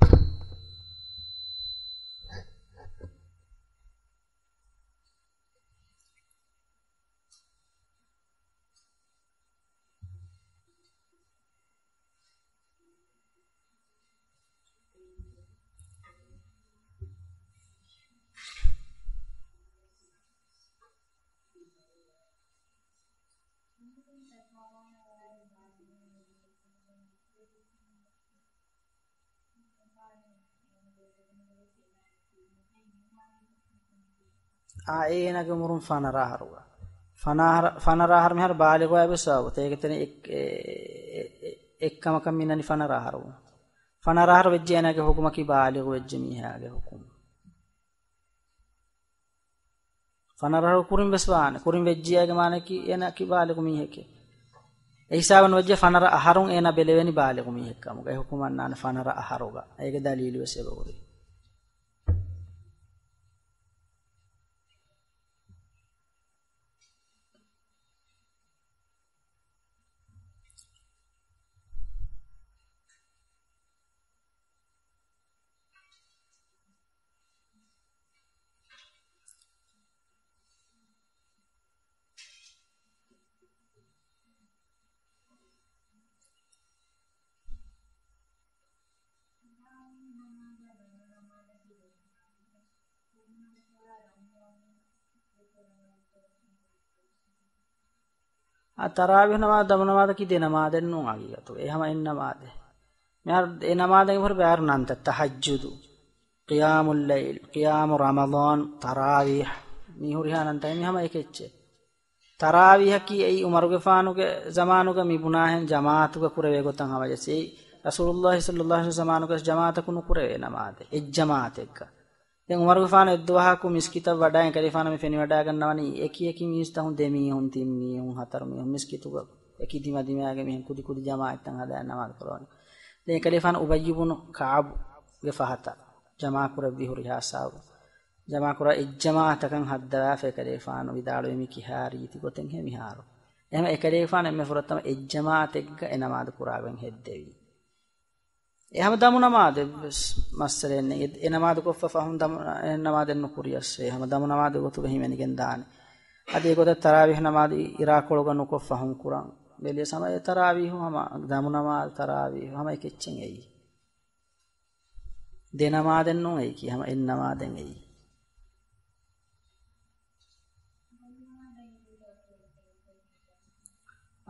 އާ، އޭނާގެ އުމުރުން ފަނަރަ އަހަރުގަ. ފަނަރަ އަހަރު، ފަނަރަ އަހަރު މިހާރު ބާލިޣުވާ ވެސް ވާ ގޮތެއް. އޭގެ ތެރެއިން އެއް-، އެ-، އެ-، އެއްކަމަކަށް މިނަނީ ފަނަރަ އަހަރު. ފަނަރަ އަހަރު ވެއްޖެ އޭނާގެ ޙުކުމަކީ ބާލިޣު ވެއްޖެ މީހާގެ ޙުކުމް. ފަނަރަ އަހަރު ކުރިން ވެސް ވާނެ. ކުރިން ވެއްޖިއްޔާގެ މާނައަކީ އޭނާ ކި ބާލިޣު މީހެކޭ. އެ ހިސާބުން ވެއްޖެ ފަނަރަ އަހަރުން އޭނާ ބެލެވެނީ ބާލިޣު މީހެއް ކަމުގަ. އެ ޙުކުމް އަންނާނެ ފަނަރަ އަހަރުގަ. އޭގެ ދަލީލު ވެސް އެބަހުރި. އާ، ތަރާވީޙު ނަމާދު ދަމު ނަމާދަކީ ދެ ނަމާދެއް ނޫން ހަގީގަތުގަ. އެ ހަމަ އެއް ނަމާދެއް. މިހާރު އެ ނަމާދަށް އެބަހުރި ބައިވަރު ނަންތައް، ތަހައްޖުދު، ޤިޔާމުއްލައިލް، ޤިޔާމު ރަމަޟާން، ތަރާވީޙް، މި ހުރިހާ ނަންތައް މި ހަމަ އެކެއްޗެއް. ތަރާވީޙަކީ އެއީ ޢުމަރުގެފާނުގެ ޒަމާނުގަ މި ބުނާހެން ޖަމާޢަތުގަ ކުރެވޭ ގޮތަށް ހަމަޖައްސަ. އެއީ ރަސޫލުﷲ ޞައްލަﷲ ޢަލައިހި ވަސައްލަމަ ޒަމާނުގަ ޖަމާޢަތަކު ނުކުރެވޭ ނަމާދެއް، އެއް ޖަމާޢަތެއްގަ. ދެން ޢުމަރުގެފާނު އެއްދުވަހަކު މިސްކިތަށް ވަޑައިގެން އެކަލޭފާނު މި ފެނިވަޑައިގަންނަވަނީ އެކި އެކި މީސްތަކުން، ދެ މީހުން، ތިން މީހުން، ހަތަރު މީހުން މިސްކިތުގަ އެކި ދިމަދިމާގެ މީހުން ކުދި ކުދި ޖަމާޢަތްތައް ހަދާ ނަމާދު ކުރަވަނީ. ދެން އެކަލޭފާނު އުބައްޔު ބުނު ކަޢަބުގެ ފަހަތަށް ޖަމާކުރެއްވި ހުރިހާ ސާބު ޖަމާކުރާ އެއްޖަމާޢަތަކަށް ހައްދަވާފަ އެކަލޭފާނު ވިދާޅުވި މި ކިހާ ރީތި ގޮތެއްހޭ މިހާރު. އެހެން އެކަލޭފާނު އެންމެ ފުރަތަމަ އެއްޖަމާޢަތެއްގަ އެ ނަމާދު ކުރާގޮތް ހެއްދެވީ. އެ ހަމަ ދަމު ނަމާދެއްވެސް މައްސަލައެއް ނެތް. އެ، އެ ނަމާދު ކޮށްފަ ފަހުން ދަމު، އެ ނަމާދެއް ނުކުރިޔަސް އެ ހަމަ ދަމު ނަމާދު ގޮތުގަ ހިމެނިގެން ދާނެ. އަދި އެގޮތަށް ތަރާވީޙު ނަމާދު އިރާކޮޅުގަ ނުކޮށް ފަހުން ކުރަން ބެލިޔަސް ހަމަ އެ ތަރާވީޙު ހަމަ ދަމު ނަމާދު ތަރާވީޙު ހަމަ އެކެއްޗެއް އެއީ. ދެ ނަމާދެއް ނޫން އެއީކީ، ހަމަ އެއް ނަމާދެއް އެއީ.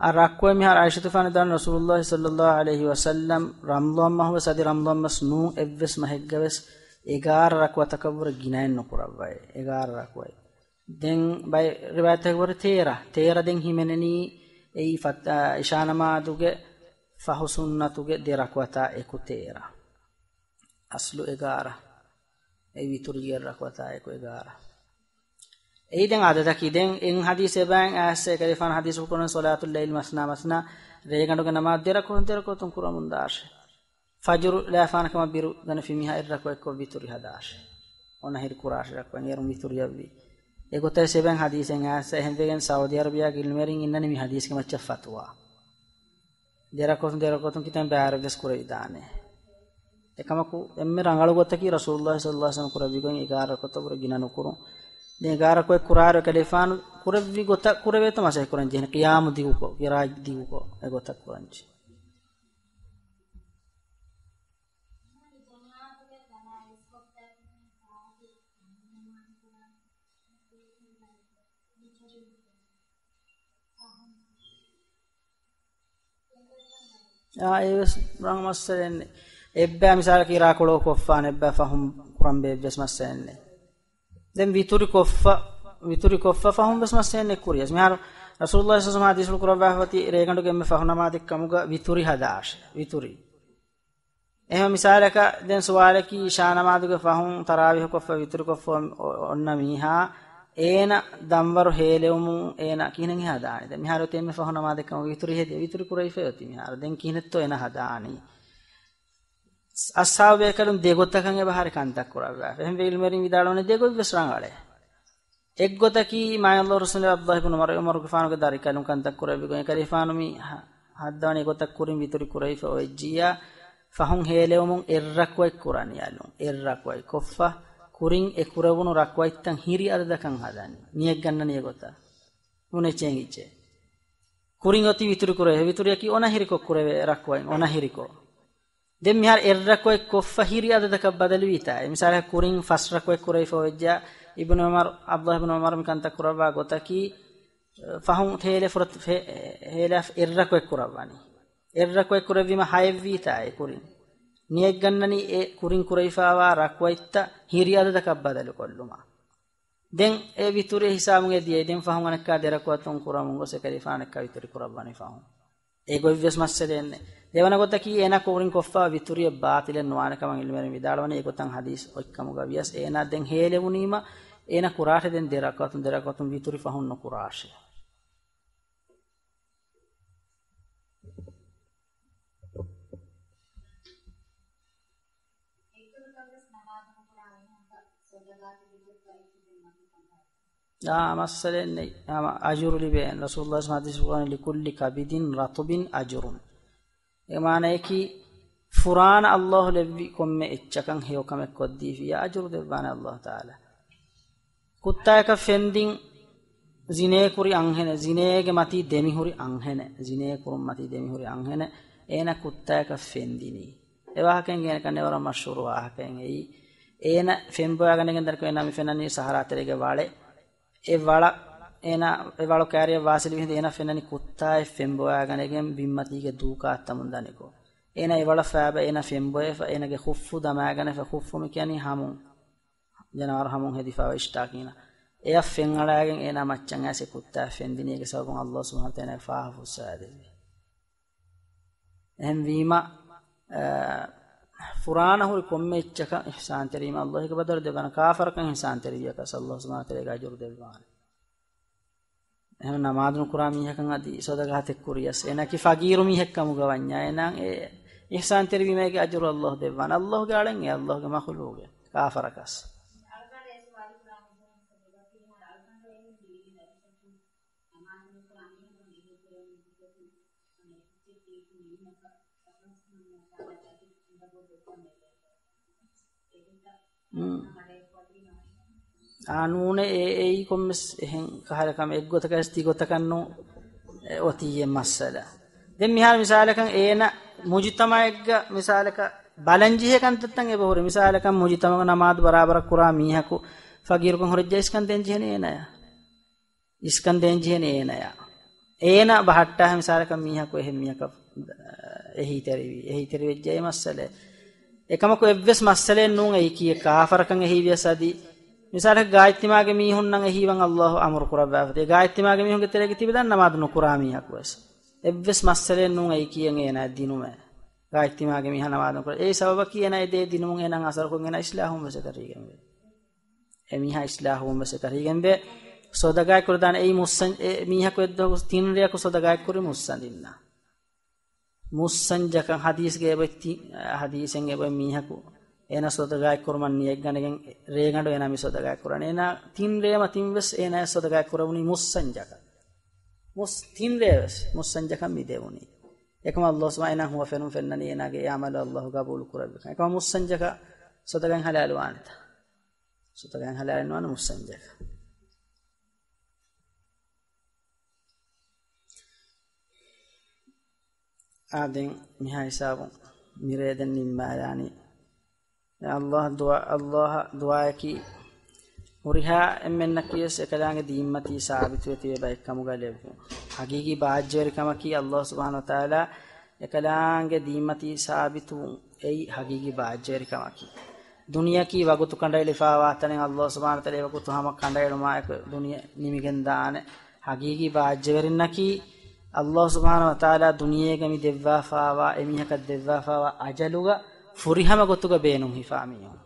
އަ، ރަކުޢަތް މިހާރު ޢާއިޝަތު ފާނުދާން ރަސޫލުﷲ ޞައްލަﷲ ޢަލައިހި ވަސައްލަމް ރަމަޟާން މަހުވެސް އަދި ރަމަޟާން މަސް ނޫން އެއްވެސް މަހެއްގަވެސް އެގާރަ ރަކުޢަތަކަށްވުރެ ގިނައެއް ނުކުރައްވައޭ. އެގާރަ ރަކުޢަތް. ދެން ބައެއް ރިވާޔަތްތަކުގަވުރެ ތޭރަ، ތޭރަ ދެން ހިމެނެނީ އެއީ ފަތް-، އާ، އިޝާ ނަމާދުގެ ފަހު ސުންނަތުގެ ދެ ރަކުޢަތާ އެކު ތޭރަ. އަސްލު އެގާރަ. އެ ވިތުރީގެ ރަކުޢަތާ އެކު އެގާރަ. އެއީ ދެން އަދަދަކީ. ދެން އެއް ޙަދީޘް އެބައިން އައިސް އެކަލޭފާނު ޙަދީޘް ކުރަން ޞަލާތު އައްލައިލް މަސްނާ މަސްނާ، ރޭގަނޑުގެ ނަމާދު ދެ ރަކުޢަތުން ދެ ރަކުޢަތުން ކުރަމުން ދާށޭ. ފަޖުރު ލާފާނަ ކަމަށް ބިރުގަނެފި މީހާ އެއް ރަކުޢަތްކޮށް ވިތުރި ހަދާށޭ. އޮނަހިރި ކުރާށޭ ރަކުޢަތް އޭރުން ވިތުރިއަށްވީ. އެގޮތަށް އެބައިން ޙަދީޘެއް އައިސް އެހެންވެގެން ސައުދީ އަރަބިޔާގެ ޢިލްމުވެރިން އިންނަނީ މި ޙަދީޘްގެ މައްޗަށް ފަތުވާ. ދެ ރަކުޢަތުން ދެ ރަކުޢަތުން ކިތަން ބައިވެރިވެސް ކުރެވިދާނެ. އެކަމަކު އެންމެ ރަނގަޅު ގޮތަކީ ރަސޫލުﷲ ޞައްލަﷲ ޢަލައިހި ވަސައްލަމަ ކުރެއްވި ގޮތް އެގާރަ ރަކުޢަތަށްވުރެ ގިނަ ނުކުރުން. ދެން އެގާރަ ރަކުޢަތް ކުރާއިރު އެކަލޭފާނު ކުރެއްވި ގޮތަށް ކުރެވޭތޯ މަސައްކަތް ކުރަން ޖެހެނީ. ޤިޔާމު ދިގުކޮށް، ޤިރާ ދިގުކޮށް އެގޮތަށް ކުރަން ޖެހޭ. އާ، އެވެސް ރަނގަޅު މައްސަލައެއް ނެތް. އެއްބައި މިސާލަކީ ރާކޮޅު ކޮށްފާނެ، އެއްބައި ފަހުން ކުރަން ބޭއްވެސް މައްސަލައެއް ނެތް. ދެން ވިތުރި ކޮށްފަ، ވިތުރި ކޮށްފަ ފަހުން ވެސް މައްސަލައެއް ނެތް ކުރިޔަސް. މިހާރު ރަސޫލުﷲ ޞައްލަﷲ ޢަލައިހި ވަސައްލަމަ ޙަދީޘްފުޅު ކުރައްވާފަ ވަތީ ރޭގަނޑުގެ އެންމެ ފަހު ނަމާދެއް ކަމުގަ ވިތުރި ހަދާށޭ، ވިތުރި. އެހެން މިސާލަކަށް ދެން ސުވާލަކީ އިޝާ ނަމާދުގެ ފަހުން ތަރާވީޙު ކޮށްފަ ވިތުރި ކޮށްފަ އޮ-، އޮންނަ މީހާ އޭނަ ދަންވަރު ހޭލެވުމުން އޭނަ ކިހިނެއް ހަދާނީ؟ ދެން މިހާރު އޮތީ އެންމެ ފަހު ނަމާދެއް ކަމުގަ ވިތުރި ހެދި، ވިތުރި ކުރެވިފަ އޮތީ މިހާރު. ދެން ކިހިނެއްތޯ އޭނަ ހަދާނީ؟ އަޞްޙާބު ބޭކަލުން ދެގޮތަކަށް އެބަހަރި ކަންތައް ކުރައްވާފަ. އެހެންވެ ޢިލްމުވެރިން ވިދާޅުވަނީ ދެގޮތްވެސް ރަނގަޅޭ. އެއްގޮތަކީ މާތް ﷲ ރަސޫލު ޢަބްދުﷲ ބިން ޢުމަރު، ޢުމަރުގެފާނުގެ ދަރިކަލުން ކަންތައް ކުރެއްވި ގޮތް އެކަލޭފާނު މި ހަ-، ހައްދަވަނީ އެގޮތަށް ކުރިން ވިތުރި ކުރެވިފަ އޮވެއްޖިއްޔާ ފަހުން ހޭލެވުމުން އެއްރަކުޢަތް ކުރަނިއަލުން. އެއްރަކުޢަތް ކޮށްފަ ކުރިން އެ ކުރެވުނު ރަކުޢަތްތައް ހިރި އަދަދަކަށް ހަދަނީ. ނިޔަތް ގަންނަނީ އެގޮތަށް. ނޫނޭ އެއްޗެއް އެނގިއްޖެ. ކުރިން އޮތީ ވިތުރި ކުރެވޭ. ވިތުރިއަކީ އޮނަހިރިކޮށް ކުރެވޭ ރަކުޢަތް، އޮނަހިރިކޮށް. ދެން މިހާރު އެއްރަކުޢަތް ކޮށްފަ ހިރި އަދަދަކަށް ބަދަލުވީތާ. މިސާލަކަށް ކުރިން ފަސް ރަކުޢަތް ކުރެވިފަ އޮވެއްޖާ، އިބްނު ޢުމަރު، ޢަބްދުﷲ ބިން ޢުމަރު މި ކަންތައް ކުރައްވާ ގޮތަކީ، ފަހުން ހޭލެ ފުރަތަ-، ހޭ-، ހޭލާ އެއްރަކުޢަތް ކުރައްވަނީ. އެއްރަކުޢަތް ކުރެއްވީމަ ހައެއްވީތާ އެ ކުރިން. ނިޔަތް ގަންނަނީ އެ ކުރިން ކުރެވިފައިވާ ރަކުޢަތްތައް ހިރި އަދަދަކަށް ބަދަލުކޮށްލުމަށް. ދެން އެ ވިތުރި ހިސާބުން އެ ދިޔައީ. ދެން ފަހުން އަނެއްކާ ދެ ރަކުޢަތުން ކުރަމުން ގޮސް އެކަލޭފާނު އަނެއްކާ ވިތުރި ކުރައްވަނީ ފަހުން. އެގޮތްވެސް މައްސަލައެއް ނެތް. ދެވަނަ ގޮތަކީ އޭނާ ކުރިން ކޮށްފަ ވިތުރިއެއް ބާޠިލެއް ނުވާނެ ކަމަށް ޢިލްމުވެރިން ވިދާޅުވަނީ. އެގޮތަށް ޙަދީޘް އޮތްކަމުގަ ވިޔަސް އޭނާ ދެން ހޭލެވުނީމަ އޭނާ ކުރާށޭ ދެން ދެ ރަކުޢަތުން، ދެ ރަކުޢަތުން ވިތުރި ފަހުން ނުކުރާށޭ. އާ، މައްސަލައެއް ނެތް. އާ، އަޖުރު ލިބޭ. ރަސޫލުﷲ ޙަދީޘް ކުރަނީ، "ލިކުއްލި ކަބިދިން ރަޠުބިން އަޖުރުން." އެ މާނަޔަކީ، ފުރާނަ ﷲ ލެއްވި ކޮންމެ އެއްޗަކަށް ހެޔޮކަމެއް ކޮށްދީފިއްޔާ އަޖުރު ދެއްވާނެ ﷲ ތަޢާލާ. ކުއްތާއަކަށް ފެންދިން ޒިނޭ ކުރި އަންހެނެއް، ޒިނޭގެ މަތީ ދެމިހުރި އަންހެނެއް، ޒިނޭ ކުރުން މަތީ ދެމިހުރި އަންހެނެއް، އޭނަ ކުއްތާއަކަށް ފެންދިނީ. އެ ވާހަކައިން އޭނަ ކަންނޭ ވަރަށް މަޝްހޫރު ވާހަކައެއް އެއީ. އޭނަ ފެންބޮވާގަނެގެން ދަނިކޮށް އޭނަ މި ފެންނަނީ ސަހަރާ ތެރޭގެ ވަޅެއް. އެ ވަޅަށް އޭނަ، އެ ވަޅު ކައިރިއަށް ވާސިލުވި ހިނދު އޭނަ ފެންނަނީ ކުއްތާއެއް ފެންބޮވާގަނެގެން ބިންމަތީގެ ދޫކާ އައްތަމުން ދަނިކޮށް. އޭނަ އެ ވަޅަށް ފައިބަ އޭނަ ފެންބޮވެފަ، އޭނަގެ ޚުއްފު ދަމާގަނެފަ، ޚުއްފު މި ކިޔަނީ ހަމުން. ޖަނަވާރު ހަމުން ހެދިފައިވާ އިޝްޓާކީނަ. އެއަށް ފެންއަޅާގެން އޭނާ މައްޗަށް އައިސް އެ ކުއްތާ ފެންދިނީ. އޭގެ ސަބަބުން ﷲ ސުބްޙާނަހޫ ވަތަޢާލާ ފާހަ ފުއްސަވާދެއްވި. އެހެންވީމަ، އަ، ފުރާނަ ހުރި ކޮންމެ އެއްޗަކަށް އިޙްސާންތެރީމަ ﷲ އޭގެ ބަދަލު ދެއްވާނެ. ކާފަރަކަށް އިޙްސާންތެރިވިޔަކަސް ﷲ ސުބްޙާނަހޫ ވަތަޢާލާ އޭގެ އަޖުރު ދެއްވާނެ. އެހެން ނަމާދު ނުކުރާ މީހަކަށް އަދި ޞަދަޤާތެއް ކުރިޔަސް، އޭނާއަކީ ފަގީރު މީހެއް ކަމުގަ ވަންޏާ، އޭނާ އެ އިޙްސާންތެރިވީމަ އޭގެ އަޖުރު ﷲ ދެއްވާނެ. ﷲ ގެ އަޅެން އެ، ﷲ ގެ މަޚުލޫގެ، ކާފަރަކަސް. އާ، ނޫނޭ، އެ، އެއީ ކޮންމެސް އެހެން ކަހަލަ ކަމެއް އެއްގޮތަކަށް ތިގޮތަކަށް ނޫ، އެ، އޮތީ އެ މައްސަލަ. ދެން މިހާރު މިސާލަކަށް އޭނަ މުޖުތަމަޢެއްގަ މިސާލަކަށް ބަލަންޖެހޭ ކަންތައްތައް އެބަހުރި. މިސާލަކަށް މުޖުތަމަޢުގަ ނަމާދު ބަރާބަރަށް ކުރާ މީހަކު ފަގީރުކަން ހުރެއްޖެ އިސްކަން ދޭން ޖެހެނީ އޭނަޔާ. އިސްކަން ދޭން ޖެހެނީ އޭނަޔާ. އޭނަ ބަހައްޓާ މިސާލަކަށް މީހަކު އެހެން މީހަކަށް އެހީތެރިވީ، އެހީތެރިވެއްޖެ އެ މައްސަލަ. އެކަމަކު އެއްވެސް މައްސަލައެއް ނޫން އެއީކީ އެ ކާފަރަކަށް އެހީވިޔަސް އަދި މިސާލަކަށް ގާތްތިމާގެ މީހުންނަށް އެހީވަން ﷲ އަމުރު ކުރައްވާފަ. އެ ގާތްތިމާގެ މީހުންގެ ތެރޭގަ ތިބި ދާން ނަމާދު ނުކުރާ މީހަކު ވެސް. އެއްވެސް މައްސަލައެއް ނޫން އެއީކީ އޭނަ ދިނުމެއް. ގާތްތިމާގެ މީހާ ނަމާދު ނުކުރާ. އެއީ ސަބަބަކީ އޭނަ އެ ދޭ ދިނުމުން އޭނަ އަސަރުކޮށް އޭނަ އިސްލާހުން ވެސް އެކަށީގެންވޭ. އެ މީހާ އިސްލާހުވުން ވެސް އެކަށީގެންވޭ. ޞަދަޤާތް ކުރެވިދާނެ އެއީ މުއްސަން، އެ މީހަކު އެއްދުވަހަކު ތިން ރެޔަކު ޞަދަޤާތް ކުރި މުއްސަނދިންނަށް. މުއްސަންޖަކަށް ޙަދީޘްގައި އެބައޮތް ތި-، ޙަދީޘެއް އެބައޮތް މީހަކު އޭނަ ޞަދަޤާތް ކުރުމަށް ނިޔަތްގަނެގެން ރޭގަނޑު އޭނަ މި ޞަދަޤާތް ކުރަނީ. އޭނަ ތިން ރޭ މަތިން ވެސް އޭނަ ޞަދަޤާތް ކުރެވުނީ މުއްސަންޖަކަށް. މުއްސ-، ތިން ރޭ ވެސް މުއްސަންޖަކަށް މި ދެވުނީ. އެކަމަ ﷲ ސުބްޙާނަހޫ އޭނަ ހުވަފެނުން ފެންނަނީ އޭނާގެ އެ ޢަމަލު ﷲ ޤަބޫލު ކުރެއްވިކަން. އެކަމަ މުއްސަންޖަކަށް ޞަދަޤާތް ޙަލާލުވާނެތަ؟ ޞަދަޤާތް ޙަލާލެއް ނުވާނެ މުއްސަންޖަކަށް. އާ، ދެން މިހާ ހިސާބުން މިރޭ ދެން ނިންމާލާނީ. ﷲ ދުޢާ، ﷲ ދުޢާއަކީ ހުރިހާ އެންމެންނަކީވެސް އެކަލާނގެ ދީންމަތީ ސާބިތުވެ ތިބޭ ބައެއްކަމުގަ ލެއްވުން. ޙަޤީޤީ ބާއްޖަވެރިކަމަކީ ﷲ ސުބްޙާނަހޫ ވަތަޢާލާ އެކަލާނގެ ދީންމަތީ ސާބިތުވުން. އެއީ ޙަޤީޤީ ބާއްޖަވެރިކަމަކީ. ދުނިޔެއަކީ ވަގުތު ކަނޑައެޅިފާވާ ތަނެއް. ﷲ ސުބްޙާނަހޫ ވަތަޢާލާ އެ ވަގުތު ހަމަ ކަނޑައެޅުމާއެކު ދުނިޔެ ނިމިގެންދާނެ. ޙަޤީޤީ ބާއްޖަވެރިންނަކީ ﷲ ސުބްޙާނަހޫ ވަތަޢާލާ ދުނިޔޭގަ މި ދެއްވާފާވާ، އެމީހަކަށް ދެއްވާފާވާ އަޖަލުގަ ފުރިހަމަ ގޮތުގަ ބޭނުން ހިފާ މީހުން.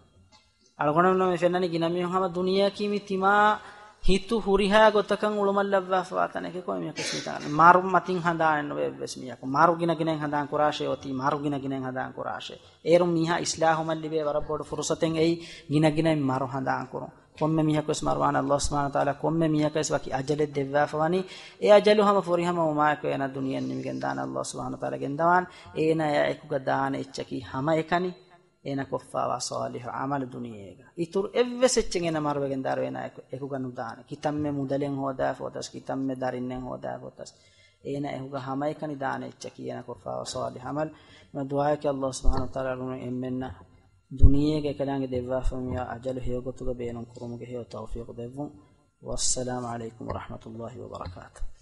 އަޅުގަނޑުމެން މި ފެންނަނީ ގިނަ މީހުން ހަމަ ދުނިޔެއަކީ މި ތިމާ ހިތު ހުރިހާ ގޮތަކަށް އުޅުމަށް ލައްވާފަވާ ތަނެކޭ. ކޮންމެ މީހަކަސް މިތާނގަ މަރު މަތިން ހަނދާނެއް ނުވޭ އެއްވެސް މީހަކު. މަރު ގިނަ ގިނައިން ހަނދާން ކުރާށޭ އޮތީ، މަރު ގިނަ ގިނައިން ހަނދާން ކުރާށޭ. އޭރު މީހާ އިސްލާހުވުމަށް ލިބޭ ވަރަށް ބޮޑު ފުރުޞަތެއް އެއީ ގިނަ ގިނައިން މަރު ހަނދާން ކުރުން. ކޮންމެ މީހަކުވެސް މަރުވާނެ. ﷲ ސުބްޙާނަހޫ ވަތަޢާލާ ކޮންމެ މީހަކަށްވެސް ވަކި އަޖަލެއް ދެއްވާފަވަނީ. އެ އަޖަލު ހަމަ ފުރިހަމަ ވުމާއެކު އޭނާ ދުނިޔެއިން ނިމިގެންދާނެ. ﷲ ސުބްޙާނަހޫ ވަތަޢާލާ ގެންދަވާނެ. އޭނާޔާ އެކުގަ ދާނެ އެއްޗަކީ ހަމަ އެކަނި. އޭނާ ކޮށްފާވާ ޞާލިޙު ޢަމަލު ދުނިޔޭގަ އިތުރު އެއްވެސް އެއްޗެއް އޭނާ މަރުވެގެން ދާއިރު އޭނާ އެކު-، އެކުގަ ނުދާނެ. ކިތަންމެ މުދަލެއް ހޯދާފަ އޮތަސް، ކިތަންމެ ދަރިންނެއް ހޯދާފަ އޮތަސް، އޭނާ އެކުގަ ހަމައެކަނި ދާނެ އެއްޗަކީ އޭނާ ކޮށްފާވާ ޞާލިޙު ޢަމަލު. މި ދުޢާއަކީ ﷲ ސުބްޙާނަހޫ ވަތަޢާލާ އަޅުގަނޑު އެންމެންނަށް ދުނިޔޭގަ އެކަލާނގެ ދެއްވާފަ މިވާ އަޖަލު ހެޔޮ ގޮތުގަ ބޭނުން ކުރުމުގެ ހެޔޮ ތައުފީޤު ދެއްވުން. ވައްސަލާމު ޢަލައިކުމް ވަރަޙްމަތުﷲި ވަބަރަކާތުހު.